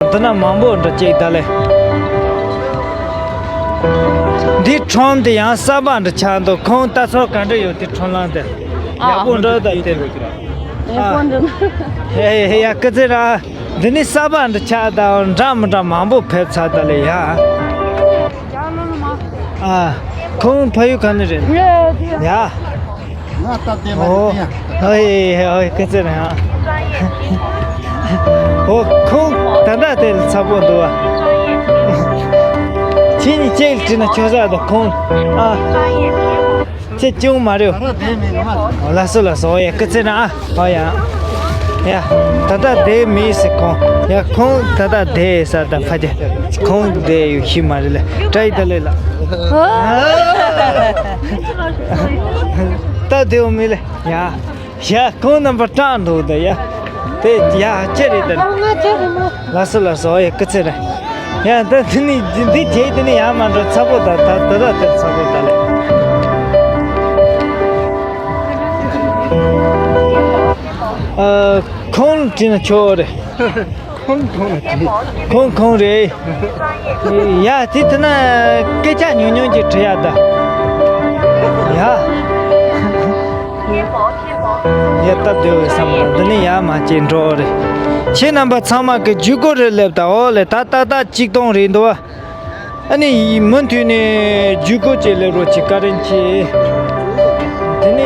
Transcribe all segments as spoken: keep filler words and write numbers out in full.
འདི་ན་མང་པོ་འདྲ་ཅིག་ད་ལེ། འདི་ཁྲོམ་དེ་ཡང་གསར་པ་འདྲ་ཆགས་འདུག་ཁོང་ལྟ་ཚོར་ག་འདྲ་ཡོད་དེ་ཁྲོམ་ལམ་དེ། ཡག་པོ་འདྲ་ད་དེ། ཡག་པོ་འདྲ། ཧེ་ཧེ་ཧེ། ཡ་སྐུ་ཚེ་ར། འདི་ནི་གསར་པ་འདྲ་ཆགས་ད་འདྲ་མི་འདྲ་མང་པོ་ཕེབས་ཚར་ད་ལེ་ཡ། ཨ། ཁོང་ཕ་ཡུལ་ག་ནས་རེད། ཡ། ང་སྟབས་བདེ་མ་ཨོ། རེད་ཡ། ཨོ་ཡེ་ཨོ་ཡེ་སྐུ་ཚེ་རིང་། ཨོ་ཁོང་ད་ལྟ་དེ་ལ་ཚ་པོ་འདུག་བ། ཁྱེད་གཉིས་གཅིག་བྲིས་ན་ཆོག་ས་དང་ཁོང་ཨ། ཁྱེད་ཅུང་མ་རེད། ད་ལྟ་བསྡད་མེད་ནོ་མ། ལགས་སོ་ལགས་སོ། ཨོ་ཡ་སྐུ་ཚེ་རིང་ཨ། ཨོ་ཡ། ཡ། ད་ལྟ་བསྡད་མེད་ཟེར་ཁོང་། ཡ་ཁོང་ད་ལྟ་བསྡད་ས་དང་ཕ་གི་ཁོང་བསྡད་ཡོད་ཤི་མ་རེད་ལ། བཀྲ་ཤིས་བདེ་ལེགས་ལགས། ད་བསྡད་ཡོད་མེད་ལ། ཡ། ཡ་ཁོང་རྣམ་པ་སྐྲག་འདུག་ད་ཡ། དེ་ཡ་ཅི་རེད་ད། ལགས་སོ་ལགས་སོ། ཨོ་ཡ་སྐུ་ཚེ་རིང་། ཡ་ད་དེ་ནི་འདི་རྗེས་དེ་ནི་ཡ་མ་འགྲོ་ཚ་པོ་ད་ད་ད་ད་དེ་ཚ་པོ་ད་ལེ། ཨ། ཁོང་དྲིས་ན་ཆོག་རེད། ཁོང་ཁོང་རེད། ཁོང་ཁོང་རེད། ཡ་དེ་དེ་ན་སྐད་ཆ་ཉུང་ཉུང་ཅིག་དྲི་ཡ་ད། ཡ། ཡ་སྟབས་བདེ་བའི་བསམ་པ་འདི་ནི་ཡ་མ་ཅིག་འགྲོ་རེད། ཁྱེད་རྣམ་པ་ཚང་མ་གི་ཇུས་འགོད་རེ་སླེབས་ད། ཨོ་ལེ་ད་ཏག་ཏག་གཅིག་སྟོང་རེད་འདུག་བ། ཨ་ནི་མུ་མཐུད་ནས་ཇུས་འགོད་ཅིག་སླེབས་རོགས་གྱིས། བཀའ་དྲིན་ཆེ། དེ་ནས་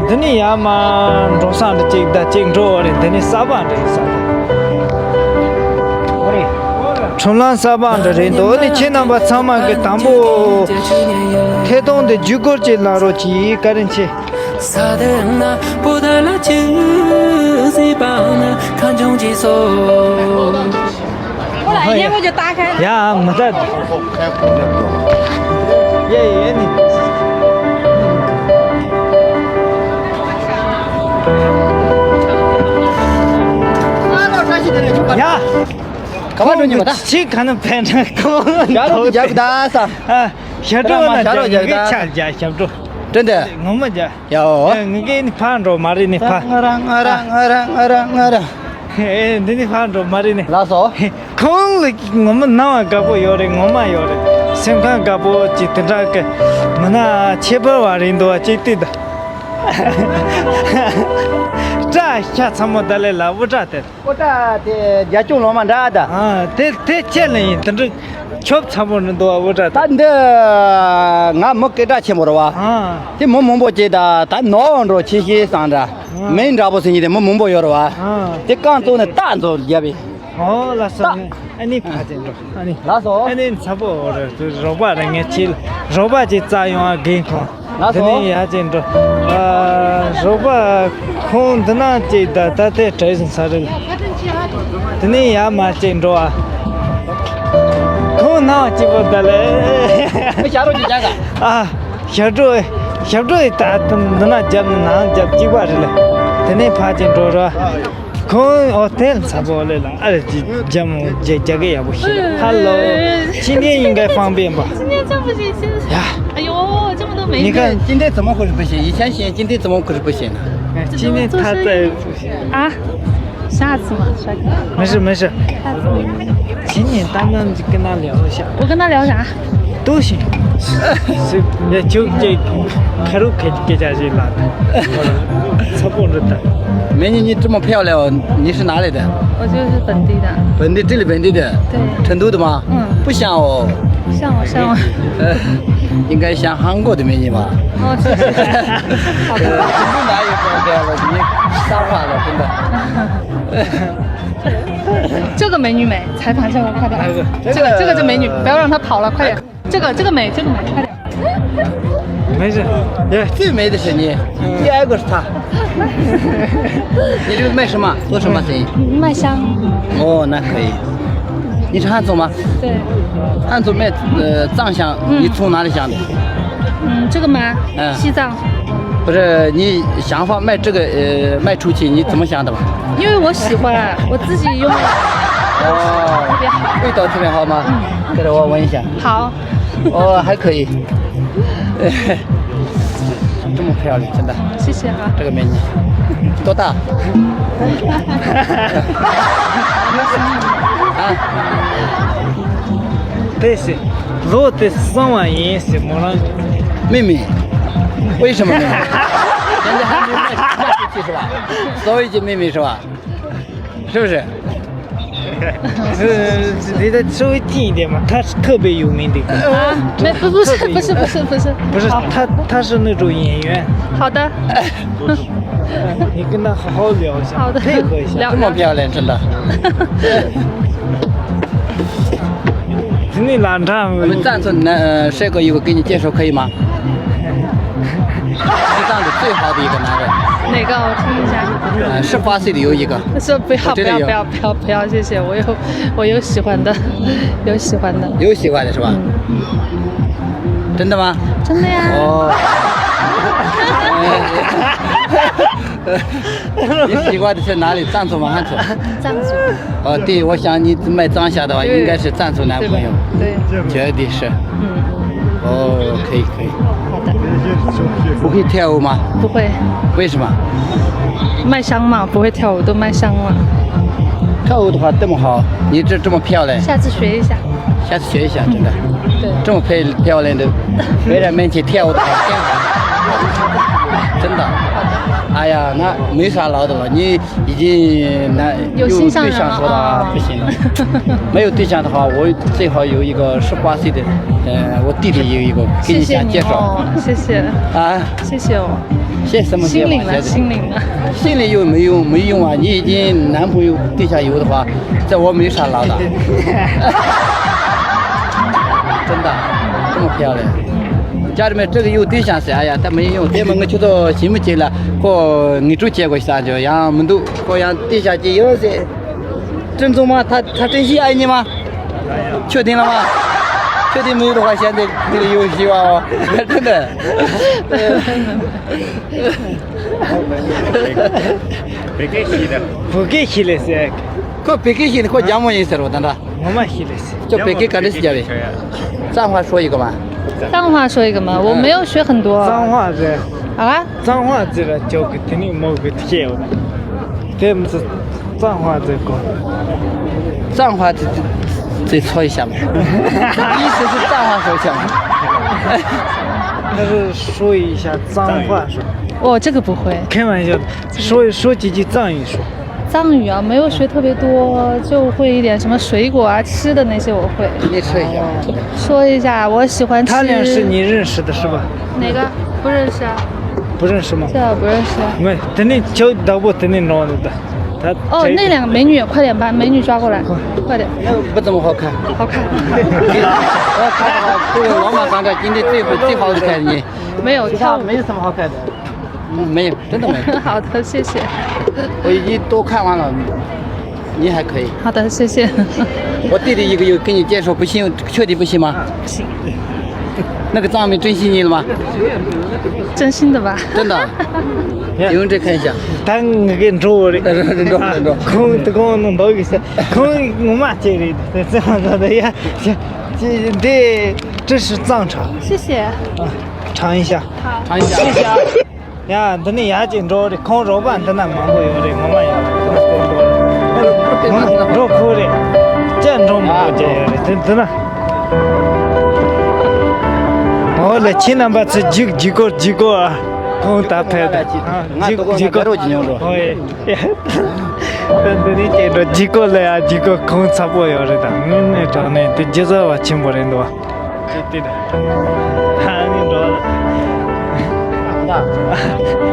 འདི་ནས་ཡར་མར་འགྲོ་ས་འདྲ་ཅིག་ད་ཅིག་འགྲོ་བ་རེད། འདི་ནས་གསར་པ་འདྲ་ཡིན་ས་རེད། ཁྲོམ་ལམ་གསར་པ་འདྲ་རེད་འདུག་ཨ་ནི་ཁྱེད་རྣམ་པ་ཚང་མ་གི་དང་པོ་ཐད་གཏོང་དེ་ཇུས་འགོད་ཅིག་གནང་རོགས་གྱིས། བཀའ་དྲིན་ཆེ། ཡ་མི་ད། ཡ་ཡ་ནི། ཡ། ག་པར་འགྲོ་ཉི་མ་ད། ཅི་ག་ན་ཕན་ན་གོ། ཞབས་བྲོ་རྒྱབ་ད་ས། ཨ། ཞབས་བྲོ་ན་ཞབས་བྲོ་རྒྱབ་ད་ས། ཞབས་བྲོ། དྲན་ཏེ། ངོ་མ་རྒྱ། ཡའོ། ཨེ། ངེད་ཀྱི་ནི་ཕར་འགྲོ་མ་རེད་ནི་ཕ། ང་རང་ང་རང་ང་རང་ང་རང་ང་རང་། ཨེ། འདི་ནི་ཕར་འགྲོ་མ་རེད་ནི། ལགས་སོ། ཁོང་ལ་ངོ་མ་སྣང་བ་དགའ་པོ་ཡོད་རེད། ངོ་མ་ཡོད་རེད། སེམས་ཁམས་དགའ་པོ་ཅིག་དེ་འདྲ་གི་མི་ན་ཁྱད་པར་བ་རེད་འདུག་བ་ཅིག་ལྟོས་དང་། སྐྲ་ཤ་ཚ་མོ་ད་ལས་ལ་དབུ་སྐྲ་དེ། དབུ་སྐྲ་དེ་རྒྱ་སྐྱོང་ལོ་མ་འདྲ་ད། ཨ། དེ་དེ་ཁྱེད་ལ་ཡིན་དེ་འདྲ་ཁྱོབ་ཚ་མོ་རེད་འདུག་བ་དབུ་སྐྲ་དེ། ད་འདི་ང་མི་སྐད་གྲགས་ཆེན་པོ་རེད་བ། ཨ། དེ་མི་མང་པོ་ཅིག་ད་ད་ནོར་འགྲོ་ཆེ་ཤེས་སང་འདྲ། མིང་འདྲ་པོ་ཟེར་མཁན་དེ་མི་མང་པོ་ཡོད་རེད་བ། དེ་རྐང་བཙུགས་ནས་རྟགས་མཛོད་རྒྱབ་པས། ཨོ་ལགས་སོ། རྟགས། ཨ་ནི་ཕ་ཅན་འགྲོ། ཨ་ནི། ལགས་སོ། ཨ་ནི་ཚ་པོ་འོ་རེད། རོགས་པ་རེད། ངས་ཁྱེད་རོགས་པ་ཅིག་བཙལ་ཡོང་ཨ་རྒན་ཁོང་། ལགས་སོ། དེ་ནས་ཡར་ཅིག་འགྲོ། ཨ། རོགས་པ་ཁོང་འདི་ན་ཅིག་ད་ད་ལྟའི་གྲས་སོང་ས་རེད། དེ་ནས་ཡར་མར་ཅིག་འགྲོ་ཨ། ཁོང་ནང་སྐྱིད་པོ་ད་ལེ། མི་ཞབས་བྲོ་ཅིག་རྒྱག་ག་ཨ། ཞབས་བྲོ། ཞབས་བྲོ་ཡི་ད་འདི་ན་རྒྱབ་ནང་རྒྱབ་གཅིག་པ་རེད་ལེ། དེ་ནས་ཕར་ཅིག་འགྲོ་ར། ཁོང་ཨོ་ཐེལ་ཚ་པོ་ལེ་ལ་ཨ་རེ་ཅིག་རྒྱབ་མོ་རྒྱ་རྒྱ་གི་ཡག་པོ་ཞིག་ཧ་ལོ། 今天应该方便吧？今天真不行，现在。哎呦，这么多美女。你看，今天怎么回事不行？以前嫌今天怎么回事不行呢？哎，今天他在不行。啊？下次嘛，帅哥。没事没事。下次。请你单单跟他聊一下。我跟他聊啥？都行。是，也就这开头开开下去了。差不多的。美女，你这么漂亮，你是哪里的？我就是本地的。本地，这里本地的？对。成都的吗？嗯。不像哦。像我，像我。呃，应该像韩国的美女吧？哦，谢谢。好的。成都哪有这么漂亮的？你瞎话了，真的。这个美女美，采访一下我，快点。哪个？这个，这个就美女，不要让她跑了，快点。这个，这个美，这个美，快点。没事。哎，最美的是你，第二个是她。你这个卖什么？做什么生意？卖香。哦，那可以。你是汉族吗？对。汉族卖，呃，藏香，嗯。你从哪里想的？嗯，这个吗？嗯。西藏。不是，你想法卖这个，呃，卖出去，你怎么想的嘛？因为我喜欢，我自己用。哦，特别好。味道特别好吗？嗯。给我闻一下。好。 哦，还可以。这么漂亮，真的。谢谢哈。这个美女，多大？ དེ་ཟེར། ལོ་དེ་གསང་བ་ཡིན་ཟེར་མོ་རང་། 妹妹，为什么妹妹？人家还没卖卖出去是吧？所以就妹妹是吧？是不是？呃，你的稍微近一点嘛，他是特别有名的。啊，没，不，不是，不是，不是，不是。不是，好。他，他是那种演员。好的。你跟他好好聊一下，好的，配合一下。聊，这么漂亮，真的。那哪张？我们赞成男，呃，帅哥一个给你介绍，可以吗？西藏的最好的一个男人。哪个？我听一下。呃，十八岁的有一个。说不要，我觉得有。不要，不要，不要，不要，谢谢。我有，我有喜欢的，有喜欢的。有喜欢的是吧？嗯。真的吗？真的呀。哦。你喜欢的是哪里？藏族吗？汉族？藏族。哦，对，我想你卖藏虾的话，对，应该是藏族男朋友。对吧？对。绝对是。嗯。哦，可以，可以。好的。不会跳舞吗？不会。为什么？卖香嘛，不会跳舞，都卖香嘛。跳舞的话这么好，你这，这么漂亮。下次学一下。下次学一下，真的。对。这么漂，漂亮的，别人面前跳舞的话，真的。哎呀，那没啥老的了，你已经那有心上人了。有对象说的话，啊，不行了。没有对象的话，我最好有一个十八岁的，呃，我弟弟有一个，给你想介绍。谢谢你哦，谢谢。啊。谢谢哦。谢什么谢嘛？心领了，谢谢。心领了。心里又没用，没用啊！你已经男朋友对象有的话，在我没啥老的。真的，这么漂亮。家里面这个有对象是，哎呀，他没用，这么我去到新门去了，过你住结果啥就，然后门都过让对象去有些。 正宗吗？他，他真心爱你吗？确定了吗？确定没有的话，现在这个有希望哦，真的。བོད་སྐད་ཤེས་ལེ་ཟེར། ཁོ་བོད་སྐད་ཤེས་ལེ་ཟེར། ཁོ་བོད་སྐད་ཤེས་ནི་ཁོ་རྒྱ་མོ་ཡིན་ཟེར་བ་ད་འདྲ། ངོ་མ་ཤེས་ལེ་ཟེར། ཁྱོད་བོད་སྐད་ག་འདྲ་ཞིག་རྒྱབ་རེད། 脏话说一个嘛。脏话说一个嘛，我没有学很多。脏话是 啊？脏话这个交给肯定没给贴。对，不是脏话这个。脏话这，这，这说一下嘛。意思是脏话说一下嘛。他是说一下脏话是吧？哦，这个不会。开玩笑的，说，说几句藏语说。 藏语啊，没有学特别多，就会一点什么水果啊、吃的那些我会。你说一下。说一下，我喜欢吃。他俩是你认识的是吧？哪个？不认识啊。不认识吗？这不认识啊。没，等你叫导播等你弄的。他哦，这那两个美女，快点把美女抓过来，快点。那不怎么好看。好看。我看到这个罗马广场今天最，最好看的。没有，跳舞。其他没什么好看的。 嗯，没有，真的没有。好的，谢谢。我已经都看完了，你还可以。好的，谢谢。我弟弟一个又给你介绍，不信，确定不信吗？不信。那个藏民珍惜你了吗？真心的吧？真的。给我这看一下。 ད་ངི་གེ་འགྲོ་རེད། འགྲོ། འགྲོ། འགྲོ། ཁོང་དུ་ཁོང་ནང་འདུག་གི་ཟེར། ཁོང་ངོ་མ་ཅིག་རེད་དེ་ཙི་མ་ཟ་དེ་ཡ། འདི་这是藏茶。谢谢。尝一下。尝一下。谢谢啊。 ཡ། འདི་ནས་ཡར་ཅིག་འགྲོ་རེད། ཁོང་རོགས་པ་འདི་ན་མང་པོ་ཡོད་རེད། ངོ་མ་ཡོད་རེད། ངོ་མ་འགྲོ་ཁོ་རེད། ཅི་འགྲོ་མི་འགྲོ་ཅི་ཡོད་རེད། དེ་འདི་ན། འོ་ལེ། ཁྱེད་རྣམ་པ་ཚོ་རྒྱུག་རྒྱུག་གོ་རྒྱུག་གོ་ཨ། ཁོང་ད་ཕེབས་ད། ང་རྒྱུག་ཏོ་གོ་རྒྱུག་གོ་ང་རོ་གྱི་ཉོ་རོ། ཧོ་ཡེ། ད་འདི་ནས་ཅིག་འགྲོ་རྒྱུག་གོ་ལེ་ཡ། རྒྱུག་གོ་ཁོང་ཚ་པོ་ཡོད་རེད། ད་དངོས་གནས་དྲང་གནས་དེ་རྒྱུ་ཟ་བ་ཆེན་པོ་རེད་འདུག་བ། ཅི་སྟེ་ད། ཨ་ནི་འགྲོ་ལ།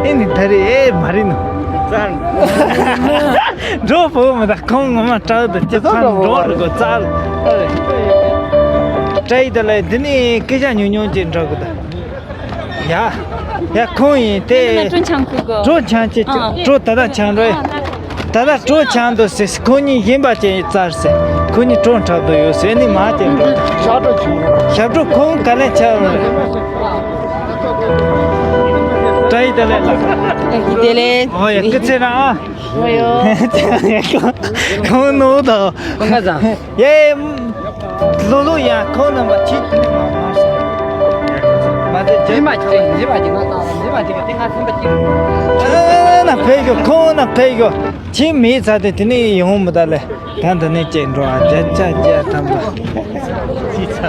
ཨེ་ནི་ད་རེ་ཨེ་མ་རེད་ནོ། ཙར། འགྲོ་བོ་མི་ད་ཁོང་ངོ་མ་སྐྲག་ད་ཅི་ཙར་འགྲོ་རུ་གོ་ཙར། སྐྲ་ཡི་ད་ལ་འདི་ནི་སྐད་ཆ་ཉུང་ཉུང་ཅིག་འགྲོ་གི་ད། ཡ། ཡ་ཁོང་ཡིན་དེ། 那个中强哥哥。 གྲོ་ཆང་ཅི་ཅི། 啊。 གྲོ་ད་ད་ཆང་རོ། ད་ད་གྲོ་ཆང་དུ་ཟེར། ཁོ་གཉིས་གཞན་པ་ཅན་ཡི་ཙར་ཟེར། ཁོ་གཉིས་གྲོ་འཁྲབ་དུ་ཡོད་ཟེར། ནི་མ་ཅན་འགྲོ། ཞབས་བྲོ་ཁོང་ག་ལེན་ཆ་རོ། བཀྲ་ཤིས་བདེ་ལེགས་ལགས། བཀྲ་ཤིས་བདེ་ལེགས། ཨོ་ཡ། སྐུ་ཚེ་རིང་ཨ། ཨོ་ཡོ། ཁོང་ནོ་དང་། ཁོང་ཁ་ཚང་། ཡེ། ལོ་ལོ་ཡ། ཁོང་རྣམ་པ་ཁྱེད་དེ་ནས་མ་མ་སོང་། མ་དེ་རྗེས་མ་ཁྱེད་རྗེས་མ་ཁྱེད་ང་ད་རྗེས་མ་ཁྱེད་ཀྱི་ང་སེམས་པ་སྐྱིད། ན་ཕེབས་ཤོག་ཁོང་ན་ཕེབས་ཤོག་ཁྱིམ་མི་ཚ་དེ་དེ་ནས་ཡོང་མི་ད་ལེ། ད་འདི་ནས་ཅིག་འགྲོ་ཨ། བརྒྱ་ཆ་བརྒྱ་ཐམ་པ།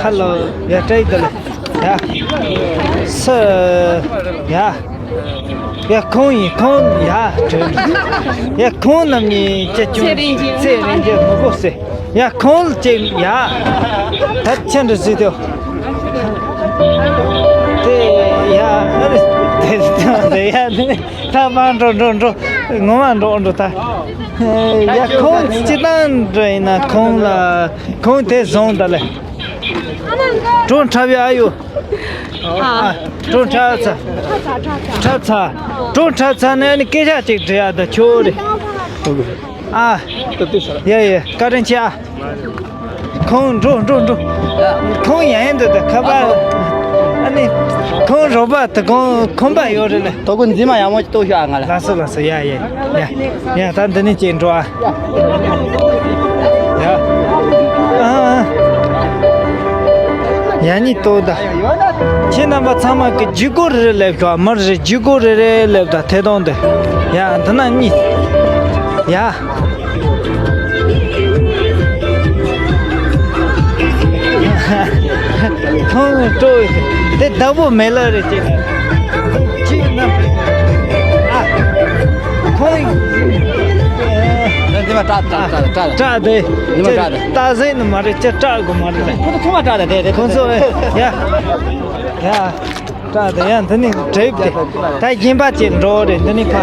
ཧ་ལོ། ཡ་སྤྲད་ད་ལེ། ཡ་སུ། ཡ། ཡ་ཁོང་ཡིན་ཁོང་། ཡ་དྲན། ཡ་ཁོང་རྣམ་གཉིས་ཅི་ཅུང་ཚེ་རིང་རྒྱལ། ཚེ་རིང་རྒྱལ་མི་གོ་ཟེར། ཡ་ཁོང་ལ་ཅིག་ཡ། ད་ཆ་འདྲི་ཟིག་དེ། དེ་ཡ་ཨ་རེ། དེ་དེ་ཡ་དེ་ད་མར་འགྲོ་འགྲོ་འགྲོ། ངོ་མ་འགྲོ་འགྲོ་ད། ཡ་ཁོང་སྤྱི་བཏང་འདྲ་ཡིན་ན་ཁོང་ལ་ཁོང་དེ་བཟུང་ད་ལེ། གྲོ་འཁྲབ་ཡ་ཨ་ཡོ། ཨ། གྲོ་འཁྲབ་ཚར། འཁྲབ་ཚར། གྲོ་འཁྲབ་ཚར་ནས་ནི་སྐད་ཆ་ཅིག་འདྲི་ཡ་ད་ཁྱོད་རེད། ཨ། ཡ་ཡ་བཀའ་དྲིན་ཆེ་ཨ། ཁོང་འགྲོ་འགྲོ་འགྲོ། ཁོང་ཡང་ཡང་འདུག་ད་ཁ་པར། ཨ་ནི། ཁོང་རོགས་པ་ད་ཁོང་ཁོམ་པ་ཡོད་རེད་ལ། དོ་ཀུན་འཛིན་མ་ཡག་མོ་ཅིག་གཏོང་ཤོག་ཨ་ང་ལ། ལགས་སོ་ལགས་སོ། ཡ་ཡ་ཡ། ཡ་ད་འདི་ནས་ཅིག་འགྲོ་ཨ། ཡ། ཨ་ཨ། ཡ་གཉིས་ལྟོས་ད། ཁྱེད་རྣམ་པ་ཚང་མ་གི་ལྗིད་ཁོག་རེ་རེ་སླེབས་ཤོག་མར་རེ་ལྗིད་ཁོག་རེ་རེ་སླེབས་ད་ཐད་གཏོང་དེ། ཡ་འདི་ན་གཉིས། ཡ། ཁོང་སྤྲོ་དེ་བདག་པོ་མེད་ལ་རེ་ཅིག་ཅིག་ན། ཨ། ཁོང་། འདི་མ་སྐྲག་སྐྲག་སྐྲག་སྐྲག་སྐྲག་དེ། འདི་མ་སྐྲག་དེ། ད་ཟེར་ནི་མ་རེད་ཅི་སྐྲག་དགོས་མ་རེད། ཁོང་ཚོ་ཁོང་མ་སྐྲག་དེ་དེ་དེ་ཁོང་ཚོ་ཡ། ཡ། སྐྲག་དེ་ཡང་འདི་ནི་གྲིབ་དེ། ད་གཞན་པ་ཅིག་འགྲོ་རེད་འདི་ནི་ཕ།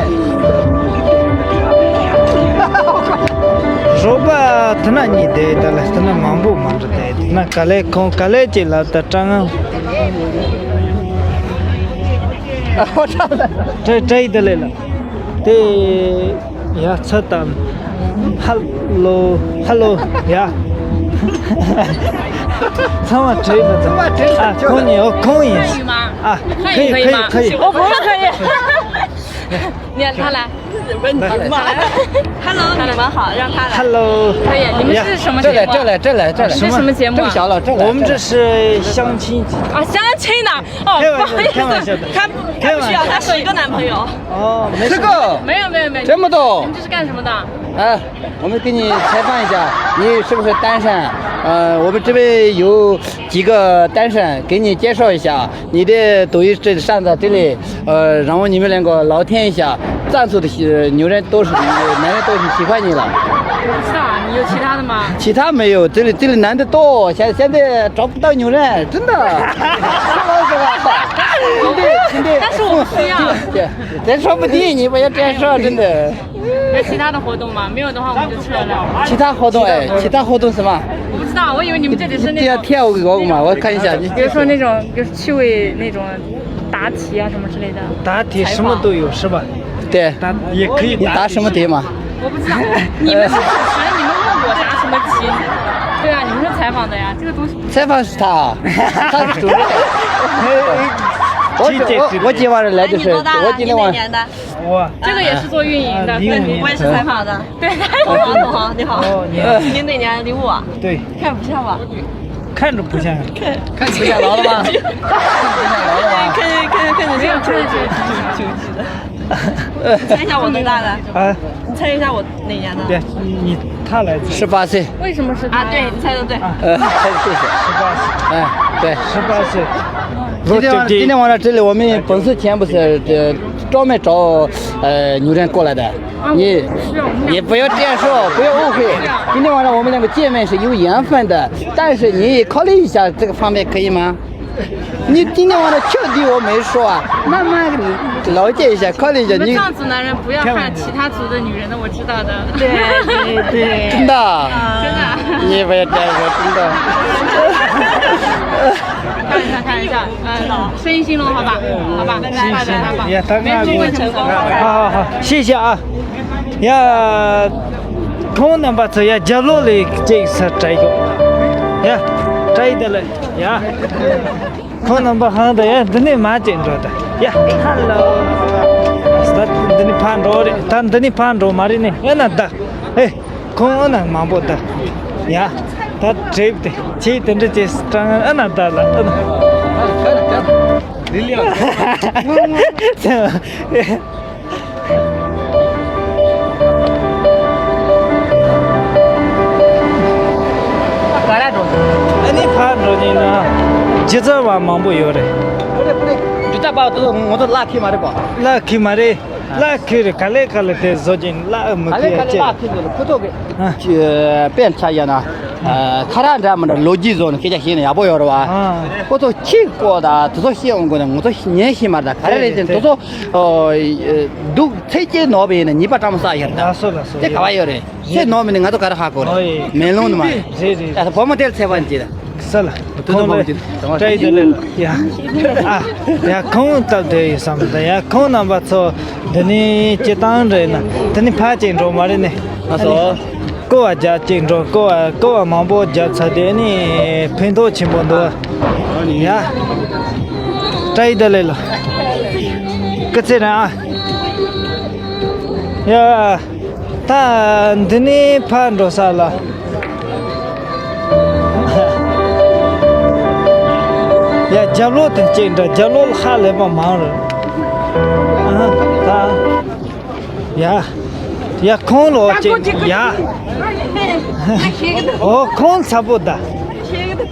རོགས་པ་དེ་ན་གཉིས་དེ་ད་ལ་དེ་ན་མང་པོ་མང་འགྲོ་དེ་དེ་ན་ག་ལེ་ཁོང་ག་ལེ་ཅིག་ལབ་ད་སྐྲག་ངམ། སྐྲག་སྐྲག་དེ་ལེ་ལ་དེ། ཡ་ཚ་དམ། ཧ་ལོ། ཧ་ལོ། ཡ། ཚང་མ་བྲོས་ན་ཚང་མ་བྲོས། ཨ་ཁོང་ཉིད། ཨོ་ཁོང་ཡིན། 汉语吗？ ཨ་ཁ་ཡི་ཁ་ཡི་ཁ་ཡི། 我不会汉语。你让他来。 Hello，你们好，让他来。 Hello。 可以，你们是什么节目啊？这来这来这来这来。 这什么节目啊？这个小了这来。 我们这是相亲节目。 啊，相亲的。哦，开玩笑，不好意思。 开玩笑的。 他他不需要，他是一个男朋友。 哦，没事。这个没有没有没有，这么多。 你们这是干什么的？ 哎，我们给你采访一下，你是不是单身？呃，我们这边有几个单身，给你介绍一下。你的抖音这上在这里，呃，然后你们两个聊天一下，赞助的是女人都是，男人都是喜欢你了。 我不知道啊，你有其他的吗？ 其他没有，这里这里男的多，现现在找不到女人，真的。是吧？真的真的。 但是我不需要。 对，咱说不定，你不要这样说，真的。 有其他的活动吗？没有的话，我们就撤了。 其他活动哎，其他活动什么？ 我不知道，我以为你们这里是那种，要跳舞给我嘛，我看一下你。 比如说那种就是趣味那种答题啊什么之类的。 答题什么都有是吧？ 对。 答也可以。 你答什么题嘛？ 我不知道，你们是主持人，你们问我答什么题？对啊，你们是采访的呀，这个东西。 采访是他，他是主持人。我我我今天晚上来就是，我今天晚上。 哇。 这个也是做运营的。 啊，你有你。 我也是采访的。 对。 同行同行，你好。 哦，你好。 你哪年？ 零五啊？ 对。 看不像吧？ 看着不像。 看不像老了吧？ 看不像老了吧？ 看看看看你这样。 你猜一下我多大的？ 啊。 你猜一下我哪年的？ 对，你他来猜。 十八岁。 为什么是他呀？ 啊，对，你猜的对。 啊。 谢谢。 十八岁。 哎，对。 十八岁。 今天晚上今天晚上这里我们粉丝全部是这专门找呃女人过来的。 你也不要这样说，不要误会。今天晚上我们两个见面是有缘分的，但是你考虑一下这个方面，可以吗？你今天晚上确定我没说啊，慢慢了解一下，考虑一下。你们藏族男人不要看其他族的女人的，我知道的。 对对对。 真的？ 真的。 你不要这样说，真的。 看一下看一下，嗯，生意兴隆，好吧？好吧，行行，也大概。 没事，没事。 好好好，谢谢啊。 ཡ། ཁོང་རྣམ་པ་ཚོ་ཡ་རྒྱབ་ལོགས་ལས་ཅིག་ས་བྲལ་ཤོག་ཡ། བྲལ་ཡི་དེ་ལ་ཡ། ཁོང་རྣམ་པ་ཧང་ད་ཡ་འདི་ནས་མ་ཅིག་འགྲོ་ད་ཡ། ཧ་ལོ། ད་འདི་ནས་ཕར་འགྲོ་རེད། ད་འདི་ནས་ཕར་འགྲོ་མ་རེད་ནས་ཨེ་ན་ད། ཨེ། ཁོང་ཨ་ན་མང་པོ་ད། ཡ། ད་གྲིབ་དེ་ཁྱེད་དེ་འདྲ་བྱས་སྐྲག་ཨ་ན་ད་ལ་ཨ་ན། 这个也是做运营的，对， ཁྱེད་རྣམ་པ་ཚོ་ཡ་རྒྱབ་ལོགས་ལས་ཅིག་ས་བྲལ་ཤོག་ཡ། ཁོང་རྣམ་པ་ཧང་ད་ཡ་འདི་ནས་མ་ཅིག་འགྲོ་ད་ཡ། ཧ་ལོ། ག་ར་འགྲོ། ཨ་ནི་ཕར་འགྲོ་ནས་ན་སྒྱུ་རྩལ་བ་མང་པོ་ཡོད་རེད། སྒྱུ་རྩལ་པ་དེ་ཚོ་ང་ཚོ་གླ་འཁྱེར་མ་རེད་པ། གླ་འཁྱེར་མ་རེད། གླ་འཁྱེར་རེད། ག་ལེ་ག་ལེ་དེ་བཟོ་གྱིན་གླ་མི་ག་ལེ་ག་ཁྱེར་ལེ་ཁྱེར། གླ་འཁྱེར་འགྲོ་ལ་ཁོ་ཚོ་གི་ཨ། དཔེར་ཆ་བཞག་ན། ཨ། ཁ་ར་འདྲ་མི་འདྲ་ལོ་རྒྱུས་བཟོ་ནས་སྐད་ཆ་བཤད་ན་ཡག་པོ་ཡོད་རེད་བ། ཨ། ཁོ་ཚོ་ཁྱི་སྐོར་དང་དེ་ཚོ་བཤད་འོང་དགོས་ན་ང་ཚོ་ཉན་ཤེས་མ་རེད། ད་ག་རེ་རེད་ཟེར་ན་དེ་ཚོ་སྡུག་ཚད་ཀྱིས་ནོར་བ་ཡིན་ན་ཉེས་པ་ཕྲ་མོ་བསགས་ཡོད་རེད། ལགས་སོ་ལགས་སོ། དེ་ག་བ་ཡོད་རེད། ཚེ་ནོར་མིན་ནི་ང་ཚོ་ག་རེ་ཧ་གོ་རེད། ཨོ་ཡེ། མེ་ལོང་ནི་མ་རེད། རེད་རེད། ད་བུ་མོ་དེར་ཚེ་བ་ནི་ཅི་རེད། ས་ལ། དུ་ཁོང་ལ་བཀྲ་ཤིས་བདེ་ལེགས་ལ་ཡ། ཨ། ཡ་ཁོང་སྟབས་བདེ་ཡོད་བསམ་ད་ཡ། ཁོང་རྣམ་པ་ཚོ་འདི་ནས་སྤྱི་བཏང་རེད་ན་དེ་ནི་ཕར་ཅིག་འགྲོ་མ་རེད་ནི། ལགས་སོ། ཀོ་བ་རྒྱབ་ཅིག་འགྲོ། ཀོ་བ་ཀོ་བ་མང་པོ་རྒྱབ་ཚར་དེ་ནི་ཕན་ཐོགས་ཆེན་པོ་འདུག་ཡ། བཀྲ་ཤིས་བདེ་ལེགས་ལ། སྐུ་ཚེ་རིང་ཨ། ཡ། ད་འདི་ནས་ཕར་འགྲོ་ས་ལ། ཡ་རྒྱབ་ལོགས་དེ་གཅིག་འདྲ། རྒྱབ་ལོགས་ལ་ཧ་ལས་པ་མང་རེད། ཨ་ད། ཡ། ཡ་ཁོང་ལོགས་གཅིག་ཡ། ཨོ་ཁོང་ཚ་པོ་ད།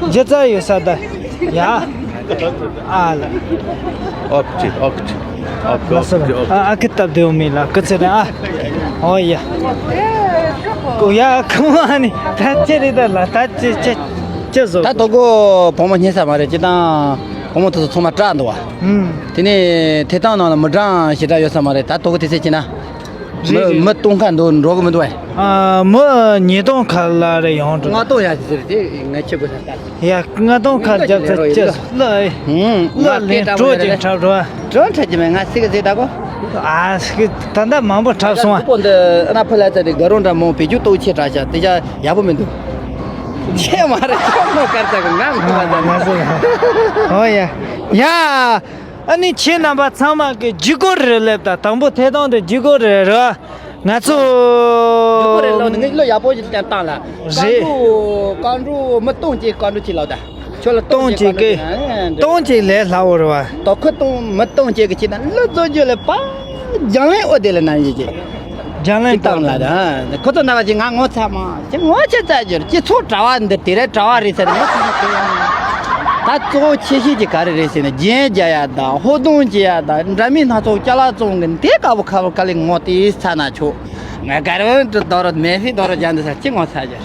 རྒྱུ་རྩ་ཡོད་ས་ད། ཡ། ཨ་ལ། ཨོ་ཀི་ཨོ་ཀི་ཨོ་ཀི་ལགས་སོ། ཨོ་ཀི་ཨ་ཨ་ཁི་སྟབས་བདེ་བོ་མེད་ལ་སྐུ་ཚེ་རིང་ཨ། ཨོ་ཡ། ཀོ་ཡ་ཁོང་ཨ་ནི་ད་ཅི་རེད་ད་ལ་ད་ཅི་ཅི་ཅི་བཟོ། ད་དོ་གོ་བུ་མོ་རྙེད་ས་མ་རེད། ཅི་དང་བུ་མོ་དེ་ཚོ་ཚང་མ་སྐྲག་འདུག་བ། ཨུམ། དེ་ནས་ཐད་གཏོང་ནང་ལ་མི་གྲངས་ཞེ་དྲག་ཡོད་ས་མ་རེད། ད་དོ་གོ་དེ་ཚོ་ཅི་ན། མི་རེད་རེད། མི་སྟོང་ཁ་འདུག་འགྲོ་གི་མི་འདུག་ཨེ། ཨ་མི་ཉིས་སྟོང་ཁ་ལ་རེ་ཡོང་འགྲོ། ལྔ་སྟོང་ཡ་ཟེར་དེ་ང་ཁྱེད་དགོས་ས་ལྟ། ཡ་ལྔ་སྟོང་ཁ་རྒྱབ་ཚ་ཅི་ལ་ཨེ། ཧུམ། ལ་ལེན་སྤྲོ་ཅིག་འཁྲབ་འགྲོ། འགྲོ་འཁྲབ་ཀྱི་མེད། ང་སི་གི་ཟེར་ད་གོ། ཨ་སི་གི་ད་ལྟ་མང་པོ་འཁྲབ་སོང་ཨ། ཁོ་འདི་ཨ་ན་ཕུ་ལ་ཚ་དེ་དགའ་རོང་འདྲ་མོ་བེད་སྤྱོད་ཏོག་ཆེ་དྲག་ཤག་དེ་ཅག་ཡག་པོ་མི་འདུག་ཆེ་མ་རེད། ཁྱོད་མོ་དཀར་ཚ་གི་ང་མི་ཐུབ་པ་ད་ནི། ཨོ་ཡ་ཡ། ཨ་ནི་ཁྱེད་རྣམ་པ་ཚང་མ་གི་ཇུས་འགོད་རེ་སླེབས་དང་། དང་པོ་ཐད་གཏོང་དེ་ཇུས་འགོད་རེ་རེད་བ། ང་ཚོ་ཇུས་འགོད་རེ་སླེབས་ནས་ངས་བློ་ཡག་པོ་ཞིག་བཏང་བཏང་ལ། རེད། རྐང་འགྲོ་རྐང་འགྲོ་མི་སྟོང་གཅིག་རྐང་འགྲོ་གཅིག་ལབ་ད། ཁྱོད་ལ་སྟོང་གཅིག་གི་སྟོང་གཅིག་ལས་སླ་བོ་རེད་བ། དོ་ཁུར་སྟོང་མི་སྟོང་གཅིག་གི་ཁྱེད་ན་བློ་བཟོ་རྒྱུ་ལས་པ། རྒྱང་ལེན་ཨོ་དེ་ལ་ན་ཡིན་གྱི། རྒྱང་ལེན་ཅི་བཏང་ལ་ད། ཁོ་ཚོ་ན་བ་ཅི་ང་ངོ་ཚ་མ་ཅི་ངོ་ཅི་ཚ་རྒྱུར་ཅི་ཚོ་གྲྭ་བ་འདི་དེ་རེད་གྲྭ་བ་རེད་ཟེར་ནས་ངོ་ཚ་མ་ཁོ་ཡང་། ད་གཙོ་བོ་ཆེ་ཤོས་ཀྱི་ག་རེ་རེད་ཟེར་ན་རྒྱན་རྒྱག་ཡ་དང་ཧོ་དུང་བྱེད་ཡ་དང་འདྲ་མིན་སྣ་ཚོགས་ཅ་ལག་བཙོང་གི་འདི་དཀར་པོ་ཁ་བོ་དཀའ་ལས་ངོ་དེ་ཚ་ན་ཆོག་ང་ག་རེ་དོ་རོ་མེ་ཕི་དོ་རོ་རྒྱག་འདི་ས་ཅི་ངོ་ཚ་རྒྱུར།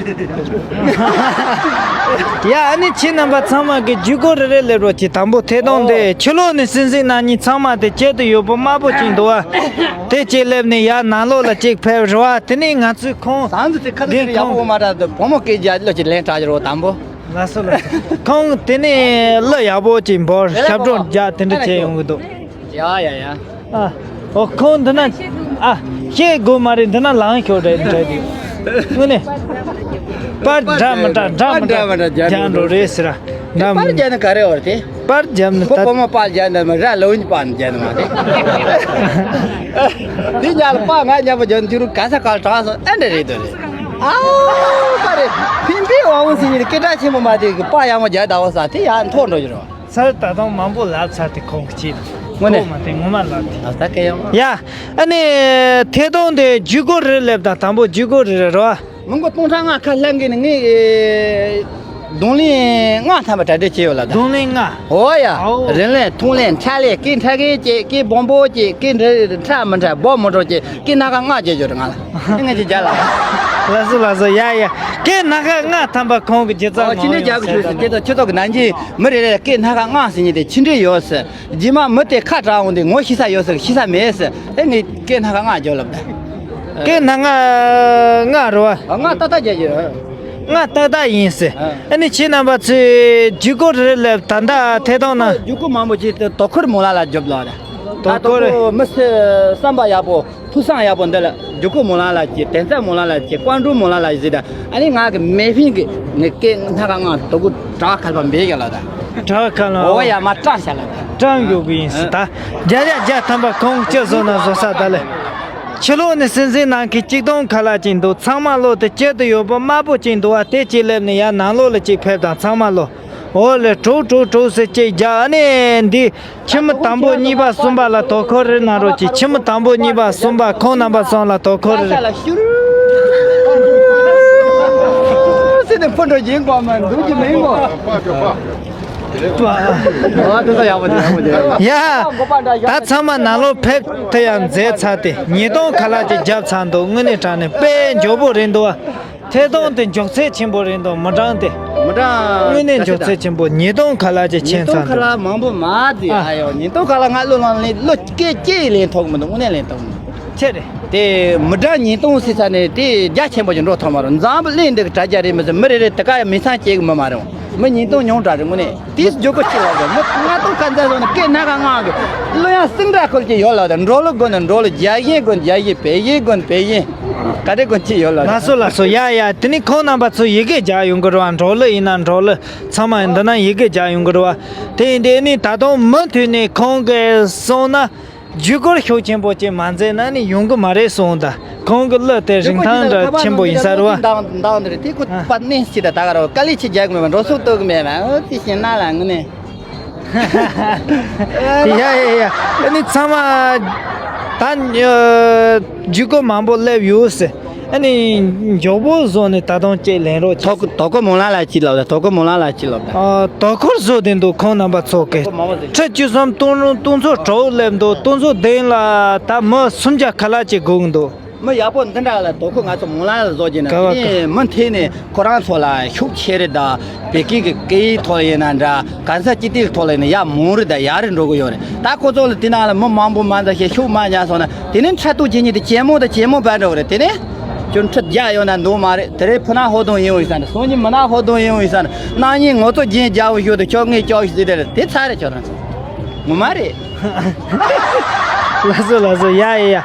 ཡ་ཨ་ནི་ཁྱེད་རྣམ་པ་ཚང་མ་གི་ཇུས་འགོད་རེ་རེ་སླེབས་རོགས་གྱིས། དང་པོ་ཐད་གཏོང་དེ་ཕྱི་ལོགས་ནས་སྲིད་འཛིན་རྣམ་གཉིས་ཚང་མ་དེ་ཁྱེད་དུ་ཡོད་པོ་དམར་པོ་ཅིག་འདུག་བ། དེ་གཅིག་སླེབས་ནས་ཡར་ནང་ལོགས་ལ་གཅིག་ཕེབས་རེད་བ། དེ་ནས་ང་ཚོས་ཁོང་ཟང་ཟི་དེ་ཁ་ཚ་འདི་དེ་ཡག་ཁོང་པོ་མ་རག་འདུག་བུ་མོ་སྐད་རྒྱག་ལོ་ཅིག་ལན་གྲགས་རོགས་དང་པོ། ལགས་སོ་ལགས་སོ། ཁོང་དེ་ནས་གླུ་ཡག་པོ་ཅིག་འབོར་ཞབས་བྲོ་རྒྱག་དེ་འདྲ་བྱས་ཡོང་གི་འདུག་ཡ་ཡ་ཡ། ཨ། ཨོ་ཁོང་འདི་ན། ཨ། ཤེས་དགོས་མ་རེད། འདི་ན་ལངས་ཤོག་རེད་འདྲ་དེ། དངོས་གནས། པར་འདྲ་མི་འདྲ་འདྲ་མི་འདྲ་རྒྱག་འགྲོ་རེད་ཟེར། འདྲ་མི་པར་རྒྱག་ན་ག་རེ་བར་དེ། པར་རྒྱབ་ན་ཁོ་ད་བུ་མོ་པར་རྒྱག་ན་མི་ར་ལོ་ཉི་པར་རྒྱག་ན་མ་རེད། འདི་ཉལ་པ་ང་ཉལ་པ་རྒྱག་ན་དུས་རུ་ག་ས་ག་ལ་གྲགས་སོང་ཨེ་འདྲ་རེད་དོ་རེད། ཨའོ་པ་རེད། ཕིན་པི་ཝ་འུ་སི་ཉིད་སྐད་གྲགས་ཆེན་པོ་མ་དེ་གི་པར་ཡག་མོ་རྒྱག་ད་བ་ས་དེ་ཡང་མཐོ་འགྲོ་གི་རེད། ཚར་ད་དུང་མང་པོ་ལབ་ཚར་ཏེ་ཁོང་གི་ཅི་དངོས་གནས་ཁོ་མ་དེ་ངོ་མ་ལབ་དེ། ཨ་ད་སྐད་ཡོང་། ཡ། ཨ་ནི་ཐད་གཏོང་དེ་ཇུས་འགོད་རེ་སླེབས་དང་། དང་པོ་ཇུས་འགོད་རེ་རེད་རོ། མི་མགོ་སྟོང་ཕྲག་ལྔ་ཁ་ལྷན་གྱི་ནི་ངས་རྡུང་ལེན་ལྔ་ཐམ་པ་གྲ་སྒྲིག་བྱས་ཡོད་ལ་ད། རྡུང་ལེན་ལྔ། ཨོ་ཡ། ཨོ། རིན་ལེན་ཐུང་ལེན་ཁྲ་ལེན་སྐེ་འཕྲ་གེ་བྱེད་སྐེ་སྦོམ་པོ་བྱེད་སྐེ་འདྲ་འཕྲ་མི་འཕྲ་སྦོམ་མི་འགྲོ་བྱེད་སྐེ་སྣ་ཁ་ལྔ་བྱེད་ཡོད་རེད་ང་ལ། ངས་ཅི་བྱ་ལ། ལགས་སོ་ལགས་སོ། ཡ་ཡ། སྐེ་སྣ་ཁ་ལྔ་ཐམ་པ་ཁོང་གི་རྒྱུ་རྩ་ཨོ་ཕྱི་ནས་ངོ་རྒྱག་གི་ཡོད་ཞུ་ཟེར་ཟེར་སྐད་ཆ་ཁྱོད་ཚོ་གི་ནང་གི་མི་རེ་རེ་ལ་སྐེ་སྣ་ཁ་ལྔ་ཟེར་ཉིན་དེ་ཕྱི་འབྲེལ་ཡོད་ཟེར། རྗེས་མ་མི་དེ་ཁ་གྲག་འོང་དུས་ངོ་ཤེས་ས་ཡོད་ཟེར་ཤེས་ས་མེད་ཟེར། ཨེ་ངས་སྐད་སྣ་ཁ་ལྔ་རྒྱོབ་ལབ་ད། སྐད་སྣ་ཁ་ལྔ་རེད་བ། ལྔ་ཏག་ཏག་རྒྱག་རྒྱུ་རེད། ལྔ་ཏག་ཏག་ཡིན་ཟེར། ཨ་ནི་ཁྱེད་རྣམ་པ་ཚོས་ཇུས་འགོད་རེ་ལབ་ད་ལྟ་ཐད་གཏོང་ན། ཇུས་འགོད་མང་པོ་བྱས་ཏེ་དོ་ཁུར་མོ་ལ་ལ་རྒྱོབ་ལབ་ད། དོ་ཁུར་མི་སེ་བསམ་པ་ཡག་པོ། ཕུགས་བསམ་ཡག་པོ་འདི་ལ་ཇུས་འགོད་མོ་ལ་ལ་གྱིས་དན་རྩ་མོ་ལ་ལ་གྱིས་བཀའ་འགྲོ་མོ་ལ་ལ་ཟེར་ད། ཨ་ནི་ང་གི་མེ་ཕིང་གི་ངས་སྐད་སྣ་ཁ་ལྔ་དོ་ཁུར་གྲགས་ཁ་ལ་པ་འབེལ་ཡ་ལ་ད། གྲགས་ཁ་ལ། ཨོ་ཡ་མ་སྐྲག་བྱ་ལ་ད། སྐྲག་མགྱོགས་པོ་ཡིན་སྲིད་ད། བརྒྱ་ཆ་བརྒྱ་ཐམ་པ་ཁོང་སྤྱི་བཟོ་ན་བཟོ་ས་ད་ལས། ཕྱི་ལོགས་ནས་སྲིད་འཛིན་ནང་གི་གཅིག་སྟོང་ཁ་ལག་ཅིག་འདུག་ཚང་མ་ལོ་དེ་སྐྱིད་དུ་ཡོད་པོ་དམར་པོ་ཅིག་འདུག་བ། དེ་གཅིག་སླེབས་ནས་ཡར་ནང་ལོགས་ལ་གཅིག་ཕེབས་དང་ཚང་མ་ལོ། འོ་ལེ་གྲོགས་གྲོགས་གྲོགས་ཟེར་གཅིག་རྒྱག་ཨ་ནི་འདི་ཁྱིམ་དང་པོ་གཉིས་པ་གསུམ་པ་ལ་དོ་ཁུར་རེ་གནང་རོགས་གྱིས། ཁྱིམ་དང་པོ་གཉིས་པ་གསུམ་པ་ཁོང་རྣམ་པ་ཚོ་ལ་དོ་ཁུར་རེ། ལ་ཤུར། ཚེ་ནི་ཕུ་འགྲོ་ཡིན་གོ་མ་འདུག་གི་མིན་གོ། ཨ་དེ་ཚོ་ཡག་པོ་འདུག་ཡག་པོ་འདུག་ཡ། ད་ཚང་མ་ནང་ལོགས་ཕེབས་ཐུབ་ཡ་མཛད་ཚར་ཏེ་ཉིས་སྟོང་ཁ་ལག་ཅིག་བརྒྱབ་ཚར་འདུག་དངོས་གནས་དྲང་གནས་དཔེ་མགྱོགས་པོ་རེད་འདུག་བ། ཐད་གཏོང་དེ་མགྱོགས་ཚད་ཆེན་པོ་རེད་འདུག་མི་གྲངས་དེ། མི་གྲངས་དངོས་གནས་མགྱོགས་ཚད་ཆེན་པོ། ཉིས་སྟོང་ཁ་ལག་ཅིག་ཉིས་ཕྱིན་སྟོང་ཚར་ཁ་འདུག་ལག་མང་པོ་མ་ཟེར། ཨ་ཡོ། ཉིས་སྟོང་ཁ་ལག་ང་བློ་ལངས་ལེན་བློ་སྐད་ཅིག་ལེན་ཐུབ་མི་འདུག་དངོས་གནས་ལེན་ཐུབ་མི་འདུག་ཆེ་རེད། དེ་མི་གྲངས་ཉིས་སྟོང་ཟེར་ས་ནས་དེ་རྒྱ་ཆེན་པོ་ཅིག་འགྲོ་ཐུབ་མ་རེད། འཛམ་བུ་གླིང་འདི་གི་དྲ་རྒྱ་རེད་མི་ཟེར། མི་རེ་རེ་དེ་ག་ཡང་མི་ཚང་སྐྱེ་གི་མི་མ་རེད། མི་ཉིས་སྟོང་ཉུང་དྲགས་རེད་དངོས་གནས། དེས་བརྗོད་གོ་ཅི་ལབ་དགོས། མི་ལྔ་སྟོང་ཁ་འཛིན་སོང་ན་སྐད་སྣ་ཁ་ལྔ་གི་གླུ་དབྱངས་སིང་དྲག་ཁུལ་གྱི་ཡོད་ལབ་དང་། འགྲོ་ལུགས་དགོས་ན་འགྲོ་ལུགས། རྒྱ་ཞེན་དགོས་ན་རྒྱ་ཞེན། བལ་ཞེན་དགོས་ན་བལ་ཞེན། ག་རེ་དགོས་ཅི་ཡོད་ལབ་དང་། ལགས་སོ་ལགས་སོ། ཡ་ཡ། དེ་ནི་ཁོང་རྣམ་པ་ཚོ་ཡི་གེ་རྒྱག་ཡོང་གི་རེད་བ། འགྲོ་ལུགས་ཡིན་ན་འགྲོ་ལུགས། ཚང་མ་འདི་ན་ཡི་གེ་རྒྱག་ཡོང་གི་རེད་བ། དེ་ཡིན་དུས་ནི་ད་དུང་མུ་མཐུད་ནས་ཁོང་གིས་གསུངས་ན། བརྒྱུད་སྐུར་ཤུགས་ཆེན་པོ་ཅིག་མ་མཛད་ན་ནི་ཡོང་གི་མ་རེད་གསུངས་ད། ཁོང་གི་གླུ་དེ་རིན་ཐང་འདྲ་ཆེན་པོ་ཡིན་ས་རེད་བ། འདང་འདང་འདི་རེད། དེ་ཁོ་ཨ། པ་ནེན་སི་ད་ད་ག་རོ་དཀའ་ལས་ཆེ་རྒྱག་གི་མེད་པ། འགྲོ་སོང་གཏོང་གི་མེད་པ། ཨོ་དེ་ཤེས་ན་ལ་ངུ་ནས། ཡ་ཡ་ཡ། ཨ་ནི་ཚང་མ་ད་བརྒྱུད་སྐུར་མང་པོ་སླེབས་ཡོད་ཟེར། ཨ་ནི་མགྱོགས་པོ་བཟོ་ནས་ད་དུང་ཅིག་ལེན་རོགས་གྱིས། དོ་དོ་ཀོ་མོ་ལ་ལ་ཅི་ལབ་ད། དོ་ཀོ་མོ་ལ་ལ་ཅི་ལབ་ད། ཨ། དོ་ཁུར་བཟོ་བསྡད་འདུག་ཁོང་རྣམ་པ་ཚོ་གི། ཁྲི་བཅུ་གསུམ་སྟོང་སྟོང་ཚོ་དྲུག་སླེབས་འདུག་སྟོང་ཚོ་བདུན་ལ་ད་མི་སུམ་བརྒྱ་ཁ་ལག་ཅིག་སྒུག་འདུག་མི་ཡག་པོ་འདི་འདྲ་ལ་དོ་ཁུར་ང་ཚོ་མོ་ལ་ལ་བཟོ་རྒྱུ་ན། ག་བ་དེ་ནས་མུ་མཐུད་ནས་ཁོ་རང་ཚོ་ལ་ཤུགས་ཆེ་རེ་དང་། བོད་སྐད་ཀྱི་སྐད་ཡིག་ཐོག་ཡིན་ན་འདྲ། གང་ཟག་སྤྱི་ཐོག་ལ་ཡིན་ན་ཡར་མང་རེ་དང་ཡར་རེ་འགྲོ་གི་ཡོད་རེད། ད་ཁོ་ཚོ་ལ་དེ་ནང་ལ་མི་མང་པོ་མ་འདང་ཞེས་ཤུགས་མ་ཉར་སོང་ན། དེ་ནས་འཕྲལ་དུ་ཇེ་ཉེ་དེ་ཇེ་མང་དང་ཇེ་མང་བར་འགྲོ་གི་རེད། དེ་ནས་ཁྱོད་ཁྲི་བརྒྱ་ཡོད་ན་འདུག་མ་རེད། དེ་རེད། ཕུ་ན་ཧོ་དུང་ཡིན་འོང་ཡིན་ས་ན། སང་ཉིན་མི་ན་ཧོ་དུང་ཡིན་འོང་ཡིན་ས་ན། གནངས་ཉིན་ངོ་ཚོ་རྒྱན་རྒྱག་འོང་ཞུ་དུ་ཁྱོད་ངས་སྐྱོ་ཞིག་ཟེར་རེད། དེ་ཚར་རེད་ཁྱོད་རང་ཚོ། ངོ་མ་རེད། ལགས་སོ་ལགས་སོ། ཡ་ཡ་ཡ།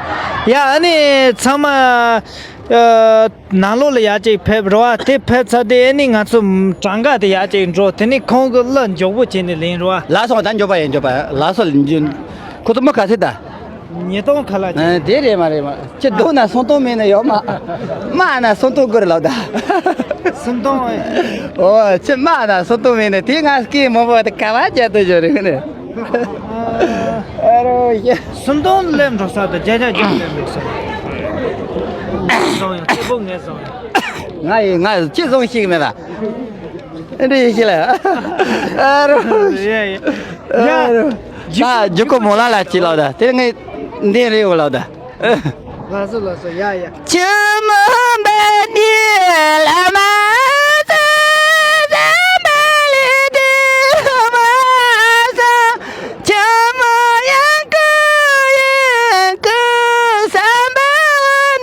ཡ་ཨ་ནི་ཚང་མ། ཨ། ནང་ལོགས་ལ་ཡར་ཅིག་ཕེབས་རོགས། དེ་ཕེབས་ཚར་དུས་ཨ་ནི་ང་ཚོ་གྲངས་ཀ་དེ་ཡར་ཅིག་འགྲོ། དེ་ནི་ཁོང་གི་གླུ་མགྱོགས་པོ་བྱས་ནས་ལེན་རོགས། ལགས་སོ། ད་མགྱོགས་པ་ཡིན། མགྱོགས་པ་ཡིན། ལགས་སོ། ཁོ་ཚོ་མི་ག་ཚོད་ད། ཉིས་སྟོང་ཁ་ལག་ཅིག་ཨ། དེ་རེད་མ་རེད་མ། ཁྱེད་རྡོ་ན་སུམ་སྟོང་མེད་ན་ཡོད་མ། དམག་ན་སུམ་སྟོང་དགོས་རེད་ལབ་ད། སུམ་སྟོང་ཨེ། ཨོ་ཁྱེད་དམག་ན་སུམ་སྟོང་མེད་ན་དེ་ང་སྐད་མང་པོ་དེ་ག་བ་རྒྱག་ཏུ་འཇོག་རེད་ནི། ཨ་རོ་ཡ། སུམ་སྟོང་སླེབས་འགྲོ་ས་དང་བརྒྱ་ཆ་བརྒྱ་སླེབས་འགྲོ་ས། ངས་བཟུང་ཡོད། ཚེ་བོ་ངས་བཟུང་ཡོད། ང་ཡི་ང་ཅི་བཟུང་ཤེས་ཀྱི་མེད་ད། ཨེ་འདྲ་ཡིན་ཤེས་ལ། ཨ་རོ། ཡ་ཡ། ཨ་རོ། ད་རྒྱུ་ཀོ་མོ་ལ་ལ་ཅི་ལབ་ད། དེ་ངས་འདི་རེད་འོ་ལབ་ད། ལགས་སོ་ལགས་སོ། ཡ་ཡ། ཆུ་མོ་འབད་ནི་ལ་མ་ས་ས་འབད་ལི་དི་མ་ས། ཆུ་མོ་ཡང་ཀུ་ཡང་ཀུ་སམ་བ་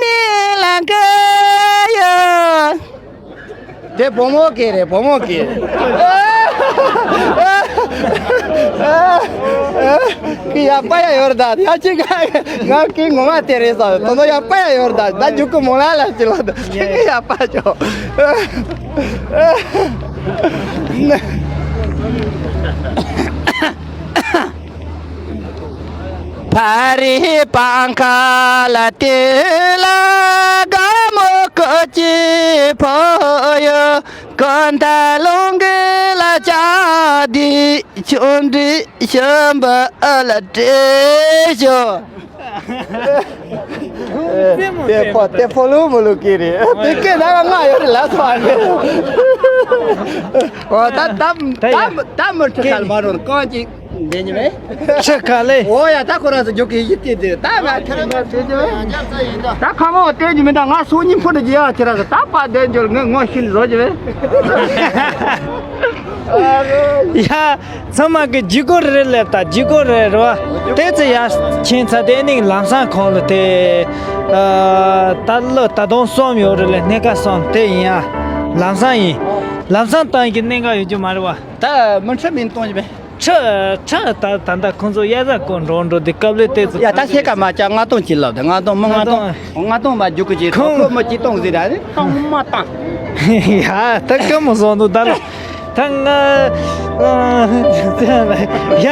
ནི་ལ་ཀ་ཡོ། དེ་བུ་མོ་སྐད་རེད། བུ་མོ་སྐད། ཀི་ཡ་པ་ཡ་ཡོར་ད་ཡ་ཅི་ག་ང་ཀི་ངོ་མ་དེ་རེད་ས། དོ་དོ་ཡ་པ་ཡ་ཡོར་ད་ད་རྒྱུ་ཀུ་མོ་ལ་ལ་ཅི་ལ་ད་ཀི་ཡ་པ་ཅོ། ཕ་རི་པང་ཁ་ལ་དེ་ལ་དགའ་མོ་ཀོ་ཅི་ཕོ་ཡོ། ཀོན་ད་ལོང་གི་ལ་ཅག་དི་ཆུང་དྲི་ཤམ་བ་ལ་དྲེ་ཤོ། དེ་ཕོ་དེ་ཕོ་ལུ་མོ་ལུ་ཀི་རེད། དེ་ཀེ་ན་ང་ཡོད་རེད་ལ་སོ་ཨ་ནི། ཨོ་ད་ད་ད་ད་མི་ཁྲི་ཁལ་མ་རོ་ཀོན་ཅིག་འདི་ཉི་མེ། ཆི་ཁ་ལེ། ཨོ་ཡ་ད་ཁོ་ར་སུ་ཇོ་ཀི་ཡི་ཏི་ཏི་ད་ང་ཁྱེད་རང་ཚོ་ཡིན་ད། ད་ཁ་མོ་བསྟན་རྒྱུ་མི་འདྲ། ང་སུ་ཉིན་ཕུ་འདྲ་རྒྱ་ཁྱེད་རང་ཚོ་ད་པ་བསྟན་རྒྱུ་ངས་ངོ་ཤེས་བཟོ་རྒྱུ་མེད། ཡ་ཚང་མ་གི་ཇི་གོ་རེ་ལེ་ད་ཇི་གོ་རེ་རོ། དེ་ཚེ་ཡ་ཁྱེད་ཚ་དེ་ནི་ལམ་སང་ཁོང་ལ་དེ་ད་ལོ་ད་དུང་གསུམ་ཡོད་རེ་ལེ། སྣེ་ཁ་གསུམ་དེ་ཡིན་ཡ། ལམ་སང་ཡིན། ལམ་སང་བཏང་གི་གནད་འགག་ཡོད་རྒྱུ་མ་རེད་བ། ད་མི་ཁྲི་མིན་གཏོང་རྒྱུ་མེད། ཁྲི་ཁྲི་ད་ད་ད་ཁོང་ཚོ་གཡའ་ཟ་གོ་འགྲོ་འགྲོ་དེ་སྐབས་ལས་དེ་ཚོ་ཡ་ད་ཤེས་ཀ་མ་ཅག་ལྔ་སྟོང་ཅིག་ལབ་དེ་ལྔ་སྟོང་མི་ལྔ་སྟོང་ལྔ་སྟོང་མ་རྒྱུག་གི་ཅིག་ཁོ་ཁོ་མི་ཅིག་སྟོང་ཟིག་ར་ནི་སྟོང་མ་བཏང་། ཡ་ད་སྐད་མོ་བཟོ་འདུག་ད་ལ་ད་ང་ཡ་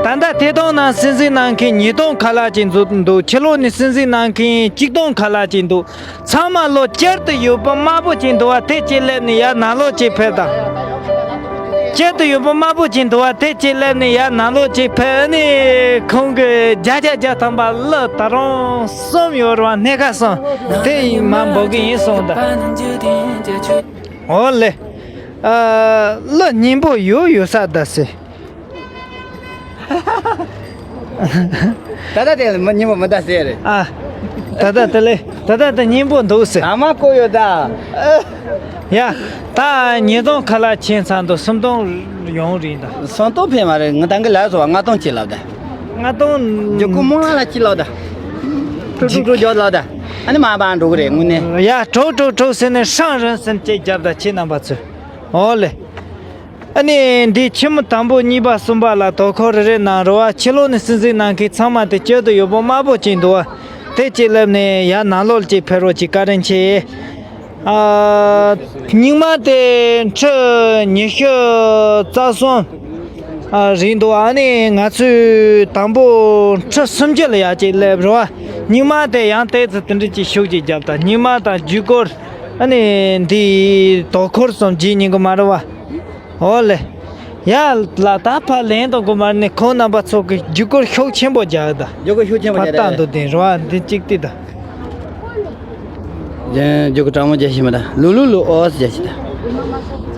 ད་ད་དེ་དོང་ན་སྲིད་འཛིན་གནང་མཁན་ཉིས་སྟོང་ཁ་ལག་ཅིག་འཛུགས་འདུག་ཕྱི་ལོགས་ནས་སྲིད་འཛིན་གནང་མཁན་གཅིག་སྟོང་ཁ་ལག་ཅིག་འདུག་ཚང་མ་ལོ་སྤྱིར་དུ་ཡོད་པ་དམར་པོ་ཅིག་འདུག་བ་དེ་ཅིག་སླེབས་ནས་ཡར་ནང་ལོགས་ཅིག་ཕེབས་དང་། སྤྱིར་དུ་ཡོད་པ་དམར་པོ་ཅིག་འདུག་བ་དེ་ཅིག་སླེབས་ནས་ཡར་ནང་ལོགས་ཅིག་ཕེབས་ནས་ཁོང་གི་བརྒྱ་ཆ་བརྒྱ་ཐམ་པ་གླུ་ད་རུང་གསུམ་ཡོད་རེད་བ། སྣེ་ཁ་གསུམ་དེ་ཡིན་མ་འབོད་གི་ཡིན་གསུངས་དང་། ཨོ་ལེ། ཨ། གླུ་སྙན་པོ་ཡོད་ཡོད་ས་ད་ཟེར། ད་ལྟ་དེ་ལ་མི་སྙན་པོ་མི་ད་ཟེར་རེད། ཨ། ད་ལྟ་དེ་ལས་ད་ལྟ་དེ་སྙན་པོ་འདུག་ཟེར། ཨ་མ་ཀོ་ཡོད་ད། ཡ། ད་ཉིས་སྟོང་ཁ་ལག་ཁྱེད་ཚང་དུ་སུམ་སྟོང་ཡོང་རེད་ད། སུམ་སྟོང་ཕན་མ་རེད། ང་ད་གི་ལ་སོ་ལྔ་སྟོང་ཅིག་ལབ་ད། ལྔ་སྟོང་། རྒྱུ་ཀུ་མོ་ལ་ཅི་ལོ་ད། ཀྲུག་ཀྲུག་ཀྲུག་རྒྱོ་ལོ་ད། ཨ་ནི་མ་པང་འགྲོ་གི་རེད་དངོས་གནས། ཡ། གྲོགས་གྲོགས་གྲོགས་ཟེར་ནས་ཧྲང་རན་ཟེར་ཅིག་རྒྱབ་ད་ཁྱེད་རྣམ་པ་ཚོས། ཨོ་ལེ། ཨ་ནི་འདི་ཕྱི་མི་དང་པོ་གཉིས་པ་གསུམ་པ་ལ་དོ་ཁོར་རེ་རེ་གནང་རོགས། ཕྱི་ལོགས་ནས་སྲིད་འཛིན་གནང་མཁན་ཚང་མ་དེ་སྐྱོད་དུ་ཡོད་པོ་དམར་པོ་ཅིག་འདུག་བ། དེ་ཅིག་སླེབས་ནས་ཡར་ནང་ལོགས་ཅིག་ཕེབས་རོགས་ཅིག་བཀའ་དྲིན་ཆེ། ཨ། སྙིང་མ་དེ་ཁྲི་ཉི་ཤུ་རྩ་གསུམ། ཨ། རིང་འདུག་ཨ་ནི་ང་ཚོས་དང་པོ་ཁྲི་སུམ་ཅུ་ལ་ཡར་ཅིག་སླེབས་རོགས། སྙིང་མ་དེ་ཡང་ཏོག་ཙམ་དེ་འདྲ་ཅིག་ཤུགས་ཅིག་རྒྱབ་དང་། སྙིང་མ་དང་རྒྱུ་སྐོར། ཨ་ནི་འདི་དོ་ཁོར་གསུམ་བརྗེད་ཉན་གི་མ་རེད་བ། ཨོ་ལེ། ཡ་ལ་ད་ཕར་ལེན་དང་གོ་མར་ནི་ཁོང་རྣམ་པ་ཚོ་གི་རྒྱུ་སྐོར་ཤུགས་ཆེན་པོ་རྒྱག་ད། རྒྱུ་སྐོར་ཤུགས་ཆེན་པོ་ཕར་རྒྱག་ད། ལྟ་འདུག་དེ་རོ་ཨ་འདི་གཅིག་ཏི་ད། རྒྱུ་སྐོར་གྲང་མོ་རྒྱག་ཤི་མ་ད། ལུ་ལུ་ལུ་ཨོ་སི་རྒྱག་ཤི་ད།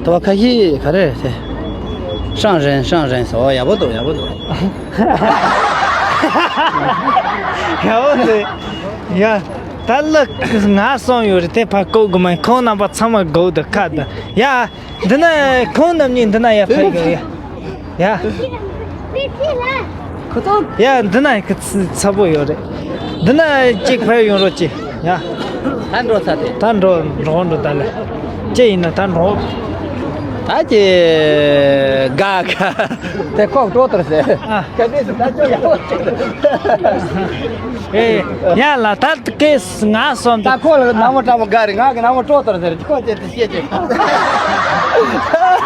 ད་བ་ཁ་ཤི་ག་རེ་རེད་ཟེ། ཧྲང་རན་ཧྲང་རན་སོ་ཡག་པོ་འདུག་ཡག་པོ་འདུག་ཡག་པོ་འདུག་ཡ། ད་ལ་ང་སོང་ཡོད་རེད་དེ་ཕར་ཀོ་གོ་མ་ཁོང་རྣམ་པ་ཚང་མ་གོ་ད་ཁ་ད་ཡ། འདི་ན་ཁོང་རྣམ་གཉིས་འདི་ན་ཡར་ཕེབས་ཡོད་ཡ། ཡ། ཁོ་ཚོ། ཡ་འདི་ན་ཁི་ཚ་པོ་ཡོད་རེད། འདི་ན་གཅིག་ཕེབས་ཡོང་རོགས་གྱིས། ཡ། ད་འགྲོ་ཚར་ཏེ། ད་འགྲོ་འགྲོ་འགྲོ་ད་ལེ། ཅི་ཡིན་ན་ད་འགྲོ། ད་ཀྱི་དགའ་དགའ། དེ་ཁོག་འགྲོ་དོར་ཟེར། ཨ། ག་དུས་སུ་ད་ཅོ་ཡག་པོ་བྱེད། ཨེ། ཡ་ལ་ད་ཀེ་ང་སོང་ད། ད་ཁོ་ལ་ནང་མོ་ཀྲ་མོ་དགའ་རེད། ང་གི་ནང་མོ་སྤྲོ་དོར་ཟེར། ཁོ་ཅེ་དེ་ཤེས་ཀྱི།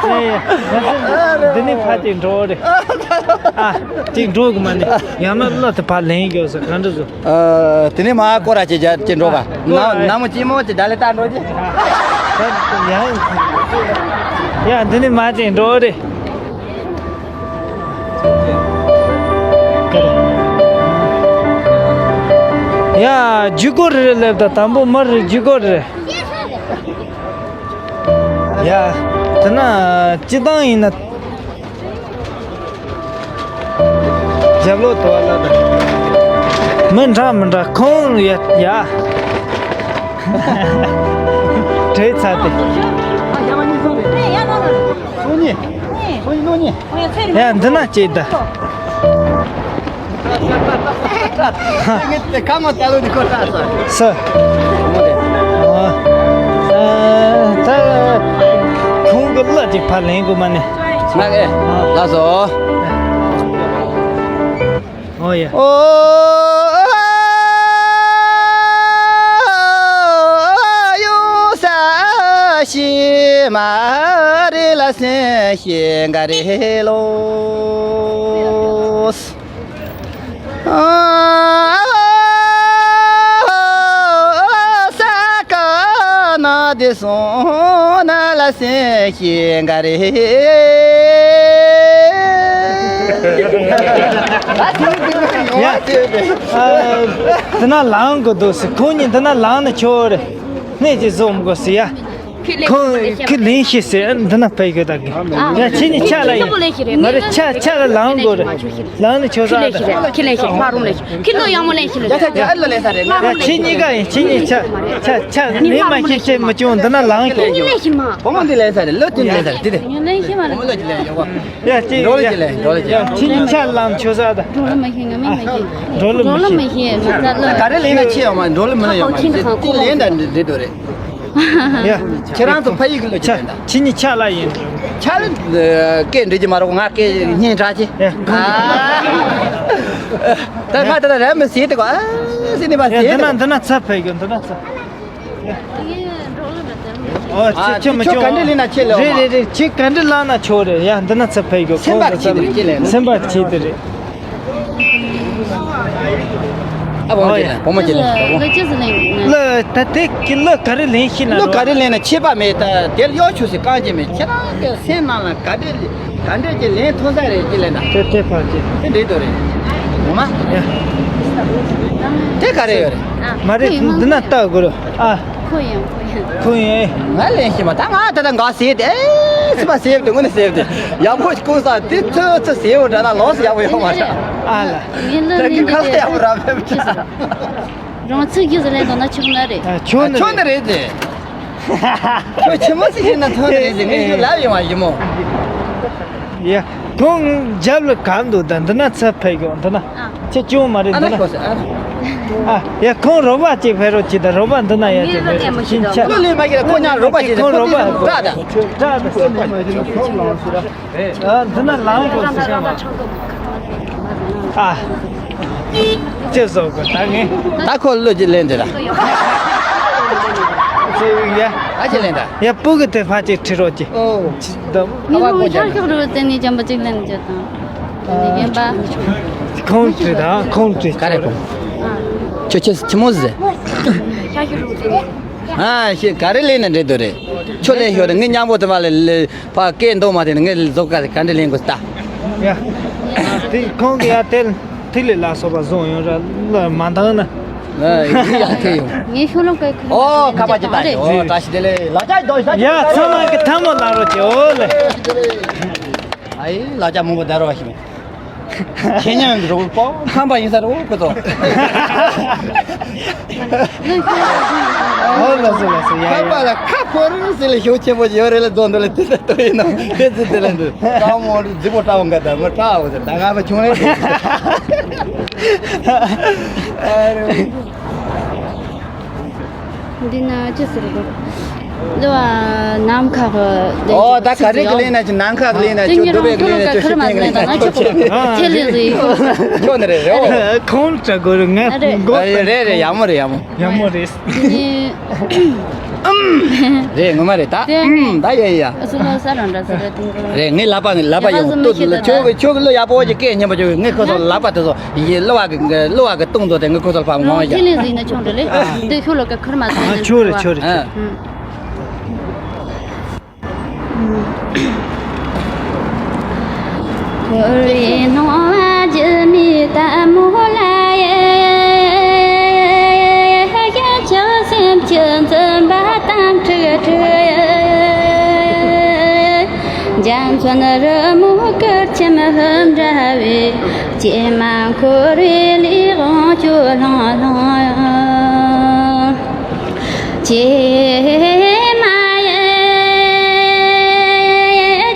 ཨེ། འདི་ནི་ཕ་ཅིག་འགྲོ་རེད། ཨ། ཅིག་འགྲོ་གི་མ་ནི། ཡང་ན་བླ་དེ་ཕ་ལེན་གྱོ་ཟེར་ག་འདྲ་བཟོ། ཨ། དེ་ནི་མ་ཀོ་ར་ཅེ་ཇ་ཅེ་འགྲོ་ག་ན་ན་མོ་ཅི་མོ་ཅེ་ད་ལེ་ད་འགྲོ་ཅེ། ཡ། ཡ་འདི་ནི་མ་ཅིག་འགྲོ་རེད། ཡ། རྒྱུ་སྐོར་རེ་རེ་སླེབས་ད་དང་པོ་མར་རེ་རྒྱུ་སྐོར་རེ། ཡ། དེ་ན་སྤྱི་བཏང་ཡིན་ན། རྒྱབ་ལོག་དུ་བ་ལ་ད། མི་འདྲ་མི་འདྲ་ཁོང་ཡ་ཡ། བྲེལ་ཚར་ཏེ། སོ་གཉིས། སོ་གཉིས་ནོ་གཉིས། ཡ་འདི་ན་སྐྱེས་ད། ངས་དེ་ཁ་མ་ལྟ་ལོ་འདི་ཁོ་ལྟ་ས། ས། ཨ། ད། ཁོང་གི་གླུ་ཅིག་ཕར་ལེན་དགོས་མ་ནི། ང་གི་ལགས་སོ། ཨོ་ཡ། ཨོ། ཡོ་ས་ཤི་མ་རེ་ལ་སེ་ཤི་ག་རེ་ལོ། ས་ཀ་ན་དེ་སོང་ན་ལ་སེ་ཤི་ག་རེ། ཡ། ཨ། དེ་ན་ལངས་དགོས་འདུག་ཟེར། ཁོང་གཉིས་འདི་ན་ལངས་ན་ཆོག་རེད། སྣེ་གཅིག་བཟོ་མི་དགོས་ཟེར་ཡ། ཁོང་ཁི་ལེན་ཤེས་ཟེར་འདི་ན་ཕེབས་ཡོད་ད་གི། ཡ་ཁྱེད་གཉིས་ཆ་ལ་ཡིན། མ་རེད་ཆ་ཆ་ལ་ལངས་དགོས་རེད། ལངས་ནས་ཆོག་ས་ཨ་ད། ཁི་ལེན་ཤེས་མ་རུང་ལེན་ཤེས་ཁི་ལོ་ཡང་མོ་ལེན་ཤེས་ལེན་ཤེས། ཡ་ཁྱེད་གཉིས་ཀ་ཡིན། ཁྱེད་གཉིས་ཆ་ཆ་ཆ་ནི་མ་ཤེས་ཤེས་མི་བྱུང་འདི་ན་ལངས་ཤེས། ཁྱེད་གཉིས་ལེན་ཤེས་མ། བུ་མོ་འདི་ལེན་ས་རེད། ལོ་ཀུན་ལེན་ས་རེད། དེ་རེད། ངས་ལེན་ཤེས་མ་རེད། བུ་མོ་ལོ་ཀྱི་ལེན་ཡོད་གོ། ཡ་ཅི་འགྲོ་ལོ་ཡ་ཀྱི་ལེན་འགྲོ་ལོ་ཀྱི། ཡ་ཁྱེད་གཉིས་ཆ་ལམ་ཆོས་ས་ད། འགྲོ་ལོ་མ་ཤེས། ང་མི་མ་ཤེས། འགྲོ་ལོ་མ་ཤེས། མ་ས་ལོ། ག་རེ་ལེན་ན་ཆེ་ཡོད་མ་འགྲོ་ལོ་མི་ལ་ཡོད་མ་ཤེས། དེ་ལེན་ད་འདི་འདི་འདོད་རེད། ཡ་ཁྱེད་རང་ཚོ་ཕ་ཡུལ་གི་ལོ་ཆ་ཀྱི་ལེན་ད། ཁྱེད་གཉིས་ཆ་ལ་ཡིན། ཆ་ལ་སྐད་འདྲི་གྱི་མ་རོགས། ང་སྐད་སྙན་གྲགས་ཆེ། ཡ་ད་ང་ད་ད་ར་མི་ཟེར་དེ་གོ། ཨ་ཟེར་ནི་མ་ཟེར་དེ་གོ། འདི་ན་འདི་ན་ཚ་ཕེབས་གི་འདི་ན་ཚ། ཨོ་ཨ་ཁྱེད་ཁྱེད་མི་ཁྱོད་ཆོག་ག་འདྲ་ལེན་ན་ཆེ་ལེ། རེད་རེད་རེད། ཁྱེད་ག་འདྲ་ལངས་ན་ཆོག་རེད། ཡ་འདི་ན་ཚ་ཕེབས་གི། སེམས་པ་ཁྱེད་དེ་རེད། སེམས་པ་ཁྱེད་དེ་རེད། ཨ་བུ་མོ་ཁྱེད་ལེན། བུ་མོ་ཁྱེད་ལེན། ལོ་ཅི་ཟིག་ལེན་ན། ལོ་ད་དེ་ཁྱེད་ལོ་ག་རེ་ལེན་ཤེས་ན། ལོ་ག་རེ་ལེན་ན་ཆད་པ་མེད། ད་དེར་གཡོ་ཆུ་སི་རྐང་རྗེས་མེད། ཁྱེད་རང་གི་སེམས་ནང་ལ་ག་འདྲ་ག་འདྲ་ཅིག་ལེན་ཐུབ་ས་རེད། ཅི་ལེན་ད། དེ་དེ་ཕར་ཅིག་དེ་འདྲའི་དོ་རེད། ངོ་མ། ཡ། དེ་ག་རེ་ཡོད་རེད། མ་རེད། འདི་ན་ལྟ་དགོས་རེད། ཨ། ཁོ་ཡིན། ཁོ་ཡིན། ཁོ་ཡིན། ང་ལེན་ཤེས་མ་ད། ང་ད་ལྟ་ང་ཟེར་ཏེ། ཨེ་སི་པ་ཟེར་ཏེ། དངོས་གནས་ཟེར་ཏེ། ཡག་པོ་ཞིག་ཁུངས་ས་དེ་ཚོ་ཚོ་ཟེར་བ་འདྲ་ན་ལོགས་སུ་ཡག་པོ་ཡོད་མ་རེད། ཨ་ལ། ངའི་ལུས་ད་གི་ནི་ཁ་ལག་ཡག་པོ་རག་མེད་པ། རང་ཚུགས་རྒྱུ་ཟེར་ལེན་དང་ན་ཆོག་ན་རེད། ཨ། ཆོག་ནི་ཆོག་ནི་རེད། རེད་དེ། ཁྱོད་ཆི་མོ་ཟིག་ཤེས་ན་ཐོན་ནི་རེད་ཟེར། ངས་ཁྱོད་ལབ་ཡོང་བ་ཡིན་མོ། ཡ། ཁོང་རྒྱབ་ལ་གབ་འདུག་ད་འདི་ན་ཚ་ཕེབས་ཡོང་འདི་ན། ཨ། ཁྱེད་སྐྱོན་མ་རེད་ཨ་འདི་ན། ན་ཤོག་ཟེར་ཨ། ཨ། ཡ་ཁོང་རོགས་པ་ཅིག་ཕེབས་རོགས་གྱིས་ད། རོགས་པ་འདི་ན་ཡ་ཅིག་ཕེབས་རོགས་གྱིས། ཁྱིམ་ཆ། ལོ་ལས་མ་གྱིས་ལ་ཁོ་ཉག་རོགས་པ་ཅིག་ཁོང་རོགས་པ་ཁོ་ཙག་ད། ཙག་ད། ཨ། འདི་ན་ལངས་དགོས་ཟེར་བཤད་མ། ཨ། ཅེས་སོགས་ཀྱི་ད་ངས། ད་ཁོ་བློ་ཅིག་ལེན་དེ་ར། ཅེས་ཡ། ཨ་ཅེ་ལེན་ད། ཡ་སྤུ་གུ་དེ་ཕ་ཅིག་ཁྲིད་རོགས་ཀྱིས། ཨོ། ཅི་ད། ངས་ཁོ་ཤར་ཤོག་རུ་བརྟེན་ནས་འཇམ་པོ་ཅིག་ལེན་རྒྱུ་དང་། དེ་ནས་རྒན་པ། ཁོང་ཁྲིད་ད་ཁོང་ཁྲིད། ག་རེ་ཁོང་། ཁྱོད་ཁྱེད་ཆི་མོ་ཟེར། ཤར་ཤོག་རུ་བརྟེན་ནས། ཨ་ཤེས། ག་རེ་ལེན་ན་འགྲིག་འདུག་རེད། ཁྱོད་ལེན་ཤོག་རེད། ངས་མཉམ་པོ་དེ་མ་ལས་ལས། ཕ་སྐད་མདོག་མ་དེ་ནི་ངས་བཟོ་དཀའ་ཟེར། ག་འདྲ་ལེན་དགོས་ཟེར་ད། ཡ། དེ་ཁོང་གི་ཡ་དེ་ཐིག་ལེ་ལ་སོགས་པ་བཟུང་ཡོང་ར་ལ་མ་འདང་ན། ཨ་ཡ་ཐེ་ཡོང་། ངས་ཤོ་ལོ་ཀའི་ཁུ། ཨོ་ཁ་པ་ཅི་ད་ཡོ་བཀྲ་ཤིས་བདེ་ལེགས། ལག་ཆ་རྒྱོབ་ཤ། ཡ་ཚང་མ་གི་ཐལ་མོ་ལག་རོགས་ཀྱི་ཨོ་ལེ། ཨ་ཡི་ལག་ཆ་མང་པོ་ད་རོགས་ཤིག་ཁྱེད་ཉང་གི་རོགས་པོ་ཁམས་པ་ཡིན་ས་རོགས་ཁོ་ཚོ། ཨོ་ལགས་སོ་ལགས་སོ། ཡ་ཁམས་པ་ཡ། ལ་ཁ་ཁོ་རང་ཟེར་ལ་ཤུགས་ཆེན་པོ་ཡོད་རེད་ལ་རྫོང་འདི་ལ་དེ་ལྟ་ལྟོ་ཡིན་ནམ་དེ་ཚོ་དེ་ལ་འདུག་ཀྲང་མོ་རྫི་པོ་ཀྲང་ག་ད་མོ་ཀྲང་འོ་ད་ང་མ་ཆུང་རེད། འདི་ན་ཅི་ཟེར་གི། ལོ་ཨ་ནམ་མཁའ་གི། ཨོ་ད་ག་རེ་གི་ལེན་ན་ཅི། ནམ་མཁའ་གི་ལེན་ན་ཅི། འདུག་པའི་གི་ལེན་ན་ཅི། ཤི་ཐེན་གི་ལེན་ན་ཅི། ཁྱོད་ནི་རེད་རེད། ཁོང་ལ་དྲ་དགོས་རེད། ང་མགོ་རེད་རེད་རེད། ཡག་མོ་རེད། ཡག་མོ། ཡག་མོ་རེད། རེད་ངོ་མ་རེད་ད། ཨུམ་ད་ཡ་ཡ། ཨ་སུ་ལོ་ས་རང་འདྲ་ཟེར་རེད་དུང་གི། རེད། ངས་ལབ་པ་ནི་ལབ་པ་ཡོང་། ཏུ་ཁྱོད་ཁྱོད་ལོ་ཡག་པོ་ཅིག་སྐད་སྙན་པོ་ཅིག་ངས་ཁོ་ཚོ་ལབ་པ་དེ་ཚོ་ཡིན། གླུ་བ་གི་གླུ་བ་གི་གཏོང་ཚོ་དེ་ངས་ཁོ་ཚོ་ལ་ཕར་ངོ་ཡ། ཁས་ལེན་ཟིན་ན་ཆུང་འདྲ་ལེ། འདི་ཁྱོད་ལོ་ཀ་ཁུར་མ་ཟིན་ན་ཆུང་རེད། ཆུང་རེད། ཨ། ཁོར་ཡུག་སྣང་བ་འགྱུར་མེད་ལྟད་མོ་ལ་ཡ། ཡ་ཆགས་སེམས་ཀྱི་འཛིན་པ་དམ་ཁྲིག་ཁྲིག་ཡ། འཇའ་ཚོན་རི་མོ་གུར་ཁྱིམ་ཧུམ་འདྲ་བའི། ཀྱེ་མ་འཁོར་བའི་ལས་དབང་སྐྱོ་ལྷང་ལྷང་ཡ། ཀྱེ་མ་ཡ།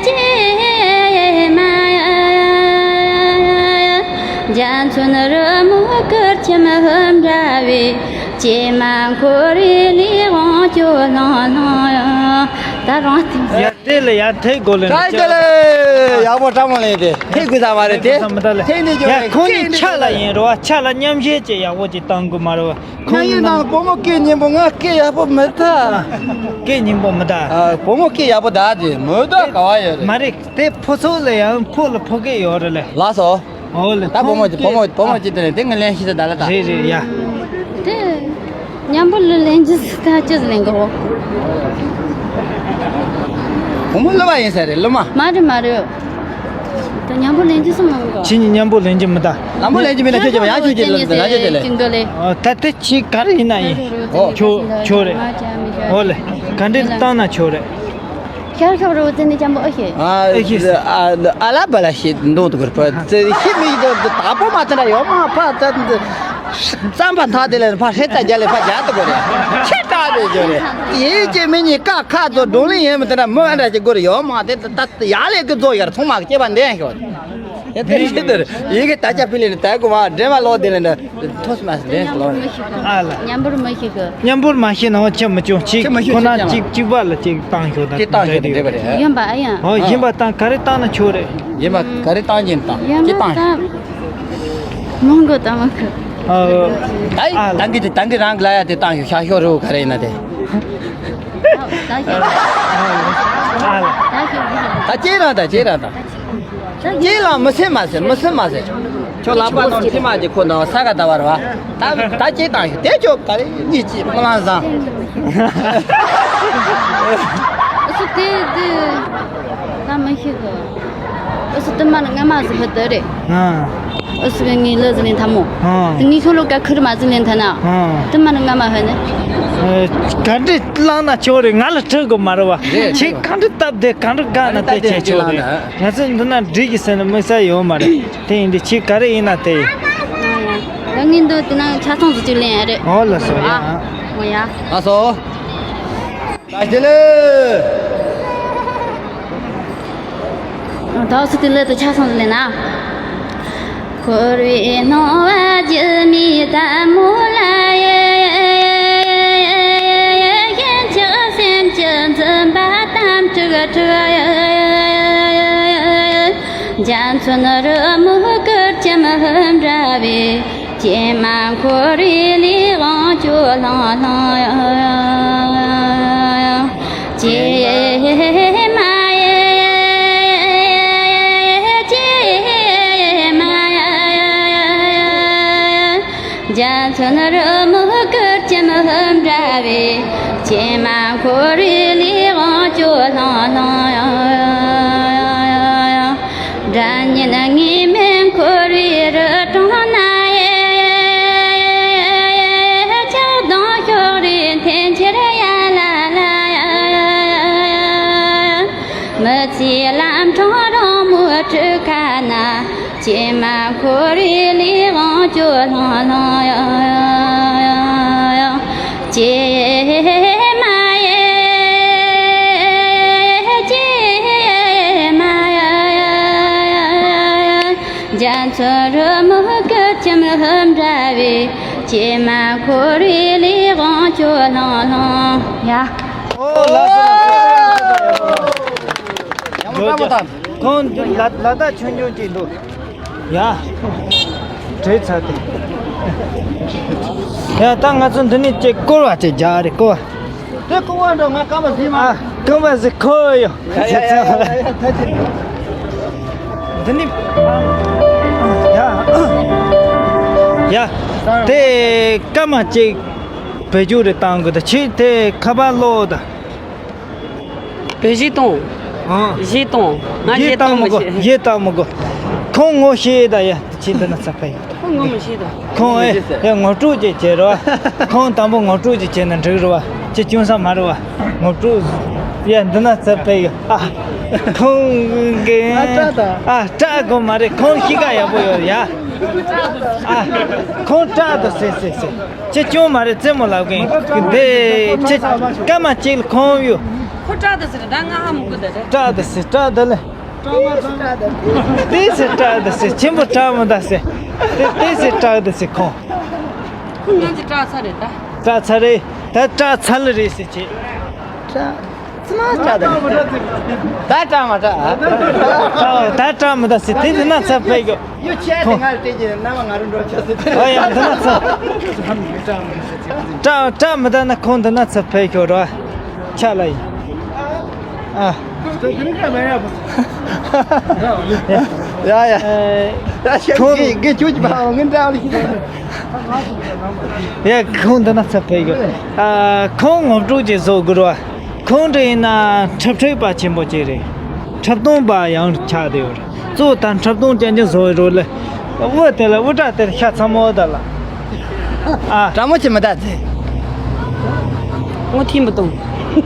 ཀྱེ་མ་ཡ། འཇའ་ཚོན་རི་མོ་གུར་ཁྱིམ་ཧུམ་འདྲ་བའི། ཀྱེ་མ་འཁོར་བའི་ལས་དབང་སྐྱོ་ལྷང་ལྷང་ཡ། ད་རང་སྟེང་། ཡ་དེ་ལ་ཡ་ཐེ་གོ་ལེ། ད་དེ་ལ་ཡག་པོ་ཀྲང་མོ་ལེ་དེ་ཐེ་གོ་ས་མ་རེད་དེ། ཐེ་གོ་ས་མ་རེད། ཐེ་ནི་ཡ་ཁོང་གཉིས་ཆ་ལ་ཡིན་རོ། ཆ་ལ་མཉམ་བཞེས་ཅེས་ཡག་པོ་ཅིག་བཏང་དགོས་མ་རོ། ཁོང་ཡིན་ནང་བུ་མོ་སྐད་སྙན་པོ། ང་སྐད་ཡག་པོ་མི་ད། སྐད་སྙན་པོ་མི་ད། ཨ། བུ་མོ་སྐད་ཡག་པོ་ད་དེ་མི་ད་ག་བ་ཡོད་རེད། མ་རེད། དེ་ཕོ་ཚོགས་ལ་ཡང་ཕོ་ལ་ཕོ་སྐད་ཡོད་རེད་ལེ། ལགས་སོ། ཨོ་ལེ། ད་བུ་མོ་ཅི་བུ་མོ་བུ་མོ་ཅི་དེ་ནས་དེ་ངས་ལེན་ཤེས་ས་ད་ལ་ད། རེད་རེད་ཡ། དེ་མཉམ་པོ་ལ་ལེན་རྒྱུ་ད་ཅི་ལེན་གོ། བུ་མོ་སློབ་མ་ཡིན་ས་རེད། སློབ་མ། མ་རེད་མ་རེད། ད་མཉམ་པོ་ལེན་རྒྱུ་སུ་མང་གོ། ཁྱེད་གཉིས་མཉམ་པོ་ལེན་རྒྱུ་མི་ད། ལམ་པོ་ལེན་རྒྱུ་མིན་ན་ཁྱོད་ཀྱི་ཡང་ཁྱོད་ཀྱི་ལ་ན་ཁྱོད་ཀྱི་ལ། ད་དེ་ཆི་ག་རེ་ཡིན་ན་ཡིན། ཨོ་ཁྱོད་ཁྱོད་རེད། ཨོ་ལེ། ག་འདྲས་བཏང་ན་ཁྱོད་རེད། ཤར་ཤོག་རུ་བཙན་ནས་ཅམ་པོ་ཨེ་ཤེས། ཨ་ཨེ་ཤེས། ཨ་ཨ་ལ་བ་ལ་ཤེས་འདུག་ཏུ་གུར་པ་ཙེ་ཤེས་མི་འདུག་ཏུ་ད་པོ་མ་ཙེ་ན་ཡོད་མ་ཕ་ཙེ་ཙམ་པ་མཐའ་དེ་ལ་ཕ་ཧྲེ་ཙ་རྒྱ་ལས་ཕ་རྒྱ་ཏུ་གོ་རེ་ཆེ་དྲག་པའི་ཇོ་རེ་ཡིན་གྱི་མི་གཉིས་ཀ་ཁ་ཚོ་སྒྲུང་ལི་ཡིན་མི་ཙེ་ན་མོ་ཨ་འདྲ་ཅིག་གོ་རེ་ཡོད་མ་དེ་ད་ཡ་ལས་ཀི་ཚོ་ཡར་ཚོང་མ་སྐྱེ་བ་འདེན་ཤོག་ཡ་དེ་ཤེས་དུ་ཡི་གེ་ད་ཅ་ཕི་ལི་ནི་ད་གོ་མ་འདྲེ་མ་ལོ་དེ་ལ་འདྲ། ཐོས་མ་སི་ལེན་སློང་། ཨ་ལ། མཉམ་པོར་མ་ཤེས་གི། མཉམ་པོར་མ་ཤེས་ན་འོ་ཆེ་མི་ཆུང་གཅིག་ཁོ་ན་གཅིག་གཅིག་པ་ལ་གཅིག་བཏང་ཤོག་ད་དེ་བཏང་ཤོག་དེ་འདྲ་རེད། ཡིན་པ་ཨ་ཡང་། ཨོ་ཡིན་པ་བཏང་ག་རེ་བཏང་ན་ཆོག་རེད། ཡིན་པ་ག་རེ་བཏང་གིན་བཏང་ཡིན་གཅིག་པ་བཏང་ཤོག་བཏང་། མང་གི་བཏང་མ་གི། ཨ་ཨ་ད་གི་དེ་ད་གི་རང་གི་ལ་ཡ་དེ་བཏང་ཤོག་ཤ་ཤོག་རུ་ག་རེ་ཡིན་ན་དེ། ཨ་ལ། ད་ཅེ་རང་ད་ཅེ་རང་ད། ཁྱེད་ལ་མི་སེམས་མ་ཟེར། མི་སེམས་མ་ཟེར། ཁྱོད་ལག་པ་ནང་ཐིག་མ་གཅིག་ཁོ་ནང་ས་ག་ཟླ་བ་རེད་བ། ད་ད་ཅིག་བཏང་ཤོག་དེ་ཁྱོད་ག་རེ་གཉིས་གཅིག་སྨོན་ལམ་བཟང་། ཨུ་སུ་དེ་དེ་ད་མི་ཤེས་གི། ཨུ་སུ་དེ་མ་ནི་ང་མ་ཟི་ཧི་དེ་རེད། ཨུ་སུ་གི་ངའི་ལོ་ཟི་ལེན་ཐ་མོ། དེ་ངའི་ཤོ་ལོ་ཀ་ཁུར་མ་ཟི་ལེན་ཐ་ན། དེ་མ་ནི་ང་མ་ཧི་ནི། ག་འདྲ་བླངས་ན་ཆོག་རེད། ང་ལ་ཁྲིད་དགོས་མ་རེད་བ། རེད། ཁྱེད་ག་འདྲ་སྟབས་བདེ་ག་འདྲ་དགའ་ན་དེ་བྱས་ཆོག་རེད། ང་ཚོ་འདི་ན་འགྲིག་གི་ཟེར་ན་དམིགས་བསལ་ཡོད་མ་རེད། དེ་ཡིན་དུས་ཁྱེད་ག་རེ་ཡིན་ན་དེ། ཨ་ཡ། ད་ངས་འདི་དེ་ན་ཆ་ཚང་ཟིག་ཅིག་ལེན་ཡ་རེད། ཨོ་ལགས་སོ། ཡ། ཨ། ཨོ་ཡ། ལགས་སོ། ད་ཞི་ལུ། ད་སུ་དེ་ལ་དུ་ཆ་ཚང་ཟིག་ལེན་ན། འཁོར་བའི་སྣང་བ་སྒྱུ་མའི་དལ་མོ་ལ། ཞེན་ཆགས་སེམས་ཀྱི་འཛིན་པ་དམ་དྲག་དྲག། འཇའ་ཚོན་རི་མོ་གུར་གྱམ་འདྲ་བའི། ཀྱེ་མ་འཁོར་བའི་ལས་དབང་སྐྱོ་ལྷང་ལྷང་། ཀྱེ་མ་ཡ། ཀྱེ་མ་ཡ། འཇའ་ཚོན་རི་མོ་གུར་གྱམ་འདྲ་བའི། ཀྱེ་མ་འཁོར་བའི་ལས་དབང་སྐྱོ་ལྷང་ལྷང་། སྒྲ་སྙན་དངོས་མེད་འཁོར་བའི་རི་གྲོང་ན། ཡེ་ཆགས་སྡང་ཤོག་རིས་འཐེན་འཁྱེར་ཡ་ལ་ལ། མི་ཚེའི་ལམ་འཕྲང་རིང་མོའི་གྲུ་ཁ་ན། ཀྱེ་མ་འཁོར་བའི་ལས་དབང་སྐྱོ་ལྷང་ལྷང་། ཀྱེ་མ་ཡེ། ཀྱེ་མ་ཡེ། འཇའ་ཚོན་རི་མོ་གུར་གྱམ་འདྲ་བའི། ཀྱེ་མ་འཁོར་བའི་ལས་དབང་སྐྱོ་ལྷང་ལྷང་། ཡ། ཨོ་ལགས་སོ་ལགས་སོ། ཡག་པོ་བཀའ་མོལ་དང་། ཁོང་ལ་ལ་དྭགས་ཆོས་འབྱུང་ཅིག་འདུག་ཡ། བྲེལ་ཚར་ཏེ། ཡ་ད་ང་ཚོ་འདི་ནས་ཅིག་སྐོར་བ་ཅིག་རྒྱག་རེད་སྐོར་བ། དེ་སྐོར་བ་འགྲོ། ང་སྐར་མ་བཟི་མ། ཨ་སྐར་མ་བཟི་ཁོ་ཡོ། ཡ་ཡ་ཡ་ཡ་ཡ། འདི་ནི། ཡ། ཡ། དེ་སྐར་མ་ཅིག་བེད་སྤྱོད་རེ་བཏང་དགོས་ད་ཆེ་དེ་ཁ་པར་ཀློག་ད། བེད་སྤྱོད་གཏོང་། ཨང་། གཞས་གཏོང་། ང་གཞས་གཞས་གཏོང་གཏོང་མི་མི་དགོས། ཤེས། གཞས་གཏོང་མི་དགོས། ཁོང་ངོ་ཤེས་ད་ཡ། ཁྱེད་འདི་ན་ཚ་ཕེ་ཡོད། ཁོང་ངོ་མི་ཤེས་ད། ཁོང་ཨེ་ཡ་ངོ་སྤྲོད་ཅིག་བྱེད་རོགས། ཁོང་དང་པོ་ངོ་སྤྲོད་ཅིག་བྱས་ན་འགྲིག་རོགས། ཅི་བྱུང་ས་མ་རོགས། ངོ་སྤྲོད། ཡ་འདི་ན་ཚ་ཕེ་ཡོད། ཨ། ཁོང་གི་ཨ་སྐྲག་ད། ཨ་སྐྲག་དགོས་མ་རེད། ཁོང་གཤིས་ཀ་ཡག་པོ་ཡོད་ཡ། ཨ། ཁོང་སྐྲག་ད་སེ་སེ་སེ། ཅི་བྱུང་མ་རེད་རྩེད་མོ་ལབ་གིན། འདི་ཅི་སྐར་མ་གཅིག་ལ་ཁོང་ཡོད། ཁོ་སྐྲག་ད་ཟེར་ད་ང་ཧ་མི་གོ་ད་རེད། སྐྲག་ད་སེ་སྐྲག་ད་ལེ། ཏི་སེ་སྐྲག་ད་སེ་ཆེན་པོ་སྐྲག་མི་ད་སེ། ཏི་སེ་སྐྲག་ད་སེ་ཁོང་། ཁོ་ང་ཚོ་སྐྲག་ཚར་རེད་ད། སྐྲག་ཚར་རེད། ད་སྐྲག་ཚར་ལེ་རེད་སེ་ཆེ། སྐྲག་ཙི་མ་སྐྲག་ད། ད་སྐྲག་མ་སྐྲག་ཨ། ད་སྐྲག་མི་ད་སེ་དེ་དེ་ན་ཚ་ཕེ་གོ། ཡོ་ཆེ་དེ་ང་སྟེ་ཀྱི་ན་མ་ང་རུ་འགྲོ་ཆ་སེ། ཨ་ཡ་འདི་ན་ཚ། སྐྲག་སྐྲག་མི་ད་ན་ཁོང་འདི་ན་ཚ་ཕེ་གོ་ར། ཆ་ལ་ཡིན། ཨ། ཡ་ཡ། ཁོང་གི་གི་ཁྱོད་ཀྱི་བ་ངན་འདྲ་ལ་ཡིན། ཡ་ཁོང་འདི་ན་ཚ་ཕེ་གི། ཨ་ཁོང་ངོ་སྤྲོད་ཅིག་བཟོ་དགོས་ར། ཁོང་འདྲ་ཡིན་ན་འཁྲབ་ཁྲིད་པ་ཆེན་པོ་ཅིག་རེད། འཁྲབ་སྟོན་པ་ཡང་ཆགས་བསྡད་ཡོད་རེད། གཙོ་བོ་ད་འཁྲབ་སྟོན་ཅན་ཅན་བཟོ་རོགས་ལ། དབུ་དེ་ལ་དབུ་སྐྲ་དེར་ཤ་ཚ་མོ་ད་ལ། ཨ། དྲང་མོ་ཆེ་མི་ད་ཚེ། ངོ་ཐིམ་བུ་དུང་།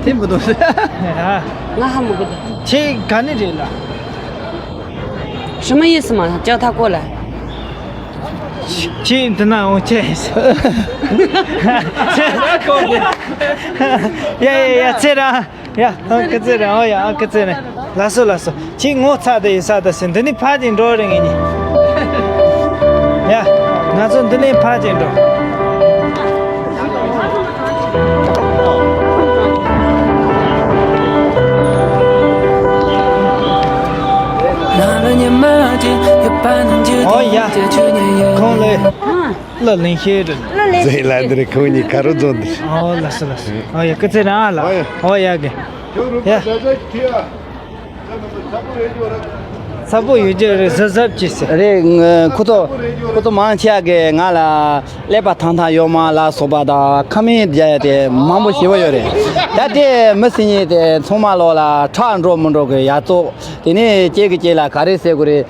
ཐིམ་བུ་དུང་། ཨ། ང་ཧ་མི་གོ་ད། ཁྱེད་ག་ནས་རེད་ལ། 什么意思嘛？叫他过来。 ཁྱེད་འདི་ན་འོང་ཁྱེད། ཡ་ཡ་ཡ་ཚེ་ར། ཡ་ཨ་ཀི་ཙི་རེད། ཨོ་ཡ་ཨ་ཀི་ཙི་རེད། ལགས་སོ་ལགས་སོ། ཁྱེད་ངོ་ཚ་དེ་ཡིན་ས་ད་ཟེར། འདི་ནི་ཕ་ཅིག་འགྲོ་རེ་ངེད་གཉིས། ཡ། ང་ཚོ་འདི་ནས་ཕ་ཅིག་འགྲོ། ཨོ་ཡ། ཁོང་ལ་གླུ་ལེན་ཤེས་རེད། ཟེར་ལ་འདིར་ཁོང་གཉིས་ཁ་རུ་འཛོམས་འདིར། ཨོ་ལགས་སོ་ལགས་སོ། ཨོ་ཡ་ཀི་ཙི་རང་ལ། ཨོ་ཡ་གི། ཡ། ཚ་པོ་ཡོད་རྒྱུ་རེད། གཟབ་གཟབ་གྱིས་ཟེར། རེད། ཁོ་ཚོ་ཁོ་ཚོ་མང་ཆེ་བ་གིས་ང་ལ་ཀླད་པ་ཐང་ཐང་ཡོད་མ་ལ་སོགས་པ་དང་ཁ་མིན་རྒྱག་ཡ་དེ་མང་པོ་ཞེ་པོ་ཡོད་རེད། ད་དེ་མི་སེར་གཉིས་དེ་ཚང་མ་ལོག་ལ་ཁྲག་འགྲོ་མི་འགྲོ་གི་ཡ་ཙོག་དེ་ནས་གཅིག་གིས་གཅིག་ལ་ག་རེ་ཟེར་དགོས་རེད།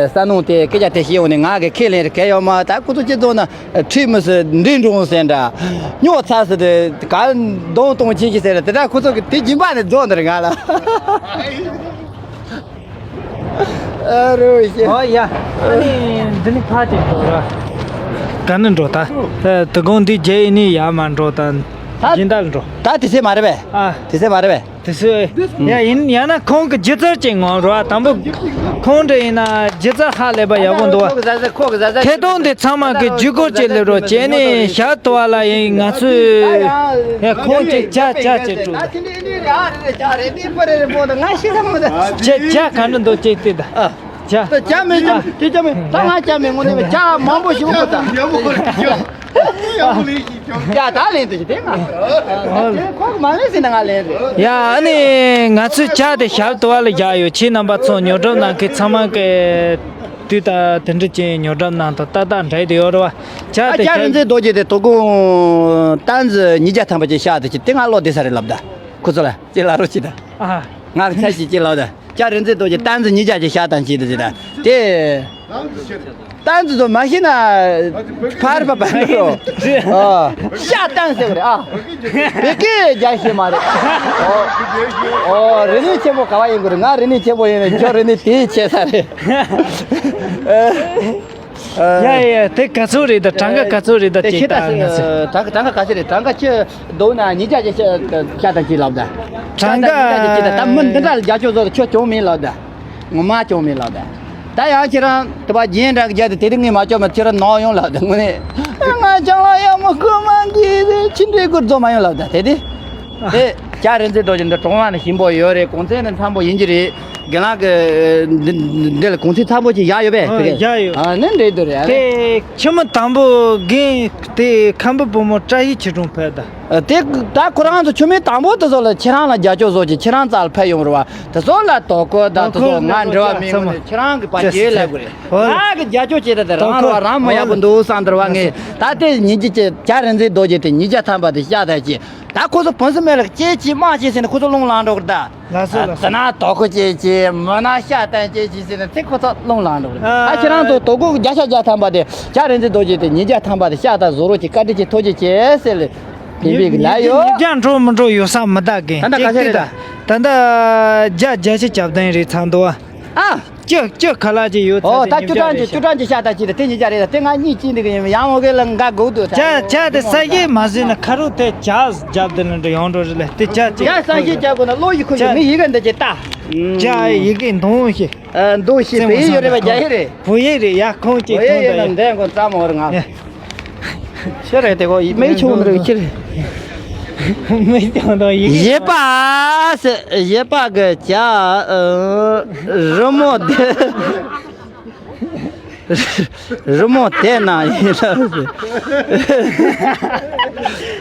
ས་ནང་དེ་སྐད་ཆ་དེ་བཤད་ཡོང་ནས་ང་གི་ཁས་ལེན་རེ་གལ་ཡོད་མ། ད་ཁོ་ཚོ་སྤྱི་ཚོགས་ན་ཁྲིད་མི་སྲིད་འདྲེ་འགྲོ་ཟེར་འདྲ། སྨྱོ་ཚར་ཟེར་དེ་ག་གདོང་གཏོང་བྱེད་ཀྱི་ཟེར་དེ་འདྲ། ཁོ་ཚོ་གི་དེ་སྦྱིན་པ་ནས་རྫོགས་འདིར་ང་ལ། ཨ་རོ་ཤེ། ཨོ་ཡ། ཨ་ནི་འདི་ནི་ཕ་ཅིག་འགྲོ་ར། ག་ནས་འགྲོ་ད། ད་དུ་གོང་འདི་རྒྱལ་ཡིན་ནི་ཡ་མ་འགྲོ་ད། ད་སྦྱིན་བདག་འགྲོ། ད་དེ་ཚེ་མ་རེད་པས། ཨ། དེ་ཚེ་མ་རེད་པས། དེ་ཚོ་ཡ་ཡིན་ཡང་ན་ཁོང་གི་སྒྱུ་རྩལ་ཅིག་ངོམ་རོགས། དང་པོ་ཁོང་འདྲ་ཡིན་ན་སྒྱུ་རྩལ་ཧ་ལས་པ་ཡག་པོ་འདུག་བ། ཁོ་གི་ཟ་ཟ་ཁོ་གི་ཟ་ཟ་ཁེ་ཏོང་དེ་ཚང་མ་གི་ཇུས་འགོད་ཅིག་སླེབས་རོགས་བྱས་ནས་ཞག་ཏུ་བ་ལ་ཡིན་ང་ཚོས་ཡ་ཁོང་ཅིག་ཇ་ཇ་ཅིག་སྤྲོད། ཇ་ཇ་ག་འདྲ་འདུག་ཅིག་བལྟས་ད། ཨ། ཇ། ཇ་མེད་ཇ་དེ་ཇ་མེད་ད། ང་ཇ་མེད་ངོ་ནས་ཇ་མང་པོ་ཞིག་འོ་ད། ཡ་ད་ལེན་དུ་ཞིག་དེ་ང་། ཁོ་གི་མ་ལེན་ཟིན་ན་ང་ལེན་རེད། ཡ་ཨ་ནི་ང་ཚོས་ཇ་དེ་ཞབས་ཏུ་བ་ལ་བཞག་ཡོད། ཁྱེད་རྣམ་པ་ཚོ་ཉོ་སྒྲུབ་གནང་མཁན་ཚང་མ་གི་དུས་ད་དེ་འདྲ་ཅན་ཉོ་སྒྲུབ་གནང་དང་ཏག་ཏག་འདྲ་དེ་ཡོད་རེད་བ། ཇ་དེ་ཨ་ཇ་རིན་ཆེན་རྡོ་རྗེ་དེ་དོ་དགོང་ཏན་ཙི་ཉིས་བརྒྱ་ཐམ་པ་ཅིག་བཞག་དེ་ཅིག་དེ་ང་ལོ་བདེ་ས་རེད་ལབ་ད། ཁོ་ཚོ་ལ་ཅིག་ལབ་རོགས་ཅིག་ད། ཨ། ང་ལ་ཚད་ཅིག་ཅིག་ལབ་ད། ཇ་རིན་ཆེན་རྡོ་རྗེ་ཏན་ཙི་ཉིས་བརྒྱ་ཅིག་བཞག་དང་ཅིག་དེ་ཅིག་ད་དེ། ཏན་ཙི་ཚོ་མ་ཤེས་ན་ཕར་པ་པ་ནི་རོ། ཨ། ཤ་ཏན་ཟེར་བ་རེད་ཨ། བོད་སྐད་རྒྱག་ཤེས་མ་རེད། ཨོ། ཨོ་རི་ནི་ཆེན་པོ་ག་བ་ཡིན་དགོས་རེད། ང་རི་ནི་ཆེན་པོ་ཡིན་ནས་ཁྱོད་རི་ནི་དེའི་ཆེ་ས་རེད། ཡ་ཡ་དེ་ག་ཚོད་རེད་ད། གྲངས་ཀ་ག་ཚོད་རེད་ད། དེ་ཅིག་ཤེས་ད་ད་ང་ཚོ། གྲངས་ཀ་གྲངས་ཀ་ག་ཚོད་རེད། གྲངས་ཀ་ཁྱོད་འདུག་ན་ཉིས་བརྒྱ་ཅིག་ཤ་ཤ་ཏན་ཅིག་ལབ་ད། གྲངས་ཀ་ཉིས་བརྒྱ་ཅིག་ད། ད་མི་འདི་འདྲ་ལ་རྒྱ་ཆོག་བཟོ་ཁྱོད་གྱོང་མིན་ལབ་ད། ངོ་མ་ཅུང་མི་ལབ་ད། ད་ཡང་ཁྱེད་རང་དུ་བ་རྒྱན་འདྲ་གི་རྒྱ་དེ་དེ་རིང་ངས་མ་ཅོག་མ་ཁྱེད་རང་ནང་ཡོང་ལབ་ད། དངོས་གནས་ང་ཅང་ལ་ཡག་མོ་ཁོ་མ་གི་ཕྱི་འབྲེལ་སྐོར་རྫོགས་མ་ཡོང་ལབ་ད། དེ་དེ་དེ་ཇ་རིན་ཆེན་རྡོ་རྗེ་འདི་གྲོང་བ་ནས་ཞིམ་པོ་ཡོད་རེད། གོང་ཚད་ནི་འཚམ་པོ་ཡིན་གྱི་རེད། རྒན་ལགས་ཀྱི་འདི་འདི་ལ་གོང་ཚད་འཚམ་པོ་ཅིག་བཞག་ཡོད་པས། ཨ་ཕ་གི་བཞག་ཡོད། ཨ་ནི་འདྲེ་འདུག་རེད། ཨ་ནི་དེ་ཁྱི་མོ་དང་པོ་རྒན་དེ་ཁམས་པའི་བུ་མོ་བཀྲ་ཤིས་ཆོས་སྒྲོན་ཕེབས་ད། དེ་ད་ཁོ་རང་ཚོ་ཆུ་མིག་དང་པོ་དེ་ཚོ་ལ་ཁྱེད་རང་ལ་རྒྱ་སྐྱོར་བཟོ་གི་ཁྱེད་རང་རྩ་ལ་ཕེབས་ཡོང་རེད་བ། དེ་ཚོ་ལ་དོ་ཁོ་ད་དེ་ཚོ་ང་འབྲེལ་བ་མེད་ངོ་ནས་ཁྱེད་རང་གི་བ་ཇེ་ལ་དགོས་རེད། ང་གི་རྒྱ་སྐྱོར་བྱེད་ད་དེ་རང་རེད་བ། རང་མོ་ཡག་པོ་འདུག་བསམ་དེ་རེད་བ། ངས་ད་དེ་ཉིས་བརྒྱ་ཅིག་ཇ་རིན་ཆེན་རྡོ་རྗེ་དེ་ཉིས་བརྒྱ་ཐམ་པ་དེ་བཞག་ད་ཅིག་ད་ཁོ་ཚོ་བོན་སི་མེད་ལ་སྐྱེས་ཀྱི་མ་སྐྱེས་ཟེར་ནས་ཁོ་ཚོ་རླུང་ལངས་འགྲོ་གི་ད། ལགས་སོ་ལགས་སོ། ད་ན་དོ་ཁོ་སྐྱེས་ཀྱི་མོ་ན་ཤ་སྟན་སྐྱེས་ཀྱི་ཟེར་ནས་དེ་ཁོ་ཚོ་རླུང་ལངས་འགྲོ་གི་རེད། ད་ཁྱེད་རང་ཚོ་དོ་ཁོ་བརྒྱ་ཤ་བརྒྱ་ཐམ་པ་དེ་ཇ་རིན་ཆེན་རྡོ་རྗེ་དེ་ཉིས་བརྒྱ་ཐམ་པ་དེ་ཤ་ད་བཟོ་རོགས་ཀྱི་བཀའ་དྲིན་ཆེ་ཐུགས་རྗེ་ཆེ་ཟེར་ལས་ཕན་པའི་གི་ལ་ཡོད། ཉིས་བརྒྱ་འགྲོ་མི་འགྲོ་ཡོད་ས་མི་ད་གི། ད་ད་ག་ཚད་རེད་ད། ད་ད་བརྒྱ་བརྒྱད་ཅུ་གྱ་བདུན་རེད་ཚང་འདུག་ཨ། ཨ། ཅི་ཅི་ཁ་ལག་ཅིག་ཡོད་ཨོ་ད་ཚར་དེ་ཉིས་བརྒྱ་རེད་ཤག་བཅུ་གྲངས་ཀྱི་བཅུ་གྲངས་ཀྱི་ཤ་ད་ཅི་རེད། དེ་ཉིས་བརྒྱ་རེད། ད་དེ་ང་གཉིས་གཅིག་འདི་གི་ཡིན་ཡང་མོ་གི་ལ་འགའ་དགོས་འདུག་ད། ཇ་ཇ་དེ་ས་གཞི་མ་ཟིན་ན་ཁ་རུ་དེ་ཇ་རྒྱབ་དེ་ལ་འདྲ་ཡོང་འགྲོ་རེད་ལ། དེ་ཇ་ཅིག་ཇ་ས་གཞི་ཇ་དགོས་ན་ལོ་ཡི་ཁུ་ཇ་ཡི་མི་ཡི་ག་འདི་ཅི་ལྟ། ཇ་ཡི་གེ་འདོན་ཤེས། ཨ་འདོན་ཤེས་བོད་ཡིག་ཡོད་རེད་པ། རྒྱ་ཡིག་རེད། བོད་ཡིག་རེད་ཡ། ཁོང་ཅིག་བོད་ཡིག་ཐོང་ཡོད་ད་ན་ཡ། འདྲ་དགོས་ཙམ་འོར་ང་། ཡ། ཤེས་རེད་དེ་གོ་མེ་ཆུང་འདྲ་ཤེས་རེད། མེ་ཆུང་དང་ཡི་གེ། གཞས་པ་ཟེར། གཞས་པ་གི་ཇ། ཨ། རི་མོ་དེ། རི་མོ་དེ་ན་ཡིན་ལ་ཟེར། བོད་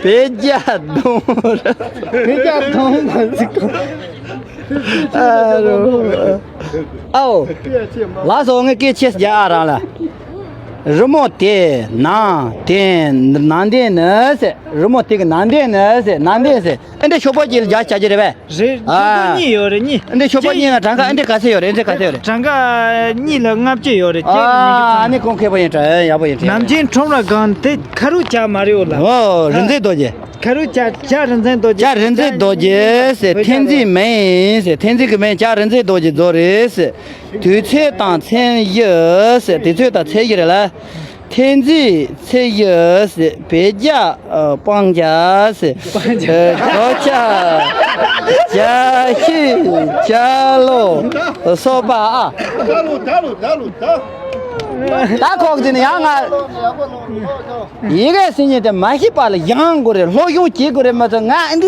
རྒྱ་གདོང་། བོད་རྒྱ་གདོང་མ་ཟིག་གོ། ཨ་རོ། ཨའོ། ལགས་སོ། ངས་སྐད་ཆེ་རྒྱ་ཨ་རང་ལ། རི་མོ་དེ་ནང་དེ་ནང་དེ་ནི་ཟེར། རི་མོ་དེ་གི་ནང་དེ་ནི་ཟེར། ནང་དེ་ཟེར། ཨེ་འདྲ་ཤོག་བུ་གཅིག་ལ་རྒྱ་ཆ་གི་རེད་པས། རེད། ཨ། ཤོག་བུ་གཉིས་ཡོད་རེད་གཉིས། ཨེ་འདྲ་ཤོག་བུ་གཉིས་ན་གྲངས་ཀ་ཨེ་འདྲ་ག་ཚོད་ཡོད་རེད། ཨེ་འདྲ་ག་ཚོད་ཡོད་རེད། གྲངས་ཀ་གཉིས་ལ་ལྔ་བཅུ་ཡོད་རེད། ཨ་ནི་གོང་ཁེ་པོ་ཡིན་དྲ་ཡག་པོ་ཡིན་དྲ། ནམ་རྒྱུན་ཁྲོམ་ར་སྒང་དེ་ཁ་རུ་ཇ་མ་རེད་འོ་ལ། ཨོ་རིག་འཛིན་རྡོ་རྗེ། ཁ་རུ་ཇ་ཇ་རིན་ཆེན་རྡོ་རྗེ། ཇ་རིན་ཆེན་རྡོ་རྗེ་ཟེར། འཐེན་འཛིན་མིང་ཟེར། འཐེན་འཛིན་གྱི་མིང་ཇ་རིན་ཆེན་རྡོ་རྗེ་རྫོགས་རེད་ཟེར། དུས་ཚོད་དང་མཚན་བཞི་ཟེར། དུས་ཚོད་དང་ཚེས་བཞི་རེད་ལ། འཐེན་འཛིན་ཚེས་བཞི་ཟེར། བོད་རྒྱ་སྤང་ཇ་ཟེར། སྤང་ཇ། ཨ། གྲོ་ཇ། ཇ་ཤིང་། ཇ་ལོ། སོ་པ་ཨ། ད་ལོ་ད་ལོ་ད་ལོ་ད། ད་ཁོག་ཅིག་ནས་ཡང་ང་། ཡི་གེ་ཟེར་མཁན་དེ་མ་ཤེས་པ་ལ་སྦྱང་དགོས་རེད། སློབ་སྦྱོང་བྱེད་དགོས་རེད། མ་ཚད་ང་འདི་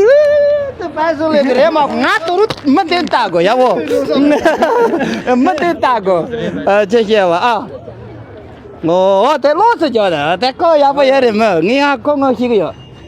དུ་པ་སུ་ལས་ཀྱི་རེད་མ། ང་དུ་རུ་མི་དེ་ལྟ་དགོས་ཡ་བོ། མི་དེ་ལྟ་དགོས། ཨ་ཅེ་ཤེས་བ་ཨ། ངོ་བོ་དེ་ལོག་སུ་འཇོག་ན་དེ་ཁོ་ཡག་པོ་ཡོད་རེད་མོ། ངས་ཡང་ཁོ་ངོ་ཤེས་ཀྱི་ཡོད།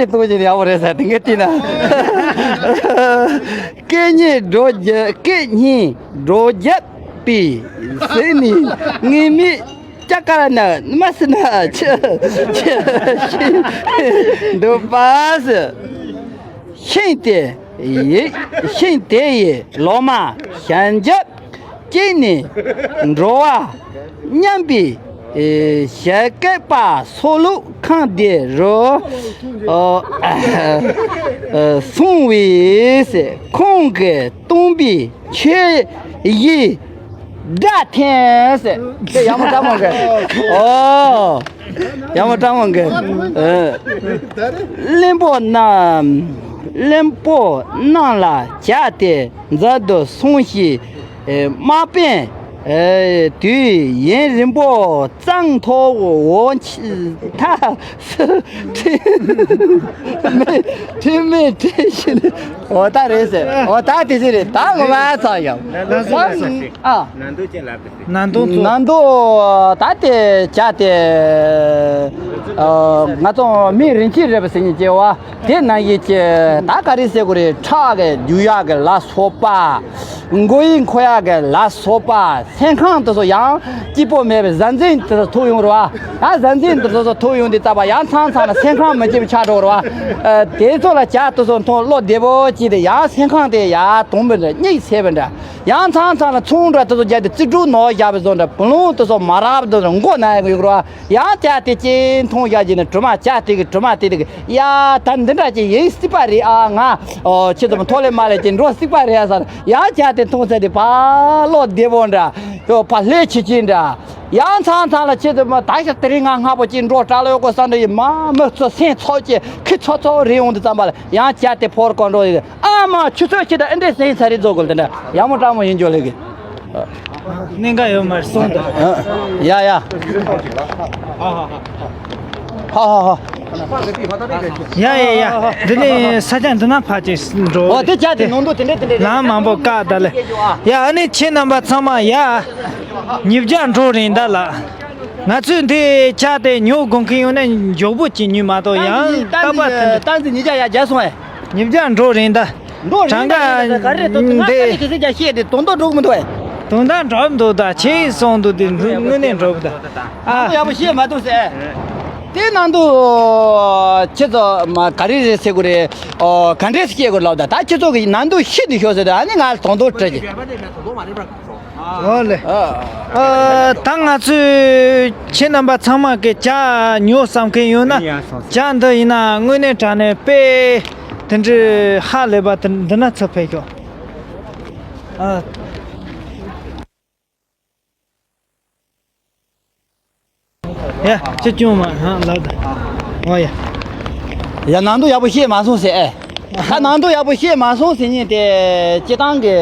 ཅིག་གཏོང་བྱས་ནས་ཡག་པོ་རེད་ཟེར། དེ་འགའ་བལྟས་ན། སྐད་སྙན་སྒྲོག་རྒྱབ། སྐད་སྙན་སྒྲོག་རྒྱབ་པའི་ཟེར་ནས་ངེས་མེད་ཅ་ཀ་ན་མ་སྲིད་ན་ཆི་ཆི་ཆི་འདུག་པ་ཟེར། ཤིང་དེ་ཡི་ཤིང་དེ་ཡི་ལོ་མ་ཞལ་འཇབ་གཅིག་ནས་འགྲོ་བ་མཉམ་པའི་ཨེ་ཞལ་སྐད་པ་སོ་ལུག་ཁང་དེ་རུ་ཨ་ཨ་སོང་བས་ཁོང་གིས་སྟོན་པའི་ཆོས་བཞི་སྒྲ་འཐེན་ཟེར། དེ་ཡག་མོ་དྲག་མོ་གི། ཨོ། ཡག་མོ་དྲག་མོ་གི། ཨ། བློན་པོ་རྣམས། བློན་པོ་རྣམས་ལ་ཇ་དེ་མཛད་དུ་སོང་ཞིག་ཨེ། དམག་དཔོན། ཨེ། དུས་ཡུན་རིང་པོ་གཙང་ཐོག་འོ་ཆི་ཐ་སི་ཁྲི་མེད་ཁྲི་མེད་ཁྲི་ཤི་ནི་འོ་ད་རེད་ཟེར། འོ་ད་དེ་ཟེར་རེད། ད་ངོ་མ་ཚ་ཡང་། ཨ། ནན་ཏུང་ཚོ། ནན་ཏུང་ད་དེ་བྱ་དེ། ཨ། ང་ཚོ་མི་རིན་ཆེན་རེད་པ་ཟེར་མཁན་ཅིག་ཡོད་པ། དེ་ནང་བཞིན་གྱི་ད་ག་རེ་ཟེར་དགོས་རེད། ཁྲག་གི་རྒྱུ་ཡག་གི་ལ་སོགས་པ། མགོ་ཡི་མཁོ་ཡག་གི་ལ་སོགས་པ། སེམས་ཁམས་དེ་ཚོ་ཡང་སྐྱིད་པོ་མེད་པའི་གཟའ་འཛིན་དེ་ཚོ་ཐུག་ཡོང་རེད་པ། ད་གཟའ་འཛིན་དེ་ཚོ་ཐུག་ཡོང་དུས་ཙམ་པ་ཡང་མཚམས་མཚམས་ལ་སེམས་ཁམས་མི་སྐྱིད་པ་ཆགས་འགྲོ་རེད་པ། ཨ། དེ་ཚོ་ལ་བྱ་དེ་ཚོ་འཐུང་བློ་བདེ་པོ་སྐྱེས་ཏེ་ཡང་སེམས་ཁམས་དེ་ཡར་གཏོང་བ་འདྲ། གཉིད་སད་པ་འདྲ། ཡང་མཚམས་མཚམས་ལ་ཚོང་འདྲ་དེ་ཚོ་རྒྱབ་སྟེ་རྩིས་འཕྲུལ་ནོར་བཞག་པའི་བཟོ་འདྲ། བུ་ལོན་དེ་ཚོ་མ་རག་པ་དེ་ཚོ་མགོ་ན་ཡག་ཡོད་རེད་པ། ཡང་བྱ་དེ་ཅིག་འཐུང་བཞག་རྗེས་ནས་གྲིབ་མ་བྱ་དེ་གི་གྲིབ་མ་དེ་དེ་གི་ཡ་ད་འདི་འདྲ་ཅིག་ཡིན་སྲིད་པ་རེད་ཨ། ང་ཨོ་ཁྱེད་ཚོ་མཐོ་ལས་མ་ལས་ཅིག་འགྲོ་སྲིད་པ་རེད་ཨ་ཟེར། ཡང་བྱ་དེ་འཐུང་ཚར་དུས་ཕར་བློ་བདེ་པོ་འདྲ། ཡོ་ཕར་ལྷས་ཆི་ཆི་འདྲ། ཡང་མཚམས་མཚམས་ལ་ཁྱེད་ཚོ་མ་ད་ཤ་དེ་རིང་ང་སྔ་པོ་ཅིག་འགྲོ་དྲག་ལ་ཡོད་གོ་བསམ་འདྲ་ཡིན། མ་མི་ཚོ་སེམས་ཚོགས་ཀྱི་ཁི་ཚོགས་ཚོགས་རེད། ཡོང་དུས་ཙམ་པ་ལ་ཡང་བྱ་དེ་ཕོར་གོ་འགྲོ་ཡི། ཨ་མ་ཁྱོད་ཚོ་ཁྱེད་ད་ཨེ་འདྲས་ཟེར་ཚར་རེད་བཟོ་དགོས། དེ་འདྲ་ཡག་མོ་དྲག་མོ་ཡིན་རྒྱུ་ལས་གི། གནད་འགག་ཡོད་མ་རེད་གསུངས་འདུག་ཨ། ཡ་ཡ། ཧ་ཧ་ཧ། ཡ་ཡ་ཡ། འདི་ནས་ས་ཆ་འདི་ན་ཕར་ཅིག་འགྲོ། ཨོ་དེ་བྱ་དེ་ནང་དུ་དེ་འདྲས་དེ་འདྲས། ལམ་མང་པོ་བཀག་ད་ལེ། ཡ་ཨ་ནི་ཁྱེད་རྣམ་པ་ཚང་མ་ཡ། ཉིས་བརྒྱ་འགྲོ་རན་ད་ལ། ང་ཚོས་འདི་བྱ་དེ་ཉོ་དགོས་མཁན་ཡོད་ན་མགྱོགས་པོ་ཅིག་ཉོས་མ་གཏོགས་ཡང་རྟག་པ་དེ་ནི། ཏན་ཏན་ཉིས་བརྒྱ་ཡར་རྒྱག་སོང་ཨེ། ཉིས་བརྒྱ་འགྲོ་རན་ད། འགྲོ་རན་ད། གྲངས་ཀ་ག་རེ་འདི་ང་ག་རེ་གི་ཟེར་རྒྱ་བཤད་དེ་དོན་དག་འགྲོ་གི་མི་འདུག་ཨེ། དོན་དག་འགྲོ་མི་འདུག་ད་ཁྱེད་སོང་འདུག་དེ་དངོས་གནས་འགྲོ་གི་ད། ཨ། ཡག་པོ་བཤད་མ་འདུག་ཟེར། དེ་ནང་དུ་ཁྱེད་ཚོ་མ་ག་རེ་རེད་ཟེར་དགོས་རེད། ཨོ་ག་འདྲས་སེ་སྐྱེལ་དགོས་ལབ་ད། ད་ཁྱེད་ཚོ་གི་ནང་དུ་ཤི་འདུག་ཤོག་ཟེར་ད། ཨ་ནི་ང་ལ་དོན་དག་སྤྲད་ཀྱི། ཨོ་ལེ། ཨ། ཨ། ད་ང་ཚོས་ཁྱེད་རྣམ་པ་ཚང་མ་གི་བྱ་ཉོ་བསམ་མཁན་ཡོད་ན་བྱ་འདི་ཡིན་ན་དངོས་གནས་དྲང་གནས་དཔེ་དེ་འདྲའི་ཧ་ལས་པ་དེ་འདི་ན་ཚུར་ཕེབས་ཤོག་ཨ། ཡ། ཅི་སྐྱོན་མ་ཧང་ལབ་ད། ཨོ་ཡ། ཡ་ནང་དུ་ཡག་པོ་བཤད་མ་སོང་ཟེར་ཨེ། ད་ནང་དུ་ཡག་པོ་བཤད་མ་སོང་ཟེར་མཁན་དེ་སྤྱི་བཏང་གི་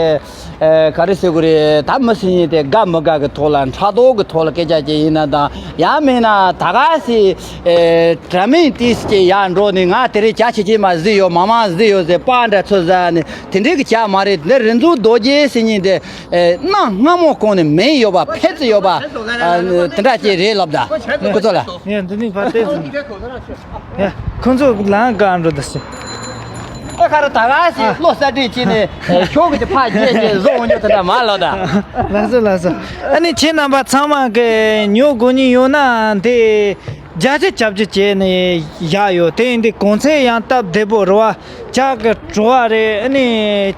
ཨེ་ག་རེ་ཟེར་དགོས་རེད། ད་མི་ཟེར་མཁན་དེ་དགའ་མི་དགའ་གི་ཐོག་ལ་ཕྲག་དོག་གི་ཐོག་ལ་སྐད་ཆ་ཅིག་ཡིན་ན་དང་། ཡང་མིན་ན་ད་ག་སེ་ཨེ་དྲ་མིག་ཏིས་ཅིག་ཡར་འགྲོ་ནས་ང་དེ་རིང་བྱ་ཆི་ཆི་མ་བཟི་ཡོད། མ་མ་བཟི་ཡོད་ཟེར་པ་འདྲ་ཚོ་ཟ་ནས་དེ་འདྲའི་གི་བྱ་མ་རེད། འདི་རི་འཛུགས་རྡོ་རྗེ་ཟེར་མཁན་དེ། ཨེ་གནའ་སྔ་མོ་གོང་ནས་མིང་ཡོད་པ། ཕེབས་ཡོད་པ། ཨ། དེ་འདྲ་ཅིག་རེད་ལབ་ད། ཁོ་ཚོ་ལ། ཡ་འདི་ནི་ཕར་བལྟས་ཚུལ། ཡ་ཁོ་ཚོ་ལང་ག་འགྲོ་ད་ཟེར། ཨ་ཁ་ར་ད་ག་སི་བློ་གསལ་སྒྲིག་བྱས་ནས་ཤོག་གི་ཕ་རྒྱས་བྱས་བཟོ་འོང་རྒྱུ་དེ་འདྲ་མ་ལོ་ད། ལགས་སོ་ལགས་སོ། ཨ་ནི་ཁྱེད་རྣམ་པ་ཚང་མ་གི་ཉོ་དགོས་ཉིན་ཡོད་ན་དེ་བརྒྱ་ཆ་བརྒྱ་བྱས་ནས་བཞག་ཡོད། དེ་ཡིན་དུས་གོང་ཚད་ཡང་སྟབས་བདེ་པོ་རེད་བ། ཇ་གི་བྲོ་བ་རེད། ཨ་ནི་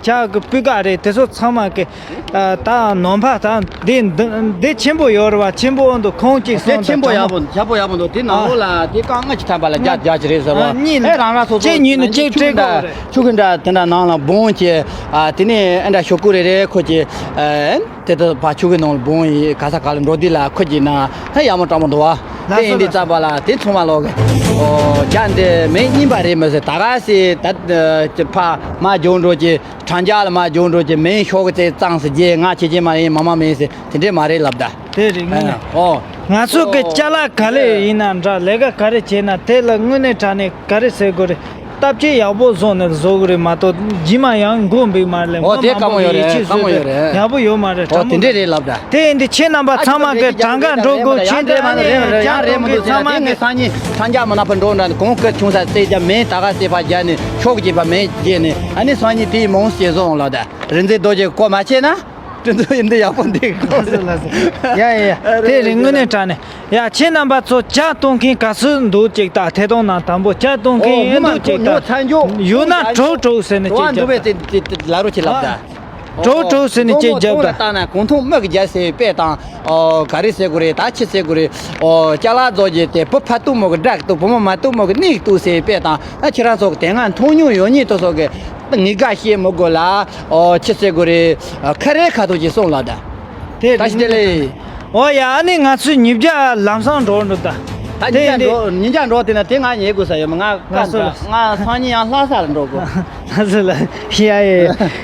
ཇ་གི་སྤུས་ཀ་རེད། དེ་ཚོ་ཚང་མ་གི་ཨ་ད་ནོམ་པ་ད་འདི་འདི་འདི་ཆེན་པོ་ཡོད་རེད་བ། ཆེན་པོ་འོང་དུ་ཁོང་གཅིག་དེ་སོང་ད་ཆེན་པོ་ད་ཡག་པོ་ཡག་པོ་ཡག་པོ་འདུག་དེ་ནང་ལོགས་ལ་དེ་རྐང་ལྔ་ཅིག་ཐམ་པ་ལ་རྒྱ་རྒྱ་ཅིག་རེད་ཟེར་བ། ཨ་གཉིས་ཨེ་རང་རང་སོ་སོ་ཁྱེད་ཉིད་ནི་ཅིག་སྤྲད་དགོས་རེད། ཆུ་གི་འདྲ་དེ་འདྲ་ནང་ལ་སྦོང་གྱི་ཨ་དེ་ནས་ཨེ་འདྲ་ཞོག་ཀུ་རེ་རེ་ཁོ་གྱི་ཨེ་དེ་ད་ཕ་ཆུ་གི་ནང་ལ་སྦོང་ཡི་ག་ས་ག་ལ་འགྲོ་དུས་ལ་ཁོ་གྱི་ན་ཧ་ཡག་མོ་སྤྲང་མོ་འདུག་བ། དེ་ཡིན་དུས་ཙམ་པ་ལ་དེ་ཚང་མ་ལོག་གི་ཨོ་རྒྱ་འདི་མེ་རྙིང་པ་རེད་མི་ཟེར། ད་ག་སི་ད་ཕ་མ་འཇོག་འགྲོ་གྱི་གྲང་རྒྱ་ལ་མ་འཇོག་འགྲོ་གྱི་མེ་ཤོག་གི་ཙེ་གཙང་སི་རྒྱས་ང་ཁྱེད་ཁྱེད་མ་ཡིན་མ་མ་མེད་ཟེར་དེ་འདྲས་མ་རེད་ལབ་ད། དེ་རིང་ཨ་ནས་ཨོ། ང་ཚོ་གི་ཅ་ལག་ག་ལེ་ཡིན་ན་འདྲ་ལས་ཀ་ག་རེ་བྱས་ན་དེ་ལ་དངོས་གནས་དྲང་གནས་ག་རེ་ཟེར་དགོས་རེད། སྟབས་བཅས་ཡག་པོ་བཟོ་ནས་བཟོ་གི་རེད་མ་གཏོགས་རྗེས་མ་ཡང་མགོ་འབིག་མ་རེད། ཨོ་དེ་དཀའ་མོ་ཡོད་རེད། དཀའ་མོ་ཡོད་རེད། ཡག་པོ་ཡོད་མ་རེད། ཨོ་དྲང་མོ་དེ་འདྲས་རེད་ལབ་ད། དེ་ཡིན་དུས་ཁྱེད་རྣམ་པ་ཚང་མ་གི་གྲངས་ཀ་འགྲོ་དགོས། ཁྱེད་འདྲ་ཡང་རེད་མ་རེད། ཡང་རེད་མི་འདུག་ཟེར་ན་དེ་ངས་སང་ཉིན་གྲང་རྒྱ་མ་ན་ཕར་འགྲོ་འདྲ་གོང་བཀུར་ཆུང་ས་རྩེ་རྒྱ་མེ་ད་ག་རྩེ་ཕ་རྒྱ་ནས་ཤོག་གི་ཕ་མེ་རྒྱས་ནས་ཨ་ནི་སང་ཉིན་དེའི་མོང་སྐྱེ་བཟོ་འོང་ལབ་ད། རི་འཛེག་རྡོ་རྗེ་བཀོལ་མ་བྱས་ན། དེ་ཚོ་ཡིན་དེ་ཡག་པོ་འདུག་ལགས་སོ་ལགས་སོ། ཡ་ཡ་ཡ། དེ་རིང་དངོས་གནས་དྲང་གནས། ཡ་ཁྱེད་རྣམ་པ་ཚོ་ཇ་འཐུང་མཁན་ག་ཚོད་འདུག་ཅིག་ད་ཐད་གཏོང་ནང་དང་པོ་ཇ་འཐུང་མཁན་ཨོ་ཡིན་འདུག་ཅིག་ད། ཉོ་ཚར་འཇོག་ཡོད་ན་གྲོགས་གྲོགས་ཟེར་ནས་ཅིག་འགྲོ་བ་འདུག་པས་དེ་དེ་དེ་ལ་རོ་ཆེ་ལབ་ད། གྲོགས་གྲོགས་ཟེར་ནས་ཅིག་རྒྱབ་ད། བཏང་ན་གོང་ཐུང་དམག་གི་རྒྱལ་སྲས་དཔེ་དང་། ཨོ་ག་རེ་ཟེར་དགོས་རེད། ད་ཆི་ཟེར་དགོས་རེད། ཨོ་ཅ་ལག་རྫོགས་རྗེས་དེ་བུ་ཕ་གཏུག་མོ་གི་སྦྲག་གཏུག་བུ་མོ་མ་གཏུག་མོ་གི་ནིག་གཏུག་ཟེར་དཔེ་དང་། ཨ་ཁྱེད་རང་ཚོ་གི་དེ་སྔ་མཐོང་མྱོང་ཡོད་ཉིད་དེ་ཚོ་གི་ངེས་དགའ་བཤད་མི་དགོས་ལ། ཨོ་ཆི་ཟེར་དགོས་རེད། ཁ་རས་ཁ་ཐུག་ཅིག་སོང་ལ་ད། དེ་ད་ཞི་བདེ་ལེ། ཨོ་ཡ་ཨ་ནི་ང་ཚོའི་ཉིས་བརྒྱ་ལམ་སང་འགྲོ་འགྲོ་ད། ད་ཉིས་བརྒྱ་འགྲོ་ཉིས་བརྒྱ་འགྲོ་དེ་ན་དེ་ང་ཉལ་དགོས་ས་ཡོད་མ། ང་ང་ཚོ་ང་སང་ཉིན་ཡང་ལྷ་ས་ལ་འགྲོ་དགོས། ལྷ་ས་ལ་ཡ་ཡ་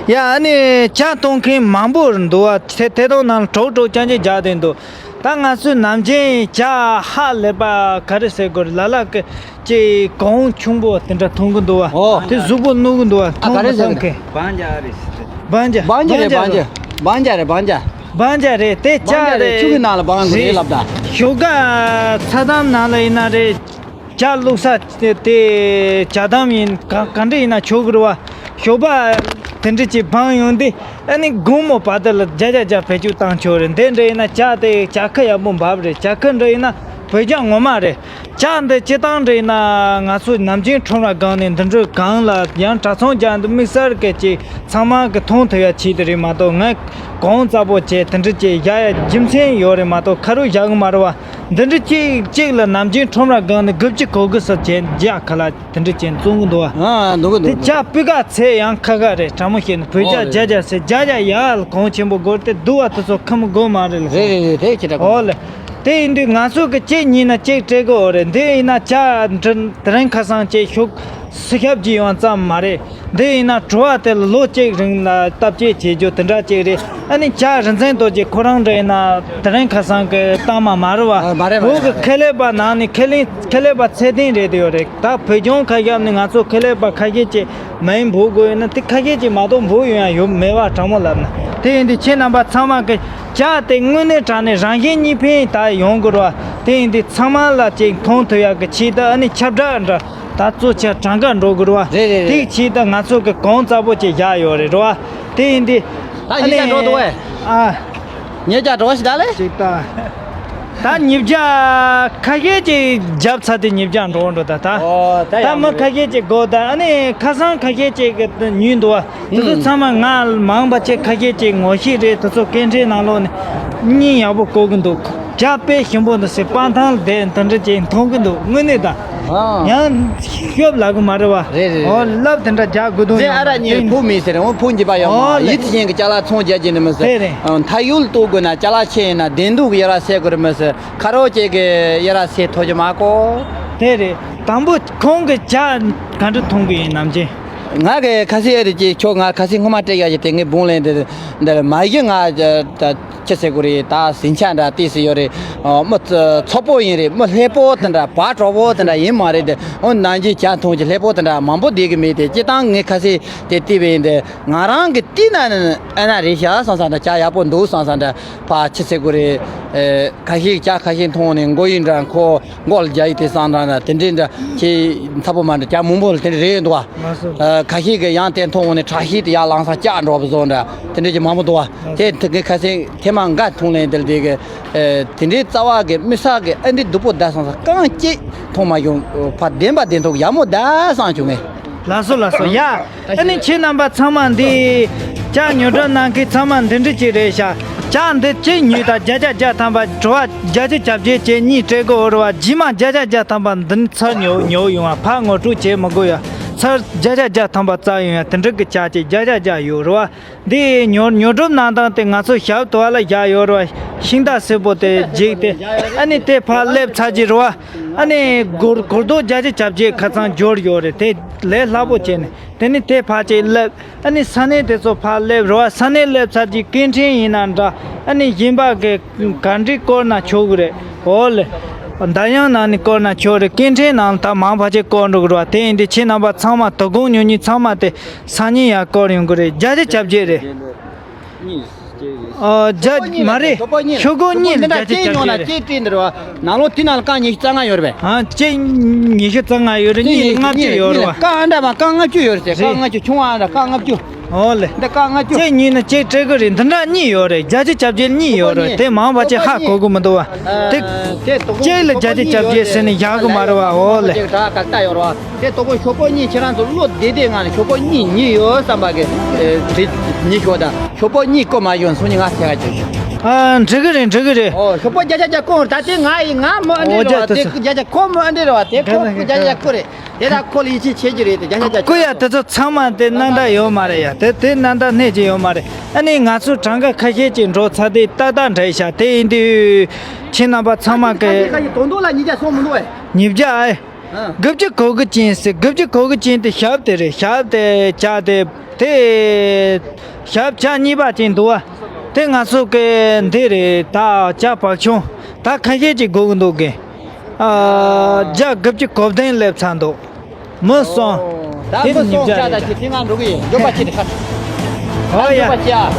ཡ་ཨ་ནི་ཇ་འཐུང་མཁན་མང་པོ་འདུག་བ། དེ་དེ་དང་ནང་གྲོགས་གྲོགས་ཅན་ཅིག་རྒྱག་དེ་འདུག་ད་ང་ཚོའི་ནམ་རྒྱུན་ཇ་ཧ་ལས་པ་ག་རེ་ཟེར་དགོས་རེད། ལ་ལ་གི་ཅིག་གོང་ཆུང་པོ་དེ་འདྲ་མཐོང་གི་འདུག་བ། ཨོ། དེ་གཟུགས་པོ་གནོད་གི་འདུག་བ། ཨ་མཐོང་ག་རེ་མི་ཟེར་མཐོང་གི། གི། སྦང་རྒྱག་རེད། སྦང་རྒྱག་སྦང་རྒྱག་རེད། སྦང་རྒྱག་སྦང་རྒྱག་རེད། སྦང་རྒྱག་སྦང་རྒྱག་རེད། དེ་སྦང་རྒྱག་ཅག་རེད། རེད། ཆུ་གི་ནང་ལ་སྦང་དགོས་རེད་ལབ་ད། ཞོགས་ཀ་ཚ་དམ་ནང་ལ་ཡིན་ན་རེད། ཇ་བླུགས་ས་དེ་དེ་ཇ་དམ་ཡིན་ག་ག་འདྲ་ཡིན་ན་ཆོག་གི་རེད་བ། ཞོགས་པ་དེ་འདྲ་ཅིག་སྦང་ཡོང་དུས་ཨ་ནི་དགོང་མོ་བར་དུ་ལ་ཇ་ཇ་ཇ་བེད་སྤྱོད་བཏང་ཆོག་རེད། འདི་འདྲ་ཡིན་ན་ཇ་དེ་ཇ་ཁ་ཡག་པོ་འབབ་རེད། ཇ་ཁ་འདྲ་ཡིན་ན་བོད་ཇ་ངོ་མ་རེད། ཇ་འདི་སྤྱི་བཏང་འདྲ་ཡིན་ན་ང་ཚོ་ནམ་རྒྱུན་ཁྲོམ་ར་སྒང་ནས་འདི་འདྲ་གང་ལ་ཡང་གྲྭ་ཚང་རྒྱག་འདི་དམིགས་བསལ་གྱི་ཅིག་ཚང་མ་གི་མཐོང་ཐུབ་ཡ་ཆེད་དུ་རེད་མ་གཏོགས། ངས་གོང་ཙམ་པོ་བྱས་དེ་འདྲ་ཅིག་བཞག་ཡ་རྒྱུ་མཚན་ཡོད་རེད་མ་གཏོགས་ཁ་རུ་བཞག་གི་མ་རེད་བ། འདི་འདྲ་གཅིག་གཅིག་ལ་ནམ་རྒྱུན་ཁྲོམ་ར་སྒང་ནས་དགུ་བཅུ་གོ་དགུ་ཙམ་བྱས་ཇ་ཁ་ལག་དེ་འདྲ་བྱས་བཙོང་གི་འདུག་བ། ཨ་འདུག་གི་དེ་འདུག་གི་ཇ་སྤུས་ཀ་ཚད་ཡང་ཁ་ཁ་རེད། དྲང་མོ་བཤད་ན་བོད་ཇ་ཨོ་རེད། ཇ་ཇ་ཟེར་ཇ་ཇ་ཡག་ལ་གོང་ཆེན་པོ་དགོས་ཏེ་སྡུག་བ་དེ་ཚོ་ཁ་མི་དགོས་མ་རེད་ལ། རེད་རེད་རེད། དེ་ཅི་འདྲ་གོ། ཨོ་ལེ། དེ་ཡིན་དུས་ང་ཚོ་གི་གཅིག་ཉིན་ན་གཅིག་སྤྲད་གི་ཨོ་རེད། འདི་ཡིན་ན་ཇ་འདྲ་དེ་རིང་ཁ་སང་བྱས་ཤུགས་སུ་ཁྱབ་ཀྱི་ཡོང་ཙམ་མ་རེད། འདི་ཡིན་ན་བྲོ་བ་དེ་ལ་ལོ་གཅིག་རིང་ལ་བཏབ་བྱས་བྱེད་རྒྱུ་དེ་འདྲ་གཅིག་རེད། ཨ་ནི་ཇ་རིན་ཆེན་རྡོ་རྗེ་ཁོ་རང་འདྲ་ཡིན་ན་དེ་རིང་ཁ་སང་གི་བཏང་མ་མ་རེད་བ། ཨ་མ་རེད་མ་བོད་གི་རེད། ཁེ་ལས་པ་ནང་ནས་ཁེ་ལས་ཁེ་ལས་པ་ཚད་ལྡན་རེད་དེ་ཡོད་རེད། ད་བོད་ལྗོངས་ཁ་ཤས་ནས་ང་ཚོ་ཁེ་ལས་པ་ཁ་ཤས་ཀྱི་མ་ཡིན་འབོད་དགོས་ཡོད་ན་དེ་ཁ་ཤས་ཀྱིས་མ་གཏོགས་འབོད་ཡོང་ཡ་ཡོད་མེད་བ། དྲང་མོ་ལབ་ན། དེ་ཡིན་དུས་ཁྱེད་རྣམ་པ་ཚང་མ་གི་ཇ་དེ་དངོས་གནས་དྲང་གནས་རང་བཞིན་གཉིས་ཕན་ད་ཡོང་དགོས་ར་བ། དེ་ཡིན་དུས་ཚང་མ་ལ་ཅིག་མཐོང་ཐུབ་ཡ་གི་ཆེད་དུ་ཨ་ནི་ཁྱབ་བསྒྲགས་འདྲ་ད་གཙོ་ཆེ་གྲངས་ཀ་འགྲོ་དགོས་ར་བ། རེད་རེད་རེད། དེའི་ཆེད་དུ་ང་ཚོ་གི་གོང་ཙམ་པོ་ཅིག་བཞག་ཡོད་རེད་ར་བ། དེ་ཡིན་དུས་ད་ཨ་ཡིན་ནི་ཀྱང་འགྲོ་འདུག་བས། ཨ། ཉེ་རྒྱ་འགྲོ་ཞིག་ད་ལེ། ཅིག་ད། ད་ཉིས་བརྒྱ་ཁ་ཤས་ཅིག་བརྒྱབ་ཚར་ཏེ་ཉིས་བརྒྱ་འགྲོ་འགྲོ་ད་ད། ཨོ་ད་ད་ཡག་མི་ཁ་ཤས་ཅིག་དགོས་ད། ཨ་ནི་ཁ་སང་ཁ་ཤས་ཅིག་གིས་ཉོས་འདུག་བ། དེ་ཚོ་ཚང་མ་ང་མང་པ་ཅིག་ཁ་ཤས་ཅིག་ངོ་ཤེས་རེད། དེ་ཚོ་སྐད་འཕྲིན་ནང་ལོགས་ནས་སྙིང་ཡག་པོ་གོ་གི་འདུག་ཇ་དཔེ་ཞིམ་པོ་འདུག་ཟེར། སྤང་ཐང་ལ་བསྡད་དེ་འདྲ་ཅིག་མཐོང་གི་འདུག་དངོས་གནས་ད། ཨ། ཡང་ཤོབ་ལབ་གི་མ་རེད་བ། རེད་རེད། ཨོ་ལབ་དེ་འདྲ་རྒྱག་དགོས་དོན་ཟེར། ཡོད་ཨ་ར་ཉིན་ཕུག་མི་ཟེར་འོ་ཕུག་འགྱིད་པ་ཡོད་ཨོ་མ་ལེ། ཡིད་ཆེས་ཀྱི་ཅ་ལག་ཚོང་རྒྱག་གི་ནི་མི་ཟེར། དེ་རེད། མཐའ་ཡུལ་གཏོགས་དགོས་ན་ཅ་ལག་ཆེ་ཡིན་ན་བདེན་སྡུག་གི་ཡ་ར་ཟེར་དགོས་རེད་མི་ཟེར། ཁ་རོག་ཅིག་གི་ཡ་ར་ཟེར་ཐོ་ཅི་མ་གོ། དེ་རེད། དང་པོ་ཁོང་གི་ཇ་ག་འདྲ་འཐུང་གི་ཡིན་ནམ་ཅི། ང་གི་ཁ་སི་ཨེ་རེད་ཅེས་ཁྱོད་ང་ཁ་སི་སྔོན་མ་སྤྲད་ཡག་ཅིག་དེ་ངས་བུང་ལེན་དེ་འདིར་མ་གཞི་ང་ཅི་ཟེར་དགོས་རེད། ད་ཟིང་ཆ་འདྲ་ཏིས་སི་ཡོད་རེད། མི་ཚོགས་པོ་ཡིན་རེད། མི་ལྷེ་པོ་དེ་འདྲ་བག་དྲོ་པོ་དེ་འདྲ་ཡིན་མ་རེད་དེ། འོ་ནང་གི་ཇ་འཐུང་གི་ལྷེ་པོ་དེ་འདྲ་མང་པོ་བསྡད་གི་མེད་དེ། སྤྱི་བཏང་ངས་ཁ་སི་དེ་བལྟས་པས་ཡིན་དེ། ང་རང་གི་བལྟས་ན་ཨ་ན་རེད་ཤག་བསམ་བསམ་འདྲ། ཇ་ཡག་པོ་འདུག་བསམ་བསམ་འདྲ། ཕ་ཆི་ཟེར་དགོས་རེད། ཨེ། ཁ་ཤས་ཇ་ཁ་ཤས་འཐུང་ནས་མགོ་ཡི་འདྲ། ཁོ་མགོ་ལ་རྒྱག་ཡི་དེ་སང་འདྲ་འདྲ་དེ་འདྲའི་འདྲ་ཁྱེད་ཚ་པོ་མ་འདྲ་ཇ་མང་པོ་ལ་དེ་འདྲ་རེད་འདུག་བ། ལགས་སོ། ཨ། ཁ་ཤས་ཀྱིས་ཡང་དེ་འཐུང་ནས་ཁྲག་ཤེད་དེ་ཡར་ལངས་སང་བཅག་འགྲོ་བ་བཟོ་འདྲ་དེ་འདྲ་ཅིག་མང་པོ་འདུག་བ། དེ་དེ་གི་ཁ་སེང་ཐེངས་མ་འགའ་འཐུང་ལེན་དེ་ལ་དེ་གི། ཨེ། དེ་འདྲའི་རྩ་བ་གི་མི་ས་གི་ཨ་འདྲའི་སྡུག་པོ་བསྡད་སོང་ས་རྐང་གཅིག་འཐུང་མ་བྱུང་། ཕ་བདེན་པ་བདེན་ཐོག་ཡག་མོ་བསྡད་སང་བྱུང་ངས། ལགས་སོ་ལགས་སོ། ཡ། ཨ་ནི་ཁྱེད་རྣམ་པ་ཚང་མ་འདི་ཇ་ཉོ་སྒྲུབ་གནང་མཁན་ཚང་མ་འདི་འདྲ་ཅིག་རེད་ཤག་ཇ་འདི་གཅིག་ཉོས་དང་བརྒྱ་ཆ་བརྒྱ་ཐམ་པ། བྲོ་བ་བརྒྱ་ཆ་གྱ་བརྒྱད་བཅས་གཉིས་སྤྲད་དགོས་རེད་བ། རྗེས་མ་བརྒྱ་ཆ་བརྒྱ་ཐམ་པ་འདི་ཚུར་ཉོ་ཉོ་ཡོང་བ། ཕར་ངོ་སྤྲོད་བྱེད་མི་དགོས་ཡ། ཚུར་བརྒྱ་ཆ་བརྒྱ་ཐམ་པ་བཙལ་ཡོང་ཡ། དེ་འདྲ་གི་ཇ་ཅིག་བརྒྱ་ཆ་བརྒྱ་ཡོད་རེད་བ། འདི་ཉོ་ཉོ་སྒྲུབ་གནང་སྟངས་དེ་ང་ཚོ་ཞབས་ཏོག་ལ་བཞག་ཡོད་རེད་བ། ཤིང་རྟ་སེར་པོ་དེ་བརྗེས་ཏེ་ཨ་ནི་དེ་ཕར་སླེབས་ཚར་གྱི་རེད་བ། ཨ་ནི་སྒོར་སྒོར་རྡོག་བརྒྱད་ཅུ་གྱ་བརྒྱད་ཁ་ཚང་འབྱོར་ཡོད་རེད། དེ་ལས་སླ་པོ་བྱས་ནས་དེ་ནི་དེ་ཕར་ཅིག་སླེབས། ཨ་ནི་ས་གནས་དེ་ཚོ་ཕར་སླེབས་རེད་བ། ས་གནས་སླེབས་ཚར་གྱི་སྐད་འཕྲིན་ཡིན་ན་འདྲ། ཨ་ནི་གཞན་པ་གི་ག་འདྲའི་བསྐུར་ན་ཆོག་གི་རེད། འོ་ལེ། འདར་དབྱངས་ནང་ནས་བསྐུར་ན་ཆོག་རེད། སྐད་འཕྲིན་ནང་ད་མང་བ་ཅིག་བསྐུར་འགྲོ་གི་རེད་བ། དེ་ཡིན་དུས་ཁྱེད་རྣམ་པ་ཚང་མ་དོ་དགོང་ཉོ་མཁན་ཚང་མ་དེ་སང་ཉིན་ཡར་བསྐུར་ཡོང་གི་རེད། བརྒྱ་ཆ་གྱ་བརྒྱད་རེད། ཨ། བརྒྱ་མ་རེད། ཤོག་གུ་གཉིས་ལ་བརྒྱ་ཆ་གྱ་བརྒྱད་རེད། ནང་ལོགས་དེ་ནང་ལ་རྐང་ཉི་ཤུ་རྩ་ལྔ་ཡོད་རེད་པས། ཨ། ཅིག་ཉི་ཤུ་རྩ་ལྔ་ཡོད་རེད། གཉིས་ལ་ལྔ་བཅུ་ཡོད་རེད་བ། རྐང་ཨ་འདྲ་མ་རྐང་ལྔ་བཅུ་ཡོད་རེད་ཟེར། རྐང་ལྔ་བཅུ། ཆུང་བ་ཨ་འདྲ་རྐང་ལྔ་བཅུ། འོ་ལེ། འདི་རྐང་ལྔ་བཅུ། གཅིག་ཉོས་ན་གཅིག་སྤྲད་གི་རེད། འདི་འདྲ་གཉིས་ཡོད་རེད། བརྒྱ་ཆ་གྱ་བརྒྱད་གཉིས་ཡོད་རེད། དེ་མང་བ་ཅིག་ཧ་གོ་གི་མི་འདུག་བ། དེ་གཅིག་ལ་བརྒྱ་ཆ་གྱ་བརྒྱད་ཟེར་ནས་བཞག་གི་མ་རེད་བ། འོ་ལེ། དེ་ལྟ་ཡོད་རེད་བ། དེ་དོ་དགོང་ཤོག་བུ་གཉིས་ཁྱེད་རང་ཚོ་བློ་བདེ་བདེ་ངང་ནས་ཤོག་བུ་གཉིས་ཉོས་ཡོད་བསམ་པ་གི་དེ་ཉོས་ཤོག་དང་། ཤོག་བུ་གཉིས་བསྐུར་མ་ཡོང་སོང་ཉིན་ང་ཐེ་ག་ཅིག་ཨ། འགྲིག་གི་རེད། འགྲིག་གི་རེད། ཨོ། ཤོག་བུ་བརྒྱ་ཆ་བརྒྱ་བསྐུར། ད་དེ་ང་ཡི་ང་མོ་ཨ་འདྲ་རེད་བ། དེ་བརྒྱ་ཆ་ཁོ་མོ་ཨ་འདྲ་རེད་བ། དེ་ཁོ་བརྒྱ་ཆ་བརྒྱ་བསྐུར་རེད། དེ་ད་ཁོ་ལ་ཡིད་ཆེས་བྱེད་ཀྱི་རེད། དེ་བརྒྱ་ཆ་བརྒྱ་བསྐུར་ཡ། དེ་ཚོ་ཚང་མ་དེ་གནད་འགག་ཡོད་མ་རེད་ཡ། དེ་དེ་གནད་འགག་སྣེ་གཅིག་ཡོད་མ་རེད། ཨ་ནི་ང་ཚོ་གྲངས་ཀ་ཁ་ཤས་ཅིག་འགྲོ་ཚར། དེ་ཏག་ཏག་འདྲ་ཤག་དེ་ཡིན་དུས་ཁྱེད་རྣམ་པ་ཚང་མ་གི་ཁ་ཤས་ཁ་ཤས་དོན་དུ་ལ་ཉིས་བརྒྱ་སོང་མི་འདུག་བས། ཉིས་བརྒྱ་ཨེ། ཨ། དགུ་བཅུ་གོ་དགུ་ཅན་ཟེར། དགུ་བཅུ་གོ་དགུ་ཅན་དེ་ཞབས་དེ་རེད། ཞབས་དེ་ཇ་དེ་དེ་ཞབས་ཇ་གཉིས་པ་ཅན་འདུག་བ། དེ་ང་ཚོ་གི་འདི་རེད། ད་ཇ་བག་ཆུང་ད་ཁ་ཤས་ཅིག་དགོས་ཀྱི་འདུག་གི་ཨ། ཇ་དགུ་བཅུ་གོ་བདུན་སླེབས་ཚར་འདུག་མི་སོང་། ད་དེ་མི་ཉིས་སོང་བརྒྱ་ཆ་རེད། ད་ཅི་དེ་ང་འགྲོ་གི་ཡིན། མགྱོགས་པ་ཅིག་ད་ཁ། ཨོ་ཡ། མགྱོགས་པ་ཅིག་ཨ།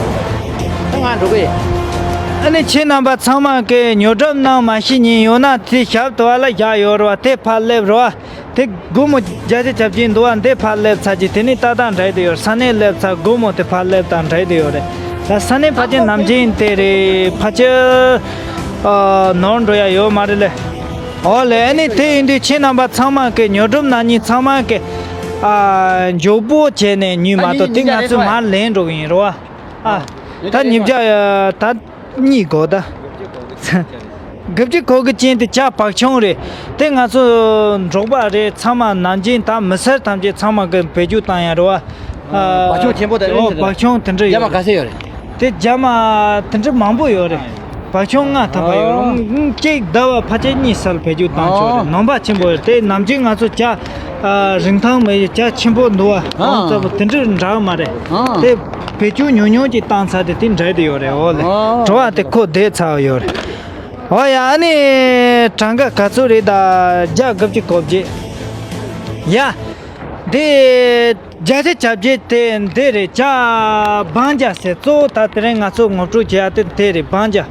ད་ང་འགྲོ་གི་ཡིན། ཨ་ནི་ཁྱེད་རྣམ་པ་ཚང་མ་གིས་ཉོ་སྒྲུབ་གནང་མ་ཤེས་མཁན་ཡོད་ན་དེ་ཞབས་དེ་བ་ལ་བཞག་ཡོད་རེད་བ། དེ་ཕར་སླེབས་རེད་བ། དེ་སྒོར་མོ་བརྒྱ་ཆ་གྱ་བརྒྱད་འདུག་བ། འདི་ཕར་སླེབས་ཚར་གྱི་དེ་ནས་ཏག་ཏག་འགྲིག་བསྡད་ཡོད། ས་གནས་སླེབས་ཚར། སྒོར་མོ་དེ་ཕར་སླེབས་དང་འགྲིག་བསྡད་ཡོད་རེད། ད་ས་གནས་ཕལ་ཆེར་ནམ་རྒྱུན་དེ་རེད། ཕལ་ཆེར་ཨ་ནོར་འགྲོ་ཡ་ཡོད་མ་རེད་ལེ། ཨོ་ལེ། ཨ་ནི་དེ་ཡིན་དུས་ཁྱེད་རྣམ་པ་ཚང་མ་གིས་ཉོ་སྒྲུབ་གནང་མཁན་ཚང་མ་གིས་ཨ་མགྱོགས་པོ་བྱས་ནས་ཉོས་མ་གཏོགས། དེ་ང་ཚོས་མར་ལེན་འགྲོ་གི་ཡིན་རེད་བ། ཨ། ད་ཉིས་བརྒྱ་ད་གཉིས་དགོས་ད། དགུ་བཅུ་གོ་དགུ་ཅན་དེ་ཇ་བག་ཆུང་རེད། དེ་ང་ཚོ་འབྲོག་པ་རེད། ཚང་མ་ནང་ཆེན་དང་མི་སེར་ཐམས་ཅད་ཚང་མ་གི་བེད་སྤྱོད་བཏང་ཡ་རེད་བ། ཨ། བག་ཆུང་ཆེན་པོ་དེ། ཨོ། བག་ཆུང་དེ་འདྲ་ཡོད་རེད། རྒྱ་མ་ག་ཚད་ཡོད་རེད། དེ་རྒྱ་མ་དེ་འདྲ་མང་པོ་ཡོད་རེད། བག་ཆུང་ལྔ་ཐམ་པ་ཡོད་རེད། ཨོ། གཅིག་ཟླ་བ་ཕལ་ཆེར་གཉིས་སར་བེད་སྤྱོད་བཏང་ཆོག་རེད། ཨོ། ནང་པ་ཆེན་པོ་རེད། དེ་ནམ་རྒྱུན་ང་ཚོ་ཇ་ཨ་རིན་ཐང་མེད། ཇ་ཆེན་པོ་འདུག་བ། ཨོ། གོང་ཚ་པོ་དེ་འདྲ་འདྲ་མ་རེད། ཨོ། དེ་བེད་སྤྱོད་ཉུང་ཉུང་ཅིག་བཏང་ཚར་དེ་དེ་འདྲ་དེ་ཡོད་རེད། ཨོ་ལེ། ཨོ། བྲོ་བ་དེ་ཁོ་བསྡད་ཚར་ཡོད་རེད། ཨོ་ཡ། ཨ་ནི་གྲངས་ཀ་ག་ཚོད་རེད་ད། ཇ་དགུ་བཅུ་གོ་བརྒྱད། ཡ། འདི་བརྒྱ་ཆ་གྱ་བརྒྱད་དེ་འདི་རེད། ཇ་སྦང་ཇ་ཟེར། གཙོ་བོ་ད་དེ་རིང་ང་ཚོ་ངོ་སྤྲོད་བྱེད་ཡ་དེ་འདི་རེད། སྦང་ཇ།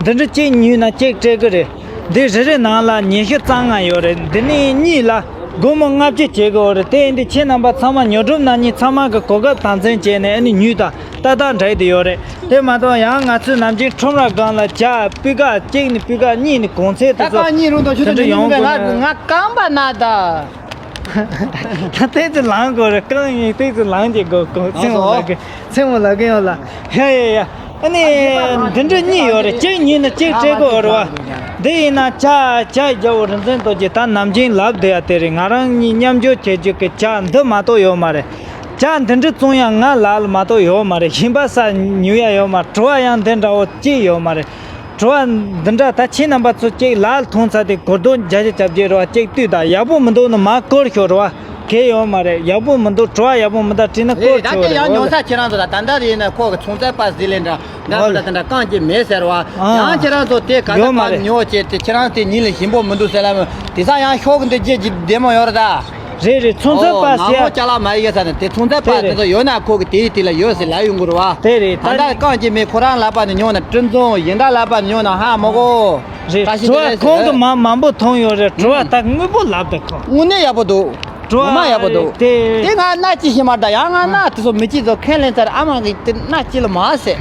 འདི་འདྲ་གཅིག་ཉོས་ན་གཅིག་སྤྲད་གི་རེད། འདི་རེ་རེ་ནང་ལ་ཉི་ཤུ་རྩ་ལྔ་ཡོད་རེད། འདི་ནས་གཉིས་ལ་སྒོར་མོ་ལྔ་བཅུ་བྱེད་གི་ཡོད་རེད། དེ་ཡིན་དུས་ཁྱེད་རྣམ་པ་ཚང་མ་ཉོ་སྒྲུབ་གནང་མཁན་ཚང་མ་གི་གོ་སྐབས་དམ་འཛིན་བྱས་ནས་ཨ་ནི་ཉོས་དང་ཏག་ཏག་འགྲིག་བསྡད་ཡོད་རེད། དེ་མ་གཏོགས་ཡང་ང་ཚོའི་ནམ་རྒྱུན་ཁྲོམ་ར་སྒང་ལ་ཇ་སྤུས་ཀ་གཅིག་ནས་སྤུས་ཀ་གཉིས་ནས་གོང་ཚད་དེ་ད་ཚོ་རྐང་གཉིས་རུང་དང་ཆུ་དེ་ཚོད་འདྲ་ཉུང་ཉུང་ཡོང་གི་གི་ང་དགོས་ན། ང་རྐང་པ་ན་ད། ད་ཏོག་ཙམ་ལངས་དགོས་རེད། རྐང་གཉིས་ཏོག་ཙམ་ལངས་ཀྱི་དགོས། གོ་ཚེ་མོ་ལགས་ཀྱི་ཚེ་མོ་ལགས་ཀྱི་ཡོང་ལ། ཡ་ཡ་ཡ། ཨ་ནི་འདི་འདྲ་གཉིས་ཡོད་རེད། གཅིག་ཉོས་ན་གཅིག་སྤྲད་དགོས་རེད་བ། འདི་ཡིན་ན་ཇ་ཇ་རྒྱལ་པོ་རིག་འཛིན་རྡོ་རྗེ་ད་ནམ་རྒྱུན་ལབ་བསྡད་ཡ་དེ་རེད། ང་རང་གཉིས་མཉམ་སྦྱོར་བྱེད་རྒྱུ་གི་ཇ་འདི་མ་གཏོགས་ཡོད་མ་རེད། ཇ་འདི་འདྲ་བཙོང་ཡ་ང་ལ་ལ་མ་གཏོགས་ཡོད་མ་རེད། གཞན་པ་ས་ཉོ་ཡ་ཡོད་མ་རེད། བྲོ་བ་ཡང་འདི་འདྲ་བོ་གཅིག་ཡོད་མ་རེད། བྲོ་བ་འདི་འདྲ་ད་ཁྱེད་རྣམ་པ་ཚོ་གཅིག་ལ་ལ་འཐུང་ཚར་དེ་སྒོར་རྡོག་བརྒྱ་ཆ་གྱ་བརྒྱད་རེད་བ། གཅིག་ལྟོས་དང་། ཡག་པོ་མི་འདུག་ན་མར་བསྐུར་ཤོག་རེད་བ། གལ་ཡོད་མ་རེད། ཡག་པོ་མི་འདུག་བྲོ་བ་ཡག་པོ་མི་འདུག་བྲིས་ན་བསྐུར་ཆོག་རེད། ད་ཁྱེད་ཡང་ཉོ་ས་ཁྱེད་རང་ཚོ་ལ་ད་ལྟ་དེ་ཡིན་ན་ཁོ་གི་ཚོང་རྩལ་པ་ཟིག་ལས་འདྲ་འདྲ་མི་འདྲ་དེ་འདྲ་རྐང་གཅིག་མེད་ཟེར་བ། ཡང་ཁྱེད་རང་ཚོ་དེ་ག་ས་ག་ཉོ་བྱེད་དེ་ཁྱེད་རང་དེ་ཉིད་ལས་ཞིམ་པོ་མི་འདུག་ཟེར་ལ་དེ་ས་ཡང་ཤོག་གི་འདི་རྗེས་ཀྱི་བདེ་མོ་ཡོད་རེད་ད། རེད་རེད། ཚོང་རྫས་པ་ཟེར་ཡ། ནང་ལོགས་ཅ་ལག་མ་ཡིན་ས་ནས་དེ་ཚོང་རྫས་པ་དེ་ཚོ་ཡོད་ན་ཁོ་གི་དེའི་དེ་ལ་ཡོད་ཟེར་ལབ་ཡོང་གི་རེད་བ། དེ་རེད། ད་ད་ལྟ་རྐང་གཅིག་མེད་ཁོ་རང་ལབ་པ་ནས་ཉོ་ན་སྤྲིན་ཚོང་ཡིན་ད་ལབ་པ་ནས་ཉོ་ན་ཧ་མ་གོ། རེད། བཀྲ་ཤིས་བདེ་ལེགས་ཟེར། ཁོང་གི་མ་མང་པོ་མཐོང་ཡོད་རེད། བྲོ་བ་ད་དངོས་པོ་ལབ་ད་ཁོ། དངོས་གནས་ཡག་པོ་འདུག་དངོས་མ་ཡག་པོ་འདུག་དེ་དེ་ང་སྣ་གཅིག་ཤེས་མ་རེད། ད་ཡང་ང་སྣ་དེ་ཚོ་མི་གཅིག་ཚོ་ཁས་ལེན་ཚར། ཨ་མ་གི་དེ་སྣ་གཅིག་ལ་མ་ཟེར།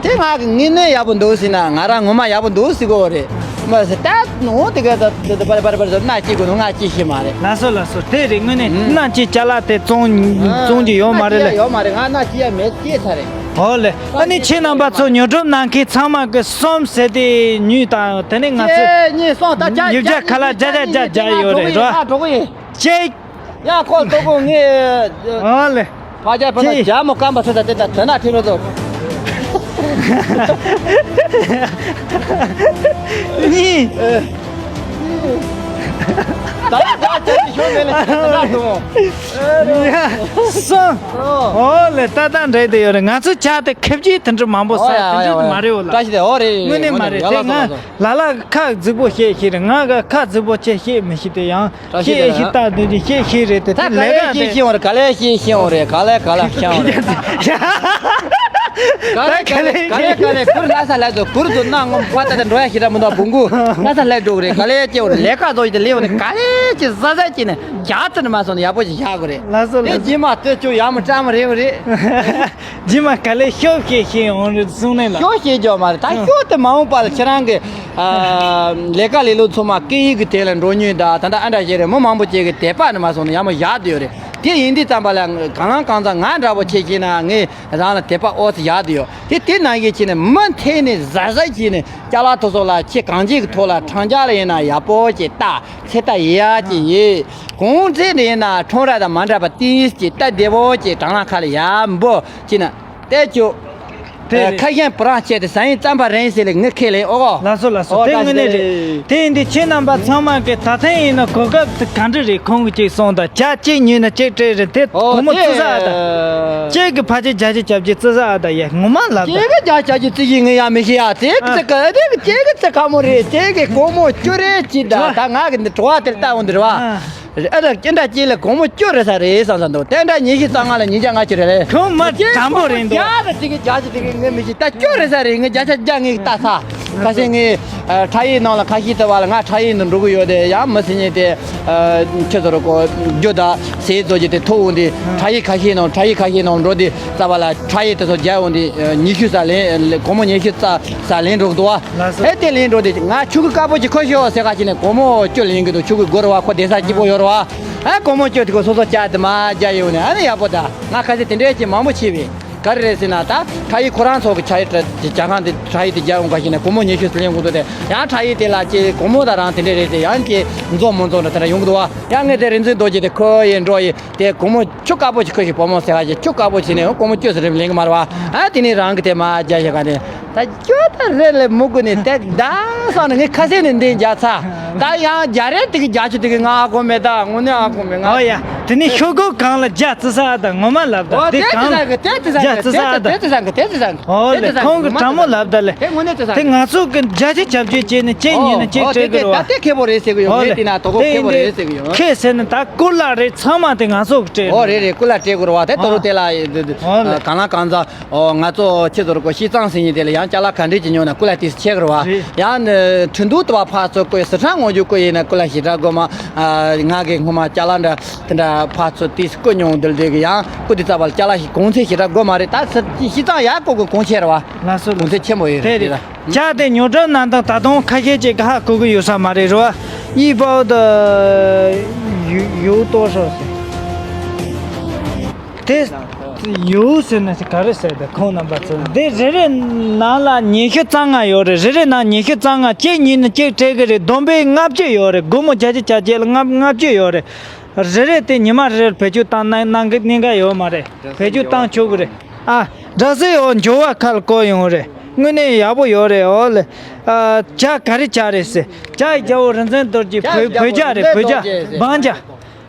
དེ་ང་གི་དངོས་གནས་ཡག་པོ་འདུག་ཟེར་ན་ང་རང་ངོ་མ་ཡག་པོ་འདུག་ཟེར་གོ་རེད། མ་ཟེར་ད་ནོ་དེ་ག་ད་དེ་དེ་པར་པར་པར་ཟེར་སྣ་གཅིག་གོ་ནོ་ང་གཅིག་ཤེས་མ་རེད། ལགས་སོ་ལགས་སོ། དེ་རེད། དངོས་གནས་ཨང་སྣ་གཅིག་ཅ་ལག་དེ་བཙོང་ཨང་བཙོང་རྒྱུ་ཡོད་མ་རེད་ལེ། ཡོད་མ་རེད། ང་སྣ་གཅིག་ཡ་མེད་སྐྱེས་ཚར་རེད། ཨོ་ལེ། ཨ་ནི་ཁྱེད་རྣམ་པ་ཚོ་ཉོ་སྒྲུབ་གནང་མཁན་ཚང་མ་གི་སོམ་ཟེར་དེ་ཉོས་དང་དེ་ནས་ང་ཚོས་ཁྱེད་གཉིས་སོང་ད་ཅ་ཡིབ་ཇ་ཁ་ལག་ཇ་ཇ་ཇ་ཇ་ཡོད་རེད་རོ། ཅེ། ཡ་ཁོ་ལྟོ་གོ་ངས། ཨ་ལེ། ཕ་རྒྱལ་ཕ་ན་ཇ་མོ་སྐམ་པ་ཚོ་ད་དེ་ད་དོན་ན་ཁྲིད་རོགས་ཚོ། གཉིས། ད་ཡ་ཇ་ཇ་ཇ་ཤོར་མེད་ལ་ཇ་དོན་ན་དོན། ཡ་སོང་། ཨོ་ལེ། ད་ད་འདྲེ་དེ་ཡོད་རེད། ང་ཚོ་ཇ་དེ་ཁེབས་ཀྱི་དེ་འདྲ་མང་པོ་ཟ་ཡ་དེ་འདྲ་མ་རེད་འོ་ལ། བཀྲ་ཤིས་བདེ་ཨོ་རེད། དངོས་གནས་མ་རེད། དེ་ང་ལ་ལ་ཁ་རྫིག་པོ་བཤད་ཤེས་རེད། ང་ག་ཁ་རྫིག་པོ་བཤད་ཤེས་མི་ཤེས་དེ་ཡང་བཀྲ་ཤིས་བཤད་བདེ་ཤེས་ལགས། ད་དེ་འདྲ་བཤད་ཤེས་རེད་དེ། ད་དེ་ག་ལས་ལས་ཀ་བཤད་དེ་ཤེས་འོང་རེད། ག་ལས་བཤད་ཤེས་འོང་རེད། ག་ལས་ག་ལས་བཤད་འོང་རེད། ག་ལས་ག་ལས་ག་ལས་ག་ལས་གུར་ལྷ་ས་ལྷ་ཚོ་གུར་ཚོ་གནའ་སྔོན་ཕ་ད་ད་འགྲོ་ཡ་ཞེ་དྲག་མི་འདུག་བུང་གུ་ལྷ་ས་ལྷ་འགྲོ་གི་རེད། ག་ལས་སྐྱེ་བ་རེད། ལས་ཀ་ཚོ་ཡི་དེ་ལས་འོང་ནས་ག་ལས་ཀྱི་ཟ་ཟ་ཀྱི་ནས་རྒྱ་ཚ་ནས་མ་སོང་ནས་ཡག་པོ་ཞིག་བཞག་དགོས་རེད། ལགས་སོ་ལགས་སོ། དེ་རྗེས་མ་ལྟོས་ཆོག་ཡག་མོ་སྤྲ་མོ་རེད་རེད། རྗེས་མ་ག་ལས་ཤོབ་ཤེས་ཤེས་འོང་རེད་གསུང་ནས་ལ། ཤོབ་ཤེས་ཀྱོག་མ་རེད། ད་ཤོབ་དེ་མ་འོངས་པ་ལ་ཁྱེད་རང་གི་ལས་ཀ་ལས་ལུགས་ཚང་མ་སྐད་ཡིག་གི་དེ་ལ་འགྲོ་ཉེན་ད་ད་ལྟ་ཨ་འདྲ་ཞིག་རེད། མི་མང་པོ་ཅིག་གི་དད་པ་ནས་མ་སོང་ནས་ཡག་མོ་བཞག་བསྡད་ཡོད་རེད། དེ་ཡིན་དུས་ཙམ་པ་ལ་གང་ལ་གང་འཚམ་ང་འདྲ་པོ་ཆེ་ཤེས་ན་ངས་རང་ལ་དད་པ་ཨོ་ཙི་བཞག་བསྡད་ཡོད། དེ་དེ་ནང་བཞིན་བྱས་ནས་མུ་མཐུད་ནས་གཟབ་གཟབ་བྱས་ནས་ཅ་ལག་དེ་ཚོ་ལ་ཁྱེད་གང་ཅིའི་ཐོག་ལ་འཕྲང་རྒྱག་ལ་ཡིན་ན་ཡག་པོ་ཅིག་ལྟ། ཚེ་ལྟ་ཡག་ཅིག་ཡིན། གོང་ཚད་ནས་ཡིན་ན་ཁྲོམ་ར་དང་མ་འདྲ་བ་ཏིས་ཅིག་ལྟ་བདེ་བོ་ཅིག་དྲང་ལ་ཁ་ལ་ཡག་པོ་ཅིག་ན་བལྟས་ཆོག་དེ་རེད། ཁ་ཞན་པུ་རང་བྱས་ཏེ་ཟ་ཡིན་རྩམ་པ་རན་ཟེར་ལེ་ངས་ཁས་ལེན་ཨོ་གོ། ལགས་སོ་ལགས་སོ། ཨོ་དེ་ད་དངོས་གནས་རེད། དེ་ཡིན་དུས་ཁྱེད་རྣམ་པ་ཚང་མ་གི་ད་ཐེངས་ཡིན་ན་གོ་སྐབས་དེ་ག་འདྲ་རེད། ཁོང་གིས་ཅིག་གསུངས་དང་ཇ་གཅིག་ཉོས་ན་གཅིག་སྤྲད་རེད། དེ་ཨོ་སྒོར་མོ་དེ་བརྩི་ས་ཨ་ད། གཅིག་གི་ཕལ་ཆེར་བརྒྱ་ཆ་གྱ་བརྒྱད་བརྩི་ས་ཨ་ད་ཡ་ངོ་མ་ལབ་ད། གཅིག་གི་བརྒྱ་ཆ་གྱ་བརྒྱད་བརྩི་ཡིན་ངས་ཡ་མི་ཤེས་ཡ། དེ་གི་ཨ་ཚེ་ག་དེ་གི་གཅིག་གི་ཚེ་ཁ་མོ་རེད། གཅིག་གི་སྒོར་མོ་བཅུ་རེད་ཅི་ད། ད་ང་གི་འདི་བྲོ་བ་དེར་ལྟ་འོང་འདིར་བ། ཨ། ཨ་ད་ཀྱེ་འདྲ་ཀྱེ་ལ་སྒོར་མོ་བཅུ་རེད་ས་རེད་བསམ་བསམ་འདུག་དེ་འདྲ་ཉི་ཤུ་རྩ་ལྔ་ལ་ཉིས་བརྒྱ་ལྔ་བཅུ་རེད་ལེ། ཁོང་མ་དྲང་པོ་རེད་འདུག་བརྒྱ་ལ་ཅིག་གི་བརྒྱ་ཆ་བརྒྱ་ངས་ད་བཅུ་རེད་ས་རེད། ངས་བརྒྱ་ཆ་བརྒྱ་ངས་ད་ས། ཁ་སང་ངས་ཨ་ཁྲ་ཡིག་ནང་ལ་ཁ་ཤས་ལྟ་བ་ལ་ང་ཁྲ་ཡིག་ནང་འགྲོ་གི་ཡོད་དེ་ཡང་མི་སེ་ཉེ་དེ་ཨ་ཁྱེད་ཚོ་རུ་ཀོ་རྒྱུ་ད་ཟས་བཟོ་རྒྱུ་དེ་ཐུག་འོང་དེ་ཁྲ་ཡིག་ཁ་ཤས་ནང་ཁྲ་ཡིག་ཁ་ཤས་ནང་འགྲོ་དེ་རྩ་བ་ལ་ཁྲ་ཡིག་དེ་ཚོ་རྒྱག་འོང་དེ་ཉི་ཤུ་ས་ལེན་སྒོར་མོ་ཉི་ཤུ་རྩ་ས་ལེན་འགྲོ་གི་འདུག་བ། ལགས་སོ། ཧེ་དེ་ལེན་འགྲོ་དེ་ང་ཆུ་གི་དཀར་པོ་ཅིག་ཁོ་ཤོག་ཟེར་ག་ཅིག་ནས་སྒོར་མོ་བཅུ་ལེན་གི་འདུག་ཆུ་གི་སྒོར་བ་ཁོ་བསྡད་ས་སྐྱིད་པོ་ཡོད་རེད་བ། ཨ་སྒོར་མོ་བཅུ་དེ་ཁོ་སོ་སོ་བཅག་དེ་མ་བརྒྱབ་ཡོང་ནས་ཨ་ནི་ཡག་པོ་ད་ང་ཁ་ཤས་དེ་འདྲས་ཅིག་མང་པོ་ཕྱིས་པས་ག་རེ་རེད་ཟེར་ན་ད་ཁྲ་ཡིག་ཁོ་རང་ཚོ་གི་ཁྲ་ཡིག་དེ་རྒྱག་ཁང་དེ་ཁྲ་ཡིག་དེ་རྒྱག་ཡོང་ག་ཞིག་ནས་སྒོར་མོ་ཉི་ཤུ་ལེན་དགོས་འདུག་དེ་ཡང་ཁྲ་ཡིག་དེ་ལ་ཅིག་སྒོར་མོ་ད་རང་དེ་འདྲས་རེད་དེ་ཡང་ཅིག་འཛོམས་མི་འཛོམས་འདྲ་དེ་འདྲ་ཡོང་གི་འདུག་བ། ཡང་ངས་དེ་རིག་འཛིན་རྡོ་རྗེ་དེ་ཁོ་ཡི་འགྲོ་ཡི། དེ་སྒོར་མོ་ཆུ་དཀར་པོ་ཞིག་ཁོ་ཞིག་བུ་མོ་ཟེར་བ་ཞིག་ཆུ་དཀར་པོ་ཞིག་ནས་སྒོར་མོ་བཅུ་ཟེར་རིམ་ལེན་གི་མ་རེད་བ། ཨ་དེ་ནས་རང་གི་དེ་མ་རྒྱ་ཞིག་ག་ནས་ད་སྐྱོ་ད་རེད་ལས་མུ་གུ་ནས་དེ་ད་སང་ནས་ངས་ཁ་སེ་ནས་འདི་རྒྱ་ཚ་ད་ཡང་རྒྱ་རེད་དེ་གི་རྒྱ་ཆུ་དེ་གི་ང་ཨ་གོ་མེད་ད་དངོས་གནས་ཨ་གོ་མེད་ང་ཨོ་ཡ། དེ་ནས་ཤོག་གུ་གང་ལ་རྒྱ་བརྩི་ས་ཨ་ད་ངོ་མ་ལབ་ད་ཨོ་དེ་དེ་གང་དེ་ལ་ས་གི་དེ་དེ་ས་རྒྱ་གི་བརྩི་ས་ཨ་ད། དེ་དེ་ས་གི་དེ་དེ་ས་གི་ཨོ་དེ་ལེ་དེ་ས་ཁོང་གི་གི་ངོ་མ་དྲང་མོ་ལབ་ད་ལེ། དེ་དངོས་གནས་དེ་ས་དེ་གི་ང་ཚོ་གི་རྒྱ་ཆུ་རྒྱབ་ཆུ་བྱས་ནས་ཅེ་ཨོ་ཉིན་ནས་ཅེ་ཨོ་དེ་སྤྲད་གི་དེ་རེད་ད་བ། དེ་ཁེ་པོ་རེད་ཟེར་གི་ཡོད། ཨོ་ངས་ལེ། དེ་ན་དོ་གོ་དེ་ཁེ་པོ་ཡིན་རེད་ཟེར་གི་ཡོད། དེ་ཁེ་ཟེར་ནས་ད་ཀུ་ལ་རེད་ཚང་མ་དེ་ང་ཚོ་གི་སྤྲད་ཨོ་རེད་རེད་ཀུ་ལ་སྤྲད་དགོས་རེད་བ། དེ་དོ་རུ་ཨོ་དེ་ལ་ཨོ་ལེ། གང་ལ་གང་འཚམ་ཨོ་ང་ཚོ་ཁྱེད་ཚོ་རུ་ཀོ་ཤི་ཙང་ཟེར་ཉིན་དེ་ལ་ཡང་ཅ་ལག་ག་འདྲས་ཀྱི་ཉོ་ན་ཀུ་ལ་དེ་ཆེ་གི་རེད་བ། རེད། ཡང་ནི་ཁྲིན་ཏུའུ་དུ་བ་ཕར་ཚུར་བསྐོས་སི་ཁྲོན་ངོ་རྒྱུ་བསྐོས་ཡིན་ན་ཀུ་ལ་ཞེ་དྲག་དགོས་མ། ང་གི་སྔོན་མ་ཅ་ལག་འདྲ་དེ་འདྲ་ཕར་ཚུར་དེ་བསྐོས་མྱོང་དེ་ལ་དེ་གི་ཡང་སྐུ་དེ་རྩ་བ་ལ་ཅ་ལག་ཞིག་གོང་ཚད་ཞེ་དྲག་དགོས་མ་རེད། ད་ཤི་ཙང་ཡག་སྐོར་གི་གོང་ཆེ་རེད་བ། ལགས་སོ་གོང་ཚད་ཆེན་པོ་ཡོད་དེ་རེད་རེད་ད། ཇ་དེ་ཉོ་སྒྲུབ་གནང་སྟངས་ད་དུང་ཁ་ཤས་ཅིག་གིས་ཧ་གོ་གི་ཡོད་ས་མ་རེད་རོ། ཡིད་པའོ་ད་ཡུ་ཡུ་ཏོ་ཧྲོ་ཟེར། དེ་ཡུ་ཟེར་ན་ཅིག་ག་རེ་ཟེར་ད་ཁོང་རྣམ་པ་ཚོ་འདི་རེ་རེ་ནང་ལ་ཉི་ཤུ་རྩ་ལྔ་ཡོད་རེད། རེ་རེ་ནང་ཉི་ཤུ་རྩ་ལྔ་གཅིག་ཉིན་ནས་གཅིག་སྤྲད་གི་རེད། བསྡོམས་པས་ལྔ་བཅུ་ཡོད་རེད། སྒོར་མོ་བརྒྱ་ཆ་བརྒྱད་ལ་ལྔ་ལྔ་བཅུ་ཡོད་རེད། རེ་རེ་དེ་ཉི་མ་རེ་རེར་བེད་སྤྱོད་བཏང་གནང་གནང་གི་གནད་འགག་ཡོད་མ་རེད། བེད་སྤྱོད་བཏང་ཆོག་གི་རེད། ཨ། སྒྲ་ཟེར་འོ་འབྱོར་བ་ཁ་ལ་བསྐོར་ཡོང་རེད། དངོས་གནས་ཡག་པོ་ཡོད་རེད་འོ་ལེ། ཨ། ཇ་ག་རེ་ཇ་རེད་ཟེར། ཇ་ཡི་རྒྱལ་པོ་རིག་འཛིན་རྡོ་རྗེ་བོད་བོད་ཇ་རེད་བོད་ཇ། སྦང་ཇ།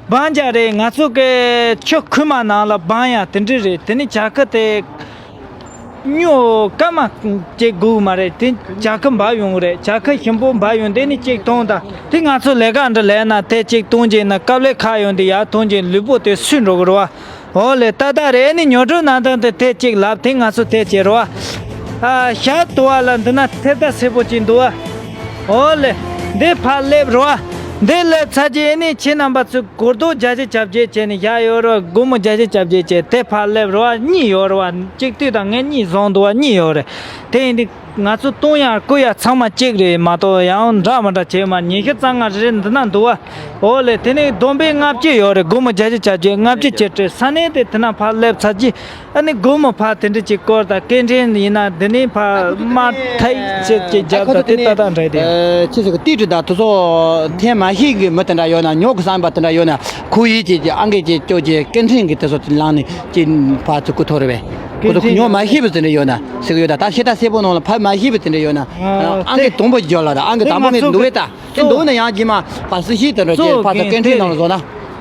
སྦང་ཇ་རེད། ང་ཚོ་གི་ཆུ་ཁུག་མ་ནང་ལ་སྦང་ཡ་དེ་འདྲ་རེད། དེ་ནི་ཇ་ཁུ་དེ། སྨྱོ་སྐར་མ་གཅིག་དགོས་མ་རེད། དེ་བྱ་ཁུ་འབབ་ཡོང་གི་རེད། བྱ་ཁུ་ཞིམ་པོ་འབབ་ཡོང་། དེ་ནི་གཅིག་གཏོང་དང་། དེ་ང་ཚོ་ལས་ཀ་འདྲ་ལས་ན་དེ་གཅིག་གཏོང་རྗེས་ན་དཀའ་ལས་ཁག་ཡོང་དུས་ཡར་གཏོང་རྗེས་ལུས་པོ་དེ་སུས་འགྲོ་གི་རེད་བ། འོ་ལེ། ཏག་ཏག་རེད། ཨ་ནི་ཉོ་སྒྲུབ་གནང་སྟངས་དེ་དེ་གཅིག་ལབ། དེ་ང་ཚོ་དེ་བྱེད་རོགས། ཨ། ཤ་དུ་བ་ལ་འདི་ན་ཐེབས་རྩ་སེར་པོ་གཅིག་འདུག་བ། འོ་ལེ། འདི་ཕར་སླེབས་རོགས། འདི་སླེབས་ཚར་རྗེས་ཨ་ནི་ཁྱེད་རྣམ་པ་ཚོས་གོར་རྡོ་བརྒྱ་ཆ་བརྒྱ་བྱས་བྱས་ནས་བཞག་ཡོད་རོགས། སྒོར་མོ་བརྒྱ་ཆ་བརྒྱ་བྱས་བྱས་དེ་ཕར་སླེབས་རོགས། གཉིས་ཡོད་རོགས། གཅིག་ལྟོས་དང་། ངས་གཉིས་བཟུང་འདུག་བ། གཉིས་ཡོད་རེད། དེ་ཡིན་དུས། ང་ཚོ་བཏུང་ཡག་བརྐུ་ཡག་ཚང་མ་གཅིག་རེད་མ་གཏོགས་ཡང་འདྲ་མི་འདྲ་བྱས་མ། ཉི་ཤུ་རྩ་ལྔ་རེ་རེ་འདི་ན་འདུག་བ། འོ་ལེ། དེ་ནས་བསྡོམས་པས་ལྔ་བཅུ་ཡོད་རེད། སྒོར་མོ་བརྒྱ་ཆ་བརྒྱ་བྱས་ལྔ་བཅུ་བྱས་སྤྲད། ས་གནས་དེ་དེ་ན་ཕར་སླེབས་ཚར་རྗེས་ཨ་ནི་སྒོར་མོ་ཕར་དེ་འདྲ་ཅིག་བསྐོར་དང་། སྐད་འཕྲིན་ཡིན་ན་འདི་ནས་ཕར་དམར་ཐིག་ཅིག་ཅིག་རྒྱབ་དང་། དེ་ཏག་ཏག་འདྲ་དེ། ཨ། ཁྱེད་ཚོ་གི་ཏིག་ཏུ་དང་དེ་ཚོ་འཐེན་མ་ཤེས་གི་མི་དེ་འདྲ་ཡོད་ན། ཉོ་གི་བསམ་པ་དེ་འདྲ་ཡོད་ན། ཁོ་ཡིས་ཀྱི་ཀྱི་ཨང་ཀི་ཀྱི་ཅོ་ཀྱི་སྐད་འཕྲིན་གི་དེ་ཚོ་ལངས་ནས་ཀྱི་ཕར་ཚུར་བསྐུར་ཐུབ་རེད་པས། ཁོ་ཚོ་ཉོ་མ་ཤེས་པ་དེ་འདྲ་ཡོད་ན་ཟེར་གི་ཡོད་ད། ད་ཤེས་ད་སེར་པོ་ནང་ལ་ཕབ་མ་ཤེས་པ་དེ་འདྲ་ཡོད་ན། ཨ། ཨང་ཀི་དེ་དང་པོ་འབྱོར་ལ་ད། ཨང་ཀི་དང་པོ་ངས་འདུག་གས་ད། དེ་འདུག་ན་ཡང་རྗེས་མ་ཕར་སུ་ཤེས་དེ་འདྲ་ཀྱི་ཕར་ཚུར་སྐད་འཕྲིན་ནང་ལ་བཟོ་ན།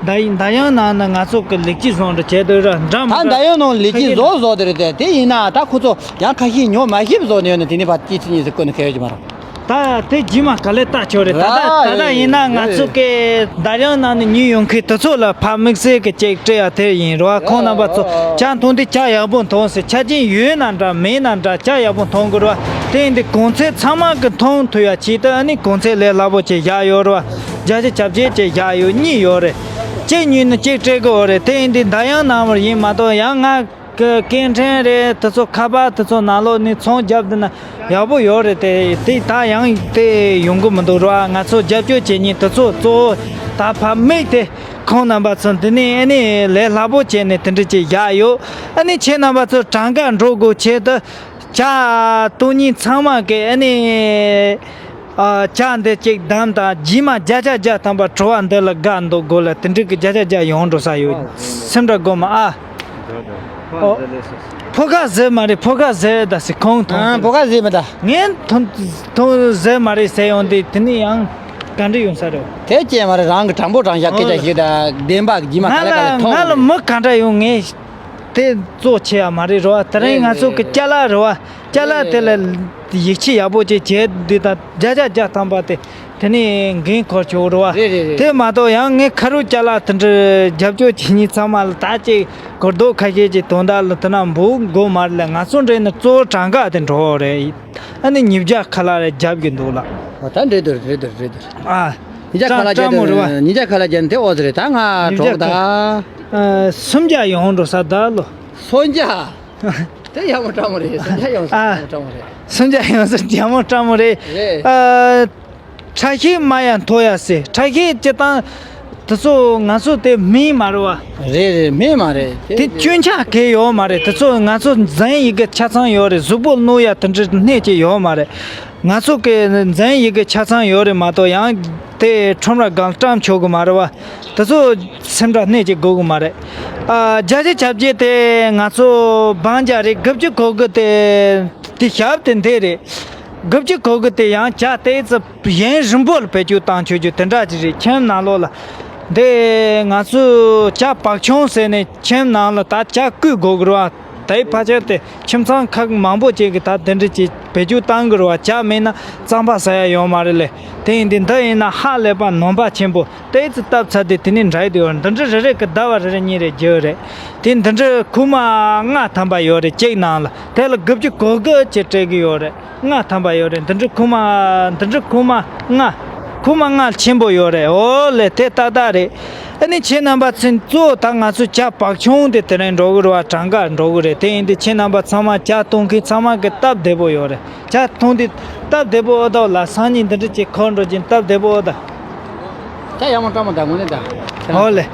ད་ཡིན། ད་ཡང་ནང་ན་ང་ཚོ་གི་ལེགས་སྐྱེས་བཟང་འདྲ་བྱས་འདུག་ར། འདྲ་མི་འདྲ། ད་ད་ཡང་ནང་ལེགས་སྐྱེས་བཟང་བཟོ་དེ་རེད་དེ། དེ་ཡིན་ན་ད་ཁོ་ཚོ་ཡང་ཁ་ཤས་ཉོ་མ་ཤེས་པ་བཟོ་ནས་ཡོད་ན། དེ་ནས་ཕར་ཅི་ཚི་ཉི་ཚི་བསྐུར་ནས་ཁེལ་ཡོད་ཀྱི་མ་རེད། ད་དེ་རྗེས་མ་ག་ལེ་ལྟ་ཆོག་རེད། ད་ད་ད་ད་ཡིན་ན་ང་ཚོ་གི་འདར་དབྱངས་ནང་ནས་ཉོས་ཡོང་མཁན་དེ་ཚོ་ལ་ཕར་དམིགས་བསལ་གྱི་ཅིག་སྤྲད་ཡ་དེ་ཡིན་རོ། ཁོང་རྣམ་པ་ཚོ་ཇ་འཐུང་དུས་ཇ་ཡག་པོ་འཐུང་ཟེར། ཆ་རྐྱེན་ཡོད་ན་འདྲ་མེད་ན་འདྲ་ཇ་ཡག་པོ་འཐུང་དགོས་རོ། དེ་ཡིན་དུས་གོང་ཚད་ཚང་མ་གི་འཐུང་ཐུབ་ཡ་ཆེད་དུ་ཨ་ནི་གོང་ཚད་ལས་སླ་པོ་ཅིག་བཞག་ཡོད་རོ། བརྒྱ་ཆ་གྱ་བརྒྱད་ཅིག་བཞག་ཡོད། གཉིས་ཡོད་རེད། གཅིག་ཉོས་ན་གཅིག་སྤྲད་དགོས་རེད། དེ་ཡིན་དུས་འདར་དབྱངས་ནང་བར་ཡིན་མ་གཏོགས། ཡང་ང་གི་སྐད་འཕྲིན་རེད། དེ་ཚོ་ཁ་པར་དེ་ཚོ་ནང་ལོགས་ནས་ཚོང་རྒྱབ་བསྡད་ན་ཡག་པོ་ཡོད་རེད་དེ། དེ་ད་ཡང་དེ་ཡོང་གི་མི་འདུག་ར། ང་ཚོ་རྒྱབ་སྐྱོར་བྱེད་མཁན་དེ་ཚོ་གཙོ་བོ་ད་ཕར་དམིགས་ཏེ་ཁོང་རྣམ་པ་ཚོ་འདི་ནས་ཨ་ནི་ལས་སླ་པོ་བྱས་ནས་དེ་འདྲ་ཅིག་བཞག་ཡོད། ཨ་ནི་ཁྱེད་རྣམ་པ་ཚོ་གྲངས་ཀ་འགྲོ་དགོས་ཆེད་དུ་ཇ་བཏུང་མཁན་ཚང་མ་གི་ཨ་ནི། ཨ། ཇ་འདི་གཅིག་བདམས་དང་། རྗེས་མ་བརྒྱ་ཆ་བརྒྱ་ཐམ་པ་བྲོ་བ་འདི་ལ་དགའ་འདུག་དགོས་ལ། དེ་འདྲའི་གི་བརྒྱ་ཆ་བརྒྱ་ཡོང་འགྲོ་ས་ཡོད། སེམས་ཁྲལ་དགོས་མ། ཨ། ཨོ། ཕོ་ཁ་ཟེར་མ་རེད། ཕོ་ཁ་ཟེར་ད་ཟེར། ཁོང་མཐོང་། ཨ། ཕོ་ཁ་ཟེར་མ་ད། ངས་མཐོང་མཐོང་ཟེར་མ་རེད་ཟེར་ཡོང་དུས། དེ་ནས་ཡང་ག་འདྲ་ཡོང་ས་རེད། དེ་སྐྱེས་མ་རེད། རང་གི་དྲང་པོ་དྲང་བཞག་སྐད་ཆ་ཞིག་ད། བདེན་པ་རྗེས་མ་ག་ལེ་ག་ལེ་མཐོང་ང་ལ་མི་ག་འདྲ་ཡོང་། ངས། དེ་གཙོ་ཆེ་ཡ་མ་རེད་རོ། དེ་རིང་ང་ཚོ་གི་ཅ་ལག་རེད་བ། ཅ་ལག་དེ་ལ་ཡིད་ཆེས་ཡག་པོ་ཅིག་བྱས་འདུག་ད། བརྒྱ་ཆ་བརྒྱ་ཐམ་པ་དེ་དེ་ནས་འགན་འཁུར་ཆོག་རེད་བ། རེད་རེད་རེད། དེ་མ་གཏོགས་ཡང་ངས་ཁ་རུ་ཅ་ལག་དེ་འདྲ་རྒྱབ་སྐྱོར་བྱེད་མཁན་ཚང་མ་ལ་ད་ཅིག་གོར་རྡོག་ཁ་ཤས་ཅིག་དོན་དག་ལ་དེ་ན་འབུལ་དགོས་མ་རེད་ལ། ང་ཚོ་འདྲ་ནི་གཙོ་བོ་གྲངས་ཀ་དེ་འགྲོ་རེད། ཨ་ནི་ཉིས་བརྒྱ་ཁ་ལག་རེ་རྒྱབ་ཀྱི་འདུག་ལ། ཨོ། ད་འདྲ་འདུག་རེད་འདུག་རེད་འདུག་ཨ། ཉིས་བརྒྱ་ཁ་ལག་རྒྱབ་དེ། ཉིས་བརྒྱ་ཁ་ལག་རྒྱབ་དེ་ཨོ་ཙི་རེད། ད་ང་གྲོགས་ད། ཨ། སུམ་བརྒྱ་ཡོང་འགྲོ་ས་ད་ལོ། སུམ་བརྒྱ། དེ་ཡག་མོ་སྤྲང་མོ་རེད། སུམ་བརྒྱ་ཡོང་ས་ཨ། ཡག་མོ་སྤྲང་མོ་རེད། སུམ་བརྒྱ་ཡོང་ས་ཡག་མོ་སྤྲང་མོ་རེད། རེད། ཨ། ཁྲ་ཤིང་མ་ཡང་མཐོ་ཡ་སེ། ཁྲ་ཤིང་སྤྱི་བཏང་དེ་ཚོ་ང་ཚོ་དེ་སྨན་མ་རེད་བ། རེད་རེད། སྨན་མ་རེད། དེ་དེ་སྐྱོན་ཆ་གང་ཡོད་མ་རེད། དེ་ཚོ་ང་ཚོ་འཛིན་ཡི་གེ་ཆ་ཚང་ཡོད་རེད། གཟུགས་པོ་གནོད་ཡ་དེ་འདྲ་སྣེ་གཅིག་ཡོད་མ་རེད། ང་ཚོ་གི་འཛིན་ཡི་གེ་ཆ་ཚང་ཡོད་རེད་མ་གཏོགས། ཡང་དེ་ཁྲོམ་ར་སྒང་བཀྲམ་ཆོག་གི་མ་རེད་བ། དེ་ཚོ་སེམས་ཁྲལ་སྣེ་གཅིག་དགོས་གི་མ་རེད། ཨ། བརྒྱ་ཆ་གྱ་བརྒྱད་དེ་ང་ཚོ་སྦང་རྒྱ་རེད། དགུ་བཅུ་གོ་དགུ་དེ་དེ་ཞབས་དེ་འདི་རེད། དགུ་བཅུ་གོ་དགུ་དེ་ཡང་ཇ་ཏོག་ཙམ་ཡུན་རིང་པོ་ལ་བེད་སྤྱོད་བཏང་ཆོག་རྒྱུ་དེ་འདྲ་ཅིག་རེད། ཁྱིམ་ནང་ལོགས་ལ། འདི་ང་ཚོས་ཇ་བག་ཆུང་ཟེར་ནས་ཁྱིམ་ནང་ལ་ད་ཇ་བསྐོལ་དགོས་གི་རེད་བ། དེའི་ཕལ་ཆེར་དེ་ཁྱིམ་ཚང་ཁག་མང་པོ་ཅིག་གིས་ད་དེ་འདྲ་ཅིག་བེད་སྤྱོད་བཏང་གི་རེད་བ། ཇ་མེད་ན་རྩམ་པ་ཟ་ཡ་ཡོད་མ་རེད་ལེ། དེ་ཡིན་དུས་འདི་ཡིན་ན་ཧ་ལས་པ་ནུས་པ་ཆེན་པོ། ཏོག་ཙམ་བཏབ་ཚར་དུས་དེ་ནས་འདྲ་ཡི་དུ་ཡོད། འདི་འདྲ་རེ་རེ་གི་ཟླ་བ་རེ་རེ་གཉིས་རེ་རྒྱུ་རེད། དེ་འདི་འདྲ་ཁུག་མ་ལྔ་ཐམ་པ་ཡོད་རེད། གཅིག་ནང་ལ། དེ་ལ་དགུ་བཅུ་གོ་དགུ་ཅིག་སྤྲད་གི་ཡོད་རེད། ལྔ་ཐམ་པ་ཡོད་རེད། འདི་འདྲ་ཁུག་མ། འདི་འདྲ་ཁུག་མ་ལྔ། ཁུག་མ་ལྔ་ཆེན་པོ་ཡོད་རེད། འོ་ལེ། དེ་ཏག་ཏག་རེད། ཨ་ནི་ཁྱེད་རྣམ་པ་ཚོས་གཙོ་བོ་ད་ང་ཚོ་ཇ་བག་ཆུང་དེ་དེ་རིང་འགྲོ་གི་རེད་བ། གྲངས་ཀ་འགྲོ་གི་རེད། དེ་ཡིན་དུས་ཁྱེད་རྣམ་པ་ཚང་མ་ཇ་འཐུང་མཁན་ཚང་མ་གི་སྟབས་བདེ་པོ་ཡོད་རེད། ཇ་འཐུང་དུས་སྟབས་བདེ་པོ། ཨོ་ད་ལ་སང་ཉིན་འདི་འདྲ་ཅིག་འཁོར་འགྲོ་གྱིན་སྟབས་བདེ་པོ། ཨོ་ད། ད་ཡག་མོ་སྤྲང་མོ་ད་དངོས་གནས་ད། ཨོ་ལེ།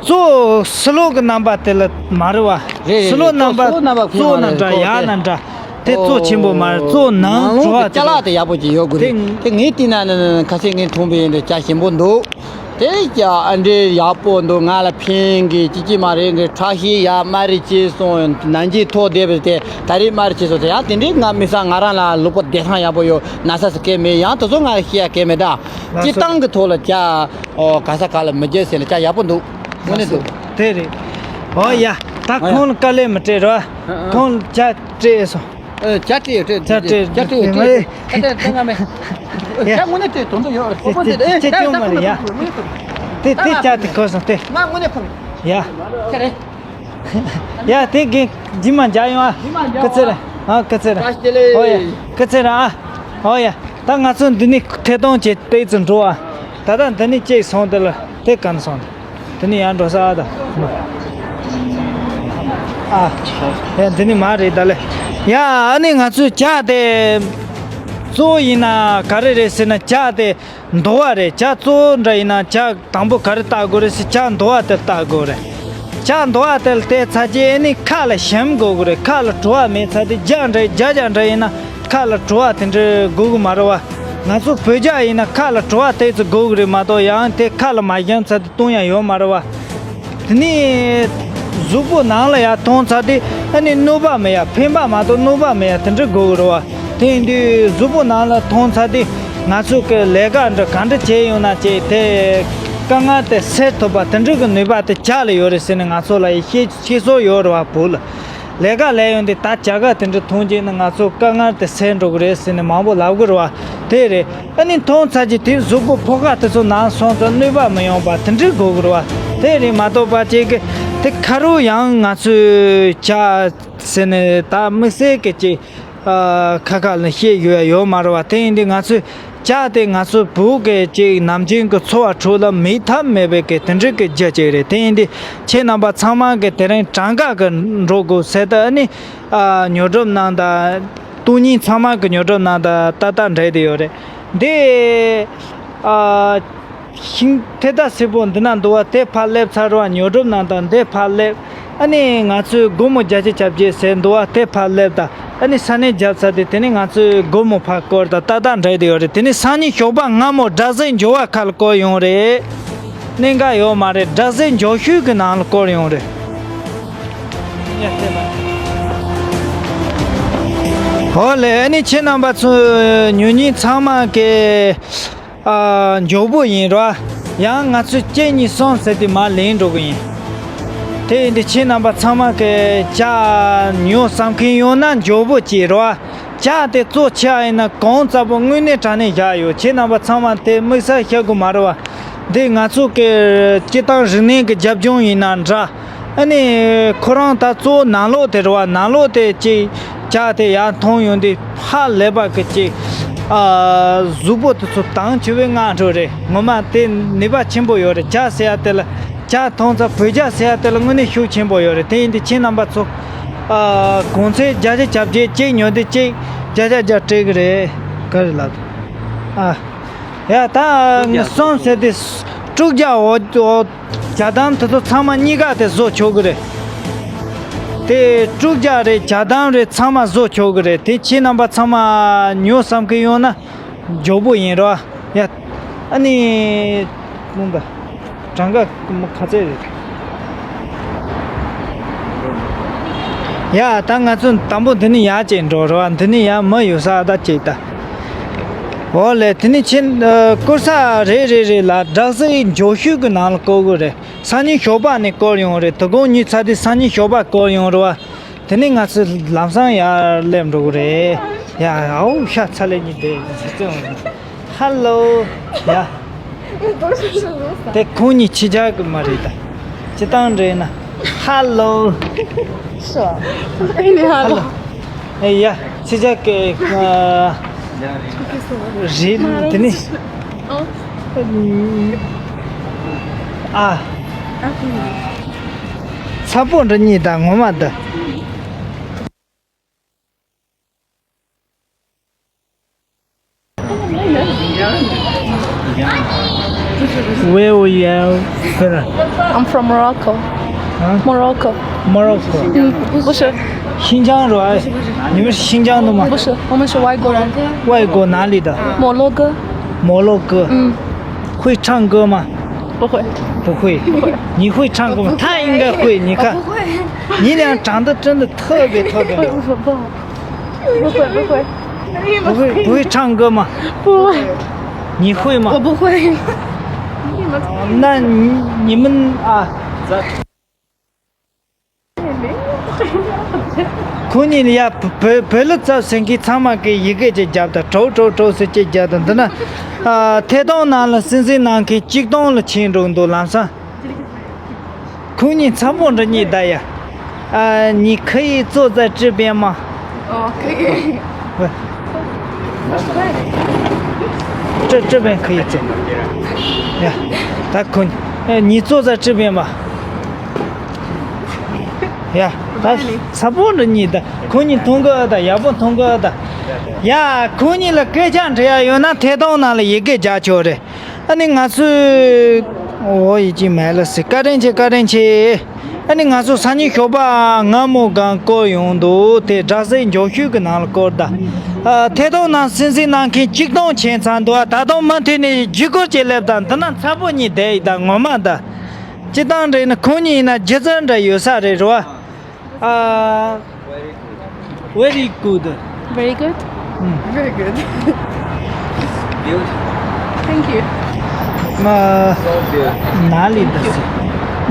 གཙོ་བོ་སི་ལོ་གི་རྣམ་པ་དེ་ལ་མ་རེད་བ། རེད་རེད། སི་ལོ་རྣམ་པ། གཙོ་བོ་རྣམ་པ་ཁོ་གཙོ་བོ་མ་རེད། རྣམ་གྲངས་ཁོ་ཡག་དེ་རྣམ་གྲངས་དེ་གཙོ་ཆེན་པོ་མ་རེད། གཙོ་ནང་ནང་གི་བྲོ་བ་ཅ་ལག་དེ་ཡག་པོ་ཅིག་ཡོད་དགོས་རེད། དེ་ངས་བལྟས་ན་ནི་ཁ་སང་ངས་འཐུང་པའི་འདི་ཇ་ཞིམ་པོ་འདུག་དེ་ཀྱ་ཨ་འདྲའི་ཡག་པོ་འདུག་ང་ལ་ཕན་གི་ཅི་ཅི་མ་རེད་གི། ཁྲག་ཤེད་ཡག་དམར་རི་བྱས་སོང་། ནང་གི་ཐོག་བསྡད་པ་དེ་ད་རེས་དམར་རི་བྱས་སོང་། དེ་ཡང་དེ་འདྲའི་ང་མི་ས་ང་རང་ལ་ལུག་པ་བདེ་ཐང་ཡག་པོ་ཡོད། ན་ས་སུ་སྐད་མེད། ཡང་དེ་ཚོ་ང་ལ་ཤེས་ཡ་སྐད་མེད་ད། སྤྱིར་བཏང་གི་ཐོག་ལ་ཇ་ཨོ་ག་ས་ག་ལ་མི་རྒྱལ་ཟེར་ན་ཇ་ཡག་པོ་འདུག་དངོས་གནས་འདུག་དེ་རེད། ཨོ་ཡ། ད་ཨ་ཡ། ཁོང་ལ་དཀའ་ལས་མི་སྤྲད་རོགས། ཨ་ཨ། ཁོང་ལ་ཇ་སྤྲད་སོང་། ཨ། ཇ་སྤྲད་ཡོད། སྤྲད་ཇ་སྤྲད་ཇ་སྤྲད་ཡོད། སྤྲད་ཡོད། ད་ལྟ་ལྟ་ང་མེད། ཇ་དངོས་གནས་སྤྲད་དོན་དུ་ཡོད། ཁོ་དེ་དེ་ཅི་ཅི་ཅི་མ་རེད་ཡ། དེ་དེ་ཇ་དེ་གོ་སོང་དེ། ང་དངོས་གནས་ཁོ་ཡ། ཁྱེད་རེད། ཡ་དེ་གི་ཇི་མ་འཇའ་ཡོང་ཨ། ཇི་མ་འཇའ་ཡོང་ཨ། ཀི་ཙི་ར་ཨ། ཀི་ཙི་ར། བཀྲ་ཤིས་བདེ་ལེགས། ཨོ་ཡ། ཀི་ཙི་ར་ཨ། ཨོ་ཡ། ད་ང་ཚོ་འདི་ནས་ཐད་གཏོང་བྱེད་དེ་ཚོ་འགྲོ་ཨ། ད་ལྟ་འདི་ནས་ཅིག་སོང་དེ་ལ་དེ་གན་སོང་དེ། དེ་ནས་ཡར་འགྲོ་ས་ཨ་ད། ཨ། ཡ་འདི་ནས་མར་རེད་ད་ལེ། ཡ་ཨ་ནི་ང་ཚོས་ཇ་དེ་གཙོ་བོ་ཡིན་ན་ག་རེ་རེད་ཟེར་ན་ཇ་དེ་འདོ་བ་རེད། ཇ་གཙོ་བོ་འདྲ་ཡིན་ན་ཇ་དང་པོ་ག་རེ་བཏགས་དགོས་རེད་ཟེར། ཇ་འདོ་བ་དེ་བཏགས་དགོས་རེད། ཇ་འདོ་བ་དེ་ལ་བལྟས་ཚར་རྗེས་ཨ་ནི་ཁ་ལ་ཞིམ་དགོས་དགོས་རེད། ཁ་ལ་བྲོ་བ་མེད་ཚར་དུས་ཇ་འདྲ་ཇ་ཇ་འདྲ་ཡིན་ན་ཁ་ལ་བྲོ་བ་དེ་འདྲ་དགོས་གི་མ་རེད་བ། ང་ཚོ་བོད་ཇ་ཡིན་ན་ཁ་ལ་བྲོ་བ་དེ་ཚོ་དགོས་གི་རེད་མ་གཏོགས་ཡང་དེ་ཁ་ལ་མ་ཞིམ་ཚར་དུས་བཏུང་ཡ་ཡོད་མ་རེད་བ། དེ་ནས་གཟུགས་པོ་ནང་ལ་ཡར་ཐོན་ཚར་དུས་ཨ་ནི་གནོད་པ་མེད་ཡ། ཕན་པ་མ་གཏོགས་གནོད་པ་མེད་ཡ་དེ་འདྲ་དགོས་གི་རེད་བ། དེ་ཡིན་དུས་གཟུགས་པོ་ནང་ལ་ཐོན་ཚར་དུས་ང་ཚོ་གི་ལས་ཀ་འདྲ་ག་འདྲ་བྱས་ཡོང་ན་བྱས་དེ་དཀའ་ངལ་དེ་སེལ་ཐུབ་པ་དེ་འདྲ་གི་ནུས་པ་དེ་ཇ་ལ་ཡོད་རེད་ཟེར་ནས་ང་ཚོ་ལ་ཤེས་ཤེས་སོ་ཡོད་རེད་བ། བོད་ལ་ལས་ཀ་ལས་ཡོང་དུས་ད་ཇ་ག་དེ་འདྲ་འཐུང་རྗེས་ནི་ང་ཚོ་དཀའ་ངལ་དེ་སེལ་འགྲོ་གི་རེད་ཟེར་ནས་མང་པོ་ལབ་གི་རེད་བ། དེ་རེད། ཨ་ནི་འཐུང་ཚར་རྗེས་དེ་གཟུགས་པོ་ཕོ་ཁ་དེ་ཚོ་ནང་སོང་ཙང་གནོད་པ་མི་ཡོང་པ་དེ་འདྲའི་དགོས་གི་རེད་བ། དེ་རེད་མ་གཏོགས་པ་ཅིག་གི་དེ་ཁ་རུ་ཡང་ང་ཚོས་ཇ་ཟེར་ནས་ད་དམིགས་བསལ་གི་ཅིག་ཨ་ཁ་ཁ་ལ་བཤད་ཡོད་ཡ་ཡོད་མ་རེད་བ། དེ་ཡིན་དུས་ང་ཚོས་ཇ་དེ་ང་ཚོ་བོད་གི་ཅིག་ནམ་རྒྱུན་གི་འཚོ་བ་ཁྲོད་ལ་མེད་ཐབས་མེད་པའི་གི་དེ་འདྲའི་གི་རྒྱུ་ཅིག་རེད། དེ་ཡིན་དུས་ཁྱེད་རྣམ་པ་ཚང་མ་གི་དེ་རིང་གྲངས་ཀ་གི་འགྲོ་དགོས་ཟེར་ད་ཨ་ནི་ཨ་ཉོ་སྒྲུབ་གནང་ད། སྟོང་ཉིད་ཚང་མ་གི་ཉོ་སྒྲུབ་གནང་ད་ཏག་ཏག་འགྲིག་བསྡད་ཡོད་རེད། འདི་ཨ་ཤིང་ཐེ་ད་སེར་པོ་འདི་ན་འདུག་བ། དེ་ཕར་སླེབས་ཚར་བ་ཉོ་སྒྲུབ་གནང་ད་འདི་ཕར་སླེབས། ཨ་ནི་ང་ཚོས་སྒོར་མོ་བརྒྱད་ཅུ་གྱ་བརྒྱད་ཟེར་འདུག་བ། དེ་ཕར་སླེབས་ད་ཨ་ནི་ས་གནས་བརྒྱབ་ཚར་དུས་དེ་ནི་ང་ཚོས་སྒོར་མོ་ཕར་བསྐོར་ད་ཏག་ཏག་འགྲིག་བསྡད་ཡོད་རེད། དེ་ནི་སང་ཉིན་ཞོགས་པ་སྔ་མོ་སྦྲག་སྲིད་འབྱོར་བ་ཁ་ལ་བསྐོར་ཡོང་རེད། གནད་འགག་ཡོད་མ་རེད། སྦྲག་སྲིད་འབྱོར་ཤོས་ཀྱི་ནང་ལ་བསྐོར་ཡོང་རེད། ཨོ་ལེ། ཨ་ནི་ཁྱེད་རྣམ་པ་ཚོ་ཉོ་མཁན་ཚང་མ་གི་ཨ་མགྱོགས་པོ་ཡིན་རོ། ཡང་ང་ཚོས་གཅིག་གཉིས་གསུམ་ཟེར་ཏེ་མར་ལེན་འགྲོ་གི་ཡིན། དེ་ཡིན་དུས་ཁྱེད་རྣམ་པ་ཚང་མ་གི་ཇ་ཉོ་བསམ་མཁན་ཡོད་ན་མགྱོགས་པོ་གྱིས་རོ། ཇ་དེ་གཙོ་ཆེ་བ་ཡིན་ན་གང་ཙམ་པོ་དངོས་གནས་དྲང་གནས་བཞག་ཡོད། ཁྱེད་རྣམ་པ་ཚང་མ་དེ་དམིགས་བསལ་བཤད་དགོས་མ་རེད་བ། འདི་ང་ཚོ་གི་སྤྱི་བཏང་རིག་གནས་ཀྱི་རྒྱབ་ལྗོངས་ཡིན་ན་འདྲ། ཨ་ནི་ཁོ་རང་ད་གཙོ་བོ་ནང་ལོགས་དེ་རེད་བ། ནང་ལོགས་དེ་ཅིག་ཇ་དེ་ཡར་འཐུང་ཡོང་དུས་ཧ་ལས་པ་གི་ཅིག་ཨ་གཟུགས་པོ་དེ་ཚོ་དྭངས་ཆེ་བའི་ངང་འགྲོ་རེད། ངོ་མ་དེ་ནུས་པ་ཆེན་པོ་ཡོད་རེད། ཇ་ཟེར་ཡ་དེ་ལ་ཇ་འཐུང་ཙང་བོད་ཇ་ཟེར་ཡ་དེ་ལ་དངོས་གནས་ཤུགས་ཆེན་པོ་ཡོད་རེད། དེ་ཡིན་དུས་ཁྱེད་རྣམ་པ་ཚོ་ཨ་གོང་ཚད་བརྒྱ་ཆ་བརྒྱ་བརྒྱ་གཅིག་ཉོ་དུས་གཅིག་བརྒྱ་ཆ་བརྒྱ་སྤྲད་གི་རེད། ག་རེ་ལབ་ཨ། ཡ་ད་ངས་གསུམ་ཟེར་དུས་དྲུག་བརྒྱ། འོ་འོ། ཇ་དམ་དེ་ཚོ་ཚང་མ་གཉིས་ཀ་དེ་བཟོ་ཆོག་གི་རེད། དེ་དྲུག་བརྒྱ་རེད། ཇ་དམ་རེད། ཚང་མ་བཟོ་ཆོག་གི་རེད། དེ་ཁྱེད་རྣམ་པ་ཚང་མ་ཉོ་བསམ་གི་ཡོད་ན་མགྱོགས་པོ་ཡིན་རོ། ཡ། ཨ་ནི། ལུང་པ། གྲངས་ཀ་མོ་ག་ཚད་རེད། ཡ་ད་ང་ཚོ་དང་པོ་འདི་ནས་ཡར་ཅིག་འགྲོ་རོ། འདི་ནས་ཡར་མི་ཡོད་ས་ད་ཅིག་ད། འོ་ལེ། དེ་ནས་ཕྱིན་ཨ་བསྐོར་ས་རེད་རེད་རེད་ལ། སྦྲག་སྲིད་འབྱོར་ཤོས་ཀྱི་ནང་ལ་བསྐོར་གི་རེད། སང་ཉིན་ཞོགས་པ་ནས་བསྐོར་ཡོང་རེད། དོ་དགོང་ཉལ་ཚར་དུས་སང་ཉིན་ཞོགས་པ་བསྐོར་ཡོང་རེད་བ། དེ་ནས་ང་ཚོ་ལམ་སང་ཡར་སླེབས་འགྲོ་གི་རེད། ཡ་ཨའོ་ཤ་ཚ་ལེ་གཉིས་བསྡད་ཟེར་ཙང་། ཧ་ལོ། ཡ། དེ་ཁོང་གཉིས་ཕྱི་རྒྱལ་གི་མ་རེད་ད། སྤྱི་བཏང་འདྲ་ཡིན་ན། ཧ་ལོ། ཧ་ལོ། ཨེ་ནི་ཧ་ལོ། ཨེ་ཡ། ཕྱི་རྒྱལ་གི་ཨ་རེད་དེ་ནི། ཨ། ཚ་པོ་འདྲ་གཉིས་ད་ངོ་མ་ད། Where were you at? I'm from Morocco. Huh? Morocco. Morocco. 嗯，不是。新疆是吧？你们是新疆的吗？不是，我们是外国人。外国哪里的？摩洛哥。摩洛哥。嗯。会唱歌吗？不会。不会。不会。你会唱歌吗？他应该会，你看。我不会。你俩长得真的特别特别。不会，不会。 不会，不会唱歌吗？不会。你会吗？我不会。那你，你们啊， ཁོང་གཉིས་ལ་ཡ་བོད་བོད་ལ་ཚབ་ཟིན་མཁན་ཚང་མ་གི་ཡི་གེ་ཅིག་བརྒྱབ་དང་གྲོགས་གྲོགས་གྲོགས་ཟེར་ཅིག་བརྒྱབ་དང་འདི་ན། ཨ་ཐད་གཏོང་ནང་ལ་སེམས་སེམས་ནང་གི་གཅིག་སྟོང་ལ་ཕྱིན་འགྲོ་འདུག་ལམ་སང་། ཁོང་གཉིས་ཚ་པོ་འདྲ་གཉིས་ད་ཡ། ཨ་你可以坐在这边吗？ ཨོ་ཁེ་ཁེ། 这这边可以坐。呀，他可以，哎，你坐在这边吧。 ཡ། ད་ཚ་པོ་འདྲ་གཉིས་ད་ཁོང་གཉིས་མཐོང་གི་ཨ་ད་ཡག་པོ་མཐོང་གི་ཨ་ད། ཡ་ཁོང་གཉིས་ལ་སྐད་ཆ་འདྲི་ཡ་ཡོད་ན་ཐད་གཏོང་ནང་ལ་ཡི་གེ་རྒྱག་ཆོག་རེད། ཨ་ནི་ང་ཚོས་འོ་ཡི་ཅི་མེད་ལ་སི་བཀའ་དྲིན་ཆེ་བཀའ་དྲིན་ཆེ། ཨ་ནི་ང་ཚོ་སང་ཉིན་ཞོགས་པ་སྔ་མོ་གང་སྐོར་ཡོང་འདུག་དེ་སྦྲག་སྲིད་མགྱོགས་ཤོས་ཀྱི་ནང་ལ་སྐོར་ད། ཨ་ཐད་གཏོང་ནང་སེམས་སེམས་ནང་མཁན་གཅིག་སྟོང་ཆེན་ཚང་འདུག་ཨ་ད་དུང་མུ་མཐུད་ནས་བརྒྱུད་སྐུར་བྱེད་ལེབ་དང་འདི་ན་ཚ་པོ་གཉིས་བསྡད་ཡི་ད་ངོ་མ་ད། སྤྱི་བཏང་འདྲ་ཡིན་ན་ཁོང་གཉིས་ཡིན་ན་སྒྱུ་རྩལ་འདྲ་ཡོད་ས་རེད་རོ། ཨ། Very good. Very good. Very good. Thank you. 哪里的是？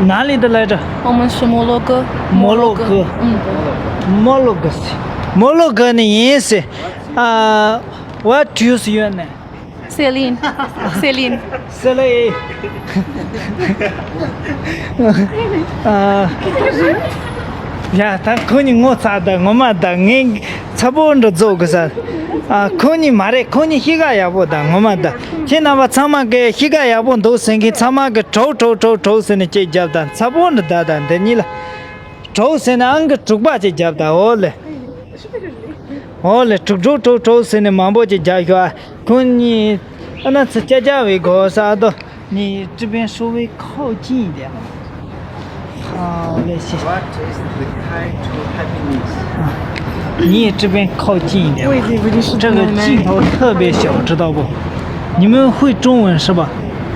哪里的来着？我们是摩洛哥。摩洛哥。嗯。摩洛哥是，摩洛哥的人是，啊，What is your name? Celine. Celine. Celine. ཨ། ཡ་ད་ཁོ་གཉིས་ངོ་ཚ་ད་ངོ་མ་ད་ངས་ཚ་པོ་འདྲ་རྫོགས་གི་ས། ཨ་ཁོ་གཉིས་མ་རེད། ཁོ་གཉིས་གཤིས་ཀ་ཡག་པོ་ད་ངོ་མ་ད། ཁྱེད་རྣམ་པ་ཚང་མ་གི་གཤིས་ཀ་ཡག་པོ་འདུག་ཟེར་མཁན་ཚང་མ་གི་གྲོགས་གྲོགས་གྲོགས་གྲོགས་ཟེར་ནས་ཅིག་རྒྱབ་ད། ཚ་པོ་འདྲ་ད་ད་འདི་གཉིས་ལ། གྲོགས་ཟེར་ནས་ཨང་གི་དྲུག་པ་ཅིག་རྒྱབ་ད། འོ་ལེ། འོ་ལེ། དྲུག་དྲུག་དྲུག་དྲུག་ཟེར་ནས་མང་པོ་ཅིག་རྒྱག་ཤོག་ཨ། ཁོང་གཉིས་ཨ་ན་ཚི་ཅ་ཅ་བའི་གོ་ས་ཨ་དོ། 你这边稍微靠近一点。好嘞，谢谢。 What is the key to happiness? 啊，你也这边靠近一点吧。这个镜头特别小，知道不？你们会中文是吧？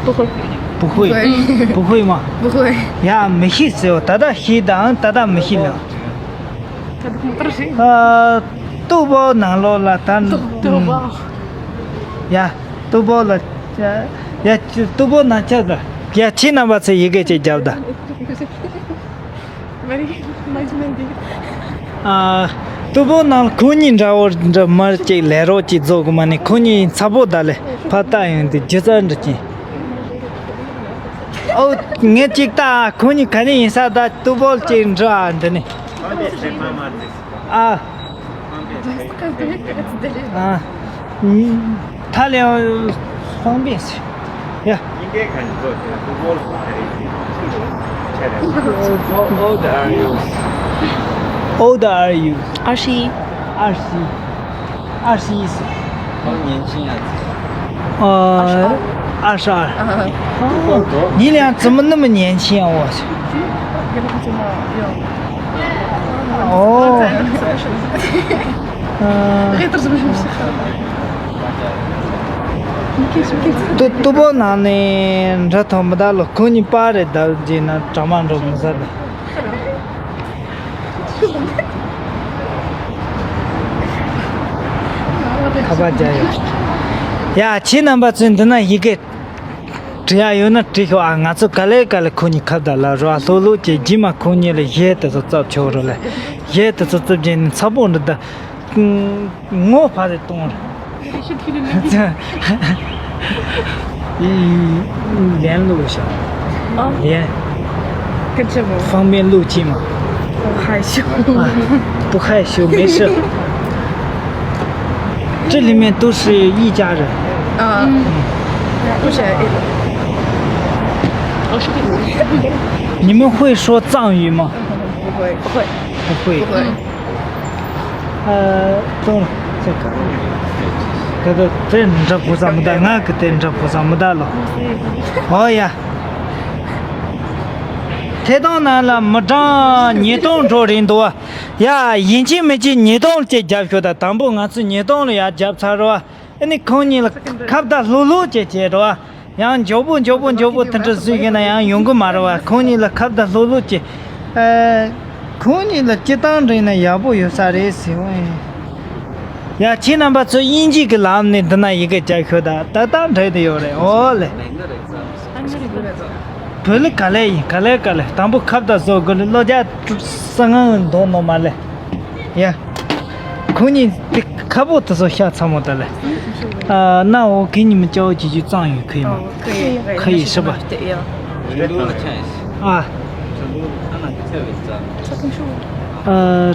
不会。不会。不会。不会吗？不会。 ཡ་མི་ཤེས་ཟེར་བ་ད་ལྟ་ཤེས་དང་ད་ལྟ་མི་ཤེས་ལ། ཨ། ཏུ་པོ་ནང་ལོགས་ལ་ད། ཏུ་པོ། ཡ། ཏུ་པོ་ལ། ཡ། ཏུ་པོ་ནང་ཆ་ད། ཡ་ཁྱེད་རྣམ་པ་ཚོས་ཡི་གེ་ཅིག་རྒྱབ་ད། ཨ། ཏུ་པོ་ནང་ཁོ་གཉིས་འདྲ་བོ་འདྲ་མར་ཅིག་ལས་རོགས་ཅིག་རྫོགས་གི་མ་ནི་ཁོ་གཉིས་ཚ་པོ་ད་ལས་ཕ་ཏ་ཡོང་དུས་སྒྱུ་རྩལ་འདྲ་ཅིག་ཨོ། ངས་ཅིག་ལྟ། ཁོ་གཉིས་ག་ནས་ཡིན་ས་ད་ཏུ་པོ་ཅིག་འདྲ་འདི་ནས། ཨ། ཨ། ཐ་ལེ་ཧྥང་པེ་སི། ཡ། How old are you? How old are you? 二十一。 二十一。 二十一岁。 好年轻啊。 呃，二十二。 啊。 哦，你俩怎么那么年轻啊？我去。 哦。 ཨ། ཏུ་ཏུ་པོ་ནང་ནས་འདྲ་ཐོན་མི་ད་ལོ་ཁོ་གཉིས་པ་རེད་ད་རྗེས་ན་གྲ་མ་འགྲོ་མི་ཟ་ད། ཁ་པར་རྒྱག་ཡོད། ཡ་ཁྱེད་རྣམ་པ་ཚོས་འདི་ན་ཡི་གེ་བྲི་ཡ་ཡོད་ན་བྲིས་ཤོག་ཨ། ང་ཚོ་ག་ལེ་ག་ལེ་ཁོ་གཉིས་ཁ་བརྡ་ལ་རོ་ཨ། ལྷོད་ལྷོད་ཀྱི་རྗེས་མ་ཁོ་གཉིས་ལ་གཞས་དེ་ཚོ་བཙབ་ཆོག་རོ་ལེ། གཞས་དེ་ཚོ་བཙབ་རྗེས་ནས་ཚ་པོ་འདྲི་ད། ངོ་ཕ་རེ་གཏོང་རེ། 连录一下。 啊，连。 跟着我。 方便录进吗？ 不害羞。 啊，不害羞，没事。这里面都是一家人。 啊，嗯。 不是。 你们会说藏语吗？ 不会。 不会。 不会。 不会。 ཨ། ཏོ། ཚེ་ག་ད་ད་དེ་འདྲ་གོ་ས་མི་ད། ང་གི་དེ་འདྲ་གོ་ས་མི་ད་ལོ། ཨོ་ཡ། ཐད་གཏོང་ནང་ལ་མི་གྲངས་ཉིས་སྟོང་འགྲོ་རེད་འདུག་ཨ། ཡ་ཡིན་གཅིག་མིན་གཅིག་ཉིས་སྟོང་ཅིག་རྒྱབ་ཤོག་ད། དང་པོ་ང་ཚོ་ཉིས་སྟོང་ལ་ཡར་རྒྱབ་ཚར་རོ་ཨ། ཨ་ནི་ཁོང་གཉིས་ལ་ཁ་བརྡ་ལྷུག་ལྷུག་ཅིག་བྱེད་རོགས། ཡང་མགྱོགས་པོ་མགྱོགས་པོ་མགྱོགས་པོ་དེ་འདྲ་བཟོས་ཡོད་ན་ཡང་ཡོང་གི་མ་རེད་བ། ཁོང་གཉིས་ལ་ཁ་བརྡ་ལྷུག་ལྷུག་ཅིག་ཨ། ཁོང་གཉིས་ལ་སྤྱིར་བཏང་འདྲ་ཡིན་ན་ཡག་པོ་ཡོད་ས་རེད་ཟེར་བ་ཡིན། ཡ་ཁྱེད་རྣམ་པ་ཚོ་དབྱིན་ཇི་གི་ལམ་ནས་འདི་ན་ཡི་གེ་རྒྱག་ཤོག་ད། ད་ལྟ་འདྲ་དེ་ཡོད་རེད། ཨོ་ལེ། བོད་ལ་ག་ལེ་ཡིན། ག་ལེ་ག་ལེ། དང་པོ་ཁ་བརྡ་བཟོ་དགོས་ལེ། བློ་རྒྱ་གསང་ངང་འདོན་ནོ་མ་ལེ། ཡ། ཁོང་གཉིས་དེ་ཁ་པོ་དེ་ཚོ་ཤ་ཚ་མོ་ད་ལེ། ཨ་ན་འོ་གི་ཉི་མ་ཅའོ་ཅི་ཅུ་གཙང་ཡོད་ཁི་ཡི་མ། ཁི་ཡི་ཤི་པ། ཨ། ཨ་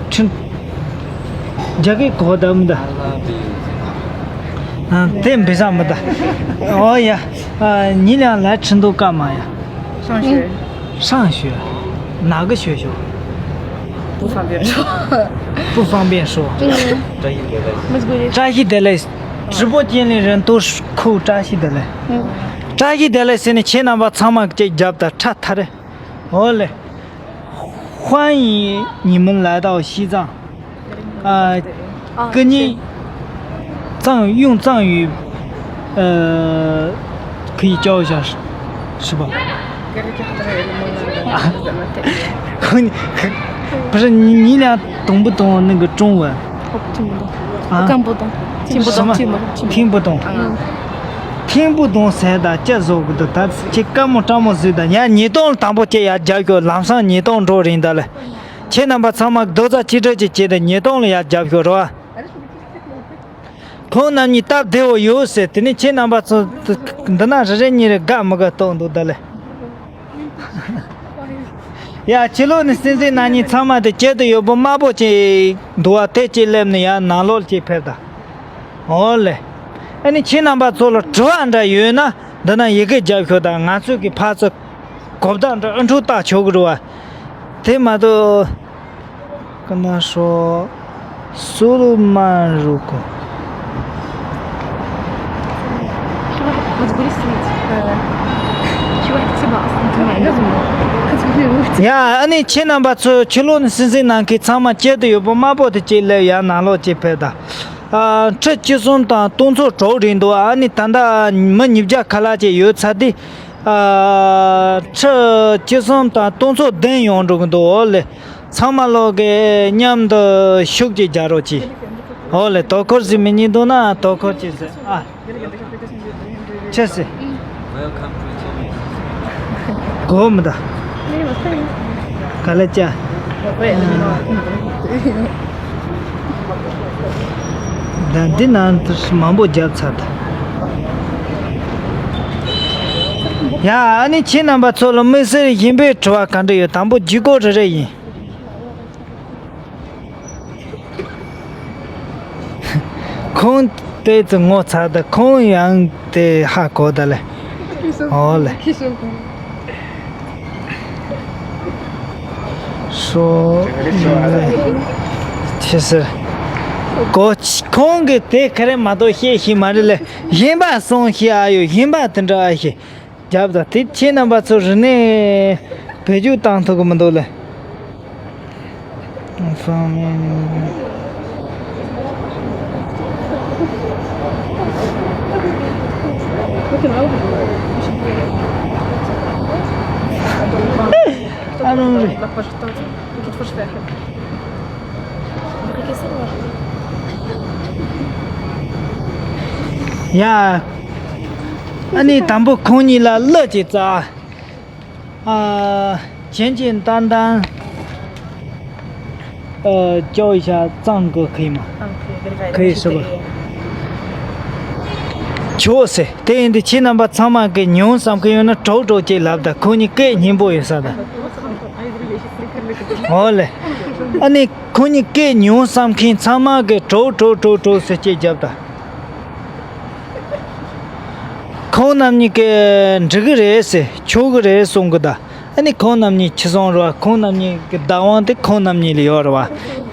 ཁྲིན། རྒྱ་གི་གོ་ད་མི་ད། ཨ་དེ་འབི་ས་མི་ད། ཨོ་ཡ། ཨ་ཉི་ལང་ལ་ཁྲིན་དུ་ཀ་མ་ཡ། 上学。上学。哪个学校？不方便说。不方便说。嗯。扎西德勒斯。直播间里人都是扣扎西德勒。嗯。扎西德勒斯呢，前两把苍蝇给夹的，差他的。好嘞，欢迎你们来到西藏。 啊，啊，跟你藏，用藏语，呃，可以教一下，是，是吧？啊，可以，可，不是，你，你俩懂不懂那个中文？我听不懂，啊？我看不懂，听不懂，什么？听不懂，听不懂。听不懂。嗯。听不懂 ཟེར་ད་ཅི་བཟོ་གི་འདུག་ད་ཅི་དཀའ་མོ་སྤྲང་མོ་བཟོས་ད་ཡ། ཉིས་སྟོང་ལ་དང་པོ་ཅི་ཡར་རྒྱབ་ཤོག་ལམ་སང་ཉིས་སྟོང་འགྲོ་རིང་ད་ལེ། ཁྱེད་རྣམ་པ་ཚང་མ་རྡོག་རྩ་གཅིག་སྒྲིལ་གྱིས་བྱས་ཏེ་ཉིས་སྟོང་ལ་ཡར་རྒྱབ་ཤོག་རོ། ཁོང་རྣམ་གཉིས་སྟབས་བདེ་བོ་ཡོད་ཟེར། དེ་ནས་ཁྱེད་རྣམ་པ་ཚོ་འདི་ན་རེ་རེ་གཉིས་རེ་དགའ་མི་དགའ་རྟོགས་འདུག་ད་ལེ། ཡ་ཕྱི་ལོགས་ནས་སྲིད་འཛིན་རྣམ་གཉིས་ཚང་མ་དེ་བྱེད་དུ་ཡོད་པོ་དམར་པོ་ཅིག་འདུག་བ། དེ་ཅིག་སླེབས་ནས་ཡར་ནང་ལོགས་ཅིག་ཕེབས་ད། འོ་ལེ། ཨ་ནི་ཁྱེད་རྣམ་པ་ཚོ་ལ་དྲི་བ་འདྲ་ཡོད་ན་འདི་ན་ཡི་གེ་རྒྱབ་ཤོག་དང་། ང་ཚོས་ཀྱི་ཕར་ཚུར་གོ་བརྡ་འདྲ་ཨ་འཕྲོ་བཏགས་ཆོག་གི་རེད་བ། དེ་མ་གཏོགས། 跟他说苏鲁曼入口。ཡ་ཨ་ནི་ཁྱེད་རྣམ་པ་ཚོ་ཕྱི་ལོགས་ནས་སྲིད་འཛིན་རྣམ་གཉིས་ཚང་མ་བྱེད་དུ་ཡོད་པོ་དམར་པོ་དེ་ཅིག་སླེབས། ཡར་ནང་ལོགས་ཅིག་ཕེབས་ད། ཨ་ཁྲི་བཅུ་གསུམ་དང་སྟོང་ཚོ་དྲུག་རེད་འདུག་ཨ་ནི་ད་ལྟ་མི་ཉིས་བརྒྱ་ཁ་ལག་ཅིག་ཡོད་ཚར་དུས། ཨ་ཁྲི་བཅུ་གསུམ་དང་སྟོང་ཚོ་བདུན་ཡོང་འགྲོ་གི་འདུག་འོ་ལེ། ཚང་མ་ལོག་གི་མཉམ་དུ་ཤུགས་ཅིག་རྒྱག་རོགས་གྱིས། འོ་ལེ། དོ་ཁུར་ཟིག་མི་ཉན་འདུག་ན་དོ་ཁུར་ཅིག་ཟེར་ཨ། ཆི་ཟེར། གོ་མི་ད། ག་ལེ་ཅ། ད་འདི་ནང་དུ་མང་པོ་རྒྱབ་ཚར་ད། ཡ་ཨ་ནི་ཁྱེད་རྣམ་པ་ཚོ་ལ་དམིགས་བསལ་གཞན་པའི་དྲི་བ་ག་འདྲ་ཡོད། དང་པོ་ལྗིད་ཁོག་རེ་རེ་ཡིན། ཁོང་དེ་ཚོ་ངོ་ཚ་ད། ཁོང་ཡང་དེ་ཧ་གོ་ད་ལེ། འོ་ལེ། ཤོ། ཆི་ཟེར། གོ་ཁོང་གི་དེ་ག་རེ་མ་གཏོགས་བཤད་ཤེས་མ་རེད་ལེ། གཞན་པ་སོང་ཤེས་ཨ་ཡོད། གཞན་པ་དེ་འདྲ་ཨ་ཤེས། རྒྱབ་དང་དེ་ཁྱེད་རྣམ་པ་ཚོ་རིག་གནས་བེད་སྤྱོད་བཏང་ཐུབ་ཀྱི་མི་འདུག་ལེ། ཨ་རོང་རེད། ཡ། ཨ་ནི་དང་པོ་ཁོང་གཉིས་ལ་གླུ་ཅིག་བཙལ། ཨ། 简简单单 ཨ། 教一下藏歌可以吗？ ཨ། 可以，是吧？ ཆོག་ཟེར། དེ་ཡིན་དུས་ཁྱེད་རྣམ་པ་ཚང་མ་གི་ཉུང་བསམ་གི་ཡོད་ན་གྲོགས་གྲོགས་ཅིག་ལབ་དང་། ཁོང་གཉིས་སྐད་སྙན་པོ་ཡོད་ས་དང་། འོ་ལེ། ཨ་ནི་ཁོང་གཉིས་སྐད་ཉུང་བསམ་མཁན་ཚང་མ་གི་གྲོགས་གྲོགས་གྲོགས་གྲོགས་ཟེར་སྐད་རྒྱབ་དང་། ཁོང་རྣམ་གཉིས་ཀྱིས་འགྲིག་གི་རེད་ཟེར། ཆོག་གི་རེད་གསུང་གི་ད། ཨ་ནི་ཁོང་རྣམ་གཉིས་ཅི་སོང་རེད་བ། ཁོང་རྣམ་གཉིས་ཀྱི་བདག་དབང་དེ་ཁོང་རྣམ་གཉིས་ལ་ཡོད་རེད་བ།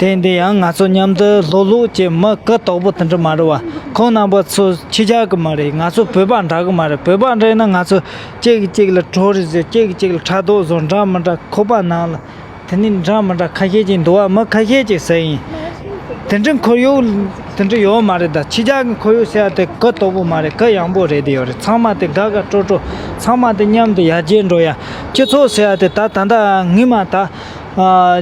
དེ་འདི་ཡང་ང་ཚོ་མཉམ་དུ་ལྷོད་ལྷོད་ཀྱི་མི་གུ་དོག་པོ་དེ་འདྲ་མ་རེད་བ། ཁོང་རྣམ་པ་ཚོ་ཕྱི་རྒྱལ་གི་མི་རེད། ང་ཚོ་བོད་པ་འདྲ་གི་མ་རེད། བོད་པ་འདྲ་ཡིན་ན་ང་ཚོ་གཅིག་གིས་གཅིག་ལ་གྲོགས་རེད་ཟེར། གཅིག་གིས་གཅིག་ལ་ཕྲག་དོག་བཟོ། འདྲ་མི་འདྲ་ཁོག་པ་ནང་ལ། དེ་ནི་འདྲ་མི་འདྲ་ཁ་ཤས་ཅིག་འདུག་བ། མི་ཁ་ཤས་ཅིག་ཟེར་ཡིན། དེ་འདྲའི་ཁོར་ཡུག་དེ་འདྲ་ཡོད་མ་རེད་ད། ཕྱི་རྒྱལ་གྱི་ཁོར་ཡུག་ཟེར་ཡ་དེ་གུ་དོག་པོ་མ་རེད། གུ་ཡངས་པོ་རེད། དེ་ཡོད་རེད། ཚང་མ་དེ་དགའ་དགའ་སྤྲོ་སྤྲོ། ཚང་མ་དེ་མཉམ་དུ་ཡར་རྒྱས་འགྲོ་ཡ། སྤྱི་ཚོགས་ཟེར་ཡ་དེ་ད་ད་ལྟ་ངས་མ་ད། ཨ།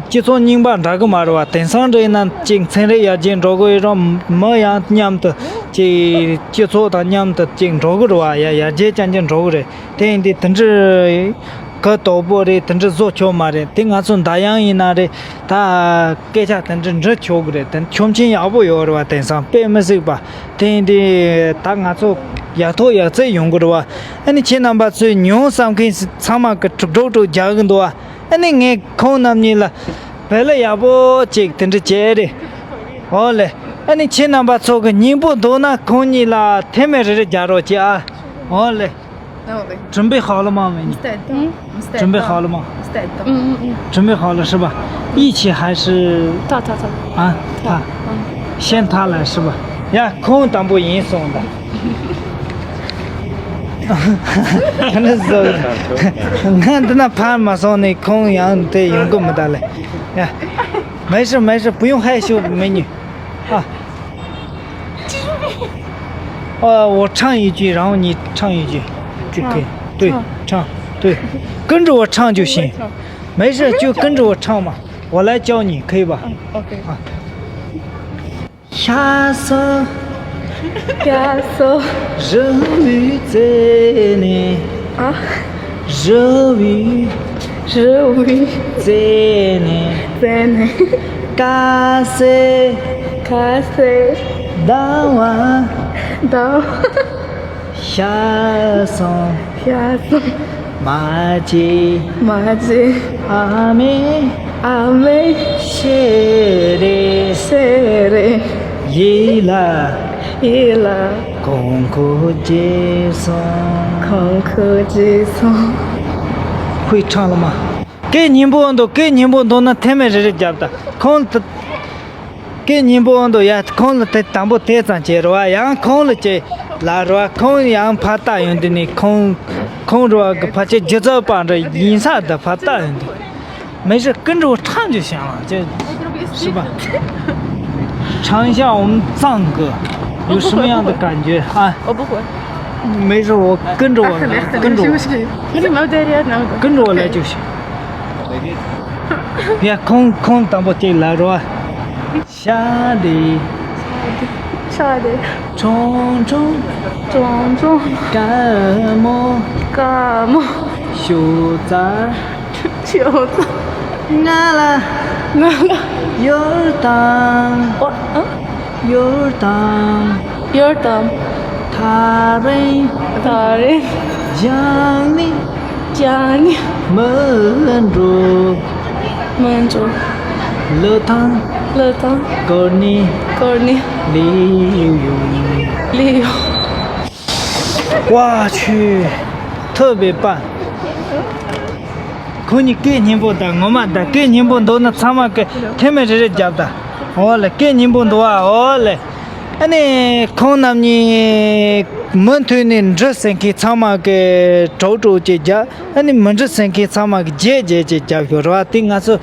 སྤྱི་ཚོགས་རྙིང་པ་འདྲ་གི་མ་རེད་བ། དེང་སང་འདྲ་ཡིན་ན་ཅིག་ཚན་རིག་ཡར་རྒྱས་འགྲོ་གི་ཡོད་རུང་། མི་ཡང་མཉམ་དུ་ཅིག་སྤྱི་ཚོགས་དང་མཉམ་དུ་ཅིག་འགྲོ་གི་རེད་བ། ཡ་ཡར་རྒྱས་ཅན་ཅིག་འགྲོ་གི་རེད། དེ་ཡིན་དུས་དེ་འདྲ་ གུ་དོག་པོ་རེད། དེ་འདྲ་བཟོ་ཆོག་མ་རེད། དེ་ང་ཚོ་འདར་དབྱངས་ཡིན་ན་རེད། ད་སྐད་ཆ་དེ་འདྲ་འབྲི་ཆོག་གི་རེད། དེ་ཆོག་མཆན་ཡག་པོ་ཡོད་རེད་བ། དེང་སང་དཔེ་མི་སྲིད་པ། དེ་ཡིན་དུས་ད་ང་ཚོ་ཡག་ཐོག་ཡག་བརྩེགས་ཡོང་གི་རེད་བ། ཨ་ནི་ཁྱེད་རྣམ་པ་ཚོས་ཉོ་བསམ་མཁན་ཚང་མ་གི་ཀྲུག་ཀྲུག་ཀྲུག་རྒྱག་གི་འདུག་བ། ཨ་ནི་ངས་ཁོང་རྣམ་གཉིས་ལ་བེ་ལ་ཡག་པོ་ཅིག་དེ་འདྲ་བྱས་རེད། འོ་ལེ། ཨ་ནི་ཁྱེད་རྣམ་པ་ཚོ་གི་སྙིང་པོ་འདོད་ན་ཁོང་གཉིས་ལ་མཐེ་མོ་རེ་རེ་རྒྱག་རོགས་བྱེད་ཨ། འོ་ལེ། لا والله. 准备好了吗，美女？ مستعدة. مم. مستعدة. 准备好了吗？ مستعدة. 嗯嗯嗯。 准备好了是吧？一起还是？他他他。 啊，他。 嗯。 先他来是吧？ཡ། ཁོང་དང་པོ་ཡིན་སོང་ད། ང་འདི་ན་ཕར་མ་སོང་ནས་ཁོང་ཡང་དེ་ཡོང་གི་མི་ད་ལེ། ཡ། 没事没事，不用害羞，美女。啊。 哦，我唱一句，然后你唱一句，就可以。唱。对，唱。唱，对，跟着我唱就行。我唱。没事，就跟着我唱嘛，我来教你，可以吧？嗯，OK。啊。 ཤ་སོ། ཤ་སོ། རི་བོའི་རྩེ་ནས། ཨ། རི་བོའི། རི་བོའི། རྩེ་ནས། རྩེ་ནས། ཁ་ཟས། ཁ་ཟས། ཟླ་བ། ཟླ་བ། ཤ་སོང་། ཤ་སོང་། མ་བྱེད། མ་བྱེད། ཨ་མའི། ཨ་མའི། ཤེས་རེད། ཤེས་རེད། ཡིད་ལ། ཡིད་ལ། ཁོང་ཁོ་བརྗེད་སོང་། ཁོང་ཁོ་བརྗེད་སོང་། 会唱了吗？ སྐད་སྙན་པོ་འདུག་སྐད་སྙན་པོ་འདུག་ན་མཐེ་མོ་རེ་རེ་རྒྱབ་ད། ཁོང་དུ། སྐད་སྙན་པོ་འདུག་ཡ། ཁོང་ལ་དེ་དང་པོ་དེ་ཙམ་བྱས་རེད་བ། ཡང་ཁོང་ལ་བྱས་ལ་རེད་བ། ཁོང་ཡང་ཕར་ལྟ་ཡོང་དུས་ནས་ཁོང་། ཁོང་རེད་བ་གི་ཕལ་ཆེར་སྒྱུ་རྩལ་པ་འདྲ་ཡིན་ས་འདི་ཕར་ལྟ་ཡོང་དུས། 没事，跟着我唱就行了，这是吧？唱一下我们藏歌，有什么样的感觉啊？我不会。没事，我跟着我来，跟着我。 跟着我来就行。 ཡ། ཁོང་ཁོང་དང་པོ་གཅིག་ལ་རོ། ཤ་དེ། ཤ་དེ། ཆུང་ཆུང་། ཆུང་ཆུང་། དཀར་མོ། དཀར་མོ། ཤོག་རྩ། ཤོག་རྩ། ང་ལ། ང་ལ། གཡུར་དང་། ཨོ། ཨ། གཡུར་དང་། གཡུར་དང་། ཐག་རིང་། ཐག་རིང་། རྒྱང་ནས། རྒྱང་ནས། མི་འགྲོ། མི་འགྲོ། ལི་ཐང་། ལི་ཐང་། བསྐོར་ནས། བསྐོར་ནས། སླེབས་ཡོང་། སླེབས་ཡོང་། ཝ་ཆུ། ཐུབ་པའི་པ། ཁོ་གཉིས་སྐད་སྙན་པོ་དང་ངོ་མ་དང་། སྐད་སྙན་པོ་འདུག་ན་ཚང་མ་གི་མཐེ་མོ་རེ་རེ་རྒྱབ་དང་། འོ་ལེ། སྐད་སྙན་པོ་འདུག་ཨ། འོ་ལེ། ཨ་ནི་ཁོང་རྣམ་གཉིས་མུ་མཐུད་ནས་འབྲི་ཟེར་མཁན་ཚང་མ་གི་གྲོགས་གྲོགས་ཅིག་རྒྱབ། ཨ་ནི་མི་འབྲི་ཟེར་མཁན་ཚང་མ་གི་བརྗེད་བརྗེད་ཅིག་རྒྱབ་ཤོག་རེད་བ། དེ་ང་ཚོ་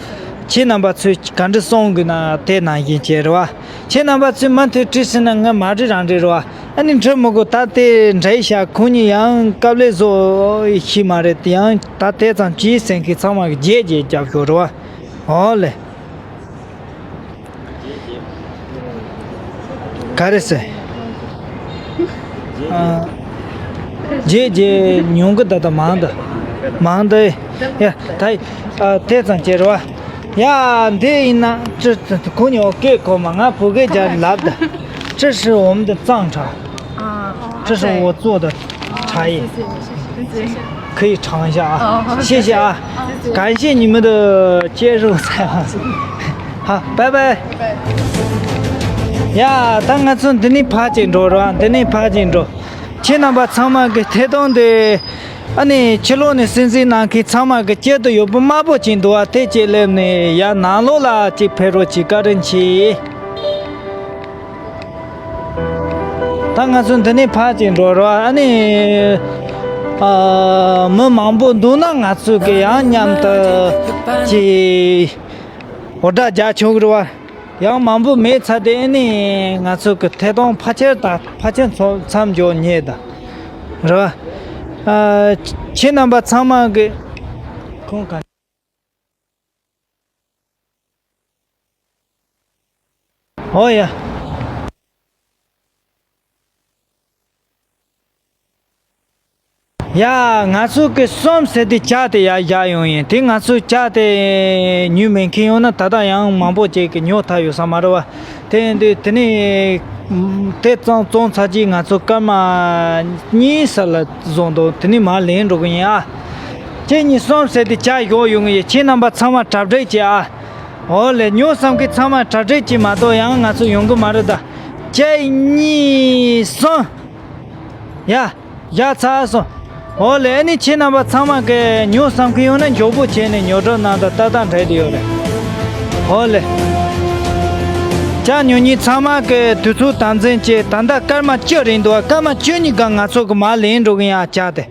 ཁྱེད་རྣམ་པ་ཚོས་ག་འདྲ་གསུང་དགོས་ན་དེ་ནང་བཞིན་བྱས་རེད་བ། ཁྱེད་རྣམ་པ་ཚོས་མུ་མཐུད་བྲིས་ཟིན་ན་ང་མ་འབྲི་རང་འབྲི་རེད་བ། ཨ་ནི་འབྲི་མི་དགོས། ད་དེ་འདྲ་ཡི་ཤག་ཁོང་གཉིས་ཡང་དཀའ་ལས་བཟོ་ཤེས་མ་རེད། དེ་ཡང་ད་དེ་ཙམ་བྱས་ཟེར་མཁན་ཚང་མ་གི་བརྗེད་བརྗེད་རྒྱབ་ཤོག་རེད་བ། འོ་ལེ། ག་རེ་ཟེར། ཨ། རྗེས་རྗེས་ཉུང་གི་ད་ད་མང་ད། མང་ད། ཡ། ད། ཨ། དེ་ཙམ་བྱས་རེད་བ། ཡ། འདི་ཡིན་ན་ཅི། ཁོ་གཉིས་ཨོ་སྐད་གོ་མ། ང་བོད་སྐད་རྒྱག་ལབ་ད། 这是我们的藏茶。 啊，这是我做的茶叶。 谢谢，谢谢。 可以尝一下啊，哦，谢谢啊，谢谢。 感谢你们的接受采访。 好，拜拜。 ཡ། ད་ང་ཚོ་འདི་ནས་ཕར་ཅིག་འགྲོ་རོགས། འདི་ནས་ཕར་ཅིག་འགྲོ། ཁྱེད་རྣམ་པ་ཚང་མ་གི་ཐད་གཏོང་དེ། ཨ་ནི་ཕྱི་ལོགས་ནས་གསན་གཟིགས་གནང་མཁན་ཚང་མ་གི་དཀྱིལ་དུ་ཡོད་པོ་དམར་པོ་ཅིག་འདུག་བ། དེ་ཅིག་སླེབས་ནས་ཡར་ནང་ལོགས་ལ་ཅིག་ཕེབས་རོགས་གྱིས། བཀའ་དྲིན་ཆེ། ད་ང་ཚོ་འདི་ནས་ཕར་ཅིག་འགྲོ་རོགས། ཨ་ནི། ཨ། མི་མང་པོ་འདུག་ན་ང་ཚོ་གི་ཡང་མཉམ་དུ་ཅིག་འུར་སྒྲ་རྒྱག་ཆོག་གི་རེད་བ། ཡང་མང་པོ་མེད་ཚར་དུས་ཨ་ནི་ང་ཚོ་གི་ཐད་གཏོང་ཕལ་ཆེར་ད་ཕལ་ཆེར་མཚམས་མཚམས་འཇོག་ཉེ་ད། རེད་བ། ཨ། ཁྱེད་རྣམ་པ་ཚང་མ་གི་ཁོང་ག་ཨོ་ཡ། ཡ། ང་ཚོ་གི་གསུམ་ཟེར་དེ་ཇ་དེ་ཡར་བཞག་ཡོང་ཡིན། དེ་ང་ཚོ་ཇ་དེ་ཉོ་མེད་མཁན་ཡོད་ན་ད་ལྟ་ཡང་མང་པོ་ཅིག་གིས་ཉོ་ཐུབ་ཡོད་ས་མ་རེད་བ། དེ་ཡིན་དུས་དེ་ནས་དེ་བཙོང་བཙོང་ཚར་རྗེས་ང་ཚོ་སྐར་མ་གཉིས་ཙམ་ལ་བཟོ་འདུག་དེ་ནས་མར་ལེན་འགྲོ་གི་ཡིན་ཨ། གཅིག་གཉིས་གསུམ་ཟེར་དེ་ཇ་བཞག་ཡོང་གི་ཡིན། ཁྱེད་རྣམ་པ་ཚང་མ་གྲ་སྒྲིག་བྱེད་ཨ། འོ་ལེ། ཉོ་བསམ་མཁན་ཚང་མ་གྲ་སྒྲིག་བྱེད་མ་གཏོགས་ཡང་ང་ཚོ་ཡོང་གི་མ་རེད་ད། གཅིག་གཉིས་གསུམ། ཡ། བཞག་ཚར་སོང་། འོ་ལེ། ཨ་ནི་ཁྱེད་རྣམ་པ་ཚང་མ་གིས་ཉོ་བསམ་མཁན་ཡོད་ན་མགྱོགས་པོ་བྱས་ནས་ཉོ་སྒྲུབ་གནང་དང་། ཏག་ཏག་འགྲིག་བསྡད་ཡོད་རེད། འོ་ལེ། ཇ་ཉོ་མཁན་ཚང་མ་གིས་དུས་ཚོད་དམ་འཛིན་བྱས། ད་ལྟ་སྐར་མ་བཅུ་རེད་འདུག་སྐར་མ་བཅུ་གཉིས་སྒང་ང་ཚོ་གིས་མར་ལེན་འགྲོ་གི་ཡིན་ཨ་ཇ་དེ།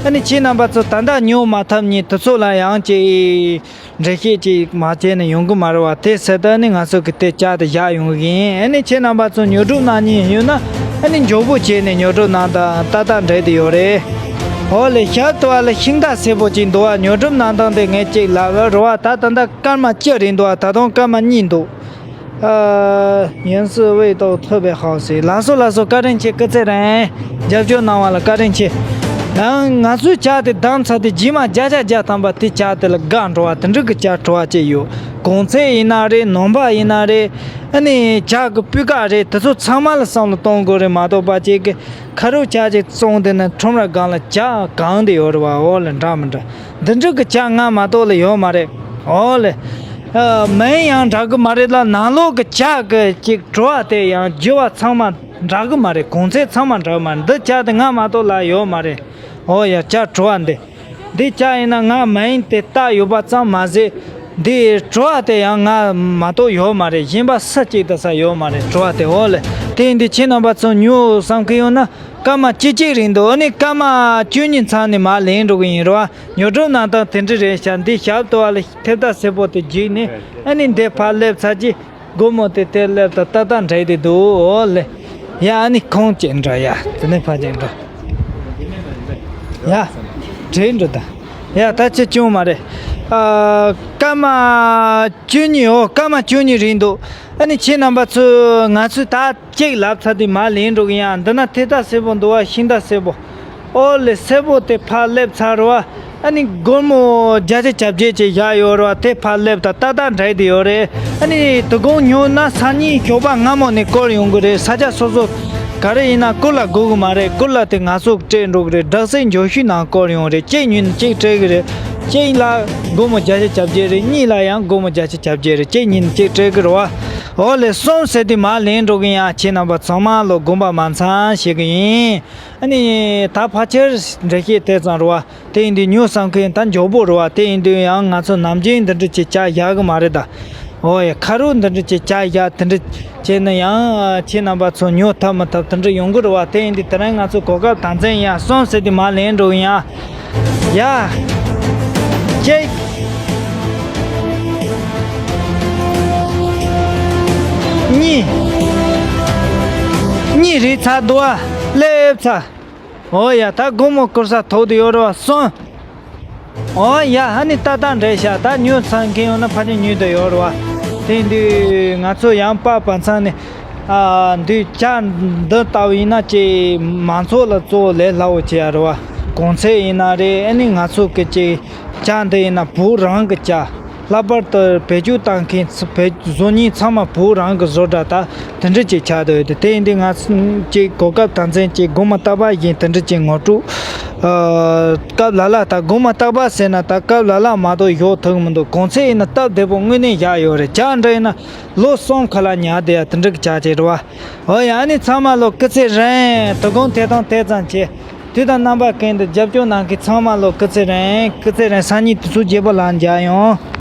ཨ་ནི་ཁྱེད་རྣམ་པ་ཚོ་ད་ལྟ་ཉོ་མ་ཐུབ་མཁན་དེ་ཚོ་ལ་ཡང་ཅིག་འགྲེལ་བཤད་ཅིག་མ་བྱས་ནས་ཡོང་གི་མ་རེད་བ། དེ་ཟེར་ད་ནི་ང་ཚོ་གིས་དེ་ཇ་དེ་བཞག་ཡོང་གི་ཡིན། ཨ་ནི་ཁྱེད་རྣམ་པ་ཚོ་ཉོ་སྒྲུབ་གནང་མཁན་ཡོད་ན་ཨ་ནི་མགྱོགས་པོ་བྱས་ནས་ཉོ་སྒྲུབ་གནང་དང་། ཏག་ཏག་འགྲིག་བསྡད་ཡོད་རེད། འོ་ལེ། ཞབས་ཏོག་ལ་ཤིང་རྟ་སེར་པོ་ཅིག་འདུག་བ། ཉོ་སྒྲུབ་གནང་སྟངས་དེ་ངས་ཅིག་ལབ་རེད་བ། ད་ད་ལྟ་སྐར་མ་བཅུ་རེད་འདུག་བ། ད་དུང་སྐར་མ་གཉིས་འདུག་ཨ། 也是味道特别好吃། ལགས་སོ་ལགས་སོ། བཀའ་དྲིན་ཆེ། སྐུ་ཚེ་རིང་། རྒྱབ་སྐྱོར་གནང་བ་ལ་བཀའ་དྲིན་ཆེ། ཡང་ང་ཚོའི་ཇ་དེ་བསྡམས་ཚར་དུས་རྗེས་མ་བརྒྱ་ཆ་བརྒྱ་ཐམ་པ་དེ་ཇ་དེ་ལ་དགའ་འགྲོ་བ། དེ་འདྲ་གི་ཇ་བྲོ་བ་ཅིག་ཡོད། གོང་ཚད་ཡིན་ན་རེད། ནང་པ་ཡིན་ན་རེད། ཨ་ནི་ཇ་གི་སྤུས་ཀ་རེད། དེ་ཚོ་ཚང་མ་ལ་བསམ་བློ་གཏོང་དགོས་རེད་མ་གཏོགས་པ་ཅིག་གི་ཁ་རུ་ཇ་ཅིག་བཙོང་དེ་ནི་ཁྲོམ་ར་སྒང་ལ་ཇ་གང་དེ་ཡོད་རེད་བ། འོ་ལེ། འདྲ་མི་འདྲ། འདི་འདྲ་གི་ཇ་ང་མ་གཏོགས་ལ་ཡོད་མ་རེད། འོ་ལེ། ཨ། མིང་ཡང་འདྲ་གི་མ་རེད་ལ། ནང་ལོགས་གི་ཇ་གི་ཅིག་བྲོ་བ་དེ་ཡང་རྒྱུ་བ་ཚང་མ་འདྲ་གི་མ་རེད། གོང་ཚད་ཚང་མ་འདྲ་གི་མ་རེད། འདི་ཇ་དེ་ང་མ་གཏོགས་ལ་ཡོད་མ་རེད། འོ་ཡ། ཇ་བྲོ་བ་འདི། འདི་ཇ་ཡིན་ན་ང་མིང་དེ་བཏགས་ཡོད་པ་ཙམ་མ་ཟད། འདི་བྲོ་བ་དེ་ཡང་ང་མ་གཏོགས་ཡོད་མ་རེད། གཞན་པ་སུ་གཅིག་དང་ས་ཡོད་མ་རེད། བྲོ་བ་དེ། འོ་ལེ། དེ་ཡིན་དུས་ཁྱེད་རྣམ་པ་ཚོ་ཉོ་བསམ་གི་ཡོད་ན་སྐར་མ་བཅུ་གཅིག་རིང་འདུག་ཨ་ནི་སྐར་མ་བཅུ་གཉིས་ཚར་ནས་མར་ལེན་འགྲོ་གི་ཡིན་རེད་བ། ཉོ་སྒྲུབ་གནང་སྟངས་དེ་འདྲ་རེད་ཤག་འདི་ཞབས་ཏོག་ལ་ཐེབས་རྟ་སེར་པོ་དེ་བརྒྱུས་ནས་ཨ་ནི་འདི་ཕར་སླེབས་ཚར་རྗེས། སྒོར་མོ་དེ་དེར་སླེབས་དང་། ཏག་ཏག་འགྲིག་བསྡད་འདུག་འོ་ལེ། ཡ། ཨ་ནི་ཁོང་ཅིག་འགྲོ་ཡ། དེ་ནས་ཕར་ཅིག་འགྲོ། ཡ། འགྲིག་འགྲོ་ད། ཡ། ད་ཅི་བྱུང་མ་རེད། ཨ། སྐར་མ་བཅུ་གཉིས། འོ། སྐར་མ་བཅུ་གཉིས་རིང་འདུག་ཨ་ནི་ཁྱེད་རྣམ་པ་ཚོས་ང་ཚོས་ད་ཅིག་ལབ་ཚར་དུས་མར་ལེན་འགྲོ་གི་ཡིན། འདི་ན་ཐེབས་རྟ་སེར་པོ་འདུག་བ། ཤིང་རྟ་སེར་པོ། ཨོ་ལེ། སེར་པོ་དེ་ཕར་སླེབས་ཚར་བ། ཨ་ནི་སྒོར་མོ་བརྒྱ་ཆ་གྱ་བརྒྱད་ཅིག་བཞག་ཡོད་རེད་བ། དེ་ཕར་སླེབས་དང་ཏག་ཏག་འགྲིག་བསྡད་ཡོད་རེད། ཨ་ནི་དོ་དགོང་ཉོ་ན་སང་ཉིན་ཞོགས་པ་སྔ་མོ་ནས་སྐོར་ཡོང་གི་རེད། ས་ཆ་སོ་སོ་ག་རེ་ཡིན་ན་སྐོར་ལ་དགོས་གི་མ་རེད། སྐོར་ལ་དེ་ང་ཚོ་སྤྲད་འགྲོ་གི་རེད། སྦྲག་སྲིད་འཇོག་ཤུལ་ནང་སྐོར་ཡོང་རེད། གཅིག་ཉིན་གཅིག་སྤྲད་གི་རེད། གཅིག་ལ་སྒོར་མོ་བརྒྱ་ཆ་གྱ་བརྒྱད་རེད། གཉིས་ལ་ཡང་སྒོར་མོ་བརྒྱ་ཆ་གྱ་བརྒྱད་རེད། གཅིག་ཉིན་གཅིག་སྤྲད་གི་རེད་བ། ཨོ་ལེ། གསུམ་ཟེར་དུས་མར་ལེན་འགྲོ་གི་ཡིན། ཁྱེད་རྣམ་པ་ཚང་མ་ལོ་དགོངས་པ་མ་ཚོམ་ཞུ་གི་ཡིན། ཨ་ནི་ད་ཕལ་ཆེར་འགྲེལ་བཤད་དེ་ཙམ་རེད་བ། དེ་ཡིན་དུས་ཉོ་བསམ་མཁན་ད་མགྱོགས་པོ་རེད་བ། དེ་ཡིན་དུས་ཡང་ང་ཚོ་ནམ་རྒྱུན་འདི་འདྲ་ཅིག་ཇ་བཞག་གི་མ་རེད་ད། འོ་ཡ། ཁ་རུ་འདི་འདྲ་ཅིག་ཇ་བཞག་དེ་འདྲ་བྱས་ན་ཡང་ཁྱེད་རྣམ་པ་ཚོ་ཉོ་ཐུབ་མི་ཐུབ་དེ་འདྲ་ཡོང་གི་རེད་བ། དེ་ཡིན་དུས་དེ་རིང་ང་ཚོ་གོ་སྐབས་དམ་འཛིན་ཡ། གསུམ་ཟེར་དུས་མར་ལེན་འགྲོ་གི་ཡིན་ཨ། ཡ། གཅིག་གཉིས། གཉིས་རེད་ཚར་འདུག་ཨ། སླེབས་ཚར། འོ་ཡ། ད་སྒོར་མོ་བསྐུར་ས་ཐོག་ཏུ་ཡོད་རེད་བ། གསུམ། འོ་ཡ། ཨ་ནི་ཏག་ཏག་འགྲིག་ཤག་ད་ཉོ་ཚར་མཁན་ཡོད་ན་ཕར་ནས་ཉོས་བསྡད་ཡོད་རེད་བ། དེ་དུས་ང་ཚོ་ཡང་པར་བབས་ཚར་ནས། ཨ། འདི་ཇ་འདི་ལྟ་བུ་ཡིན་ན་ཅིག་མང་ཚོགས་ལ་གཙོ་བོ་ལས་སླ་བོ་བྱེད་ཡ་རེད་བ། གོང་ཚད་ཡིན་ན་རེད། ཨ་ནི་ང་ཚོ་གི་ཅིག་ཇ་འདི་ཡིན་ན་བོད་རང་གི་ཇ། ལྷག་པར་དུ་བེད་སྤྱོད་བཏང་མཁན་ཚ་བེད་བཟོ་མཁན་ཚང་མ་བོད་རང་གི་བཟོ་གྲྭ་ད་དེ་འདྲ་ཅིག་ཆགས་བསྡད་ཡོད་དེ། དེ་ཡིན་དུས་ང་ཚོ་ཅིག་གོ་སྐབས་དམ་འཛིན་ཅིག་སྒོར་མོ་རྟག་པར་བཞིན་དེ་འདྲ་ཅིག་ངོ་སྤྲོད། ཨ། སྐབས་ལ་ལ་ད་སྒོར་མོ་རྟག་པར་ཟེར་ན་ད་སྐབས་ལ་ལ་མ་གཏོགས་ཞོག་ཐུབ་ཀྱི་མི་འདུག་གོང་ཚད་ཡིན་ན་སྟབས་བདེ་པོ་དངོས་གནས་བཞག་ཡོད་རེད། ཇ་འདྲ་ཡིན་ན་ལོ་གསུམ་ཁ་ལ་ཉར་བསྡད་ཡ་དེ་འདྲ་གི་ཇ་ཅིག་རེད་བ། འོ་ཡ། ཨ་ནི་ཚང་མ་ལོ་སྐུ་ཚེ་རིང་། དོ་དགོང་དེ་དང་དེ་ཙམ་བྱས། དུས་དང་རྣམ་པ་ཀུན་ཏུ་རྒྱབ་སྐྱོར་གནང་མཁན་ཚང་མ་ལོ་སྐུ་ཚེ་རིང་། སྐུ་ཚེ་རིང་། སང་ཉིན་དུས་ཚོད་བརྗེ་པོ་ལ་མཇལ་ཡོང་།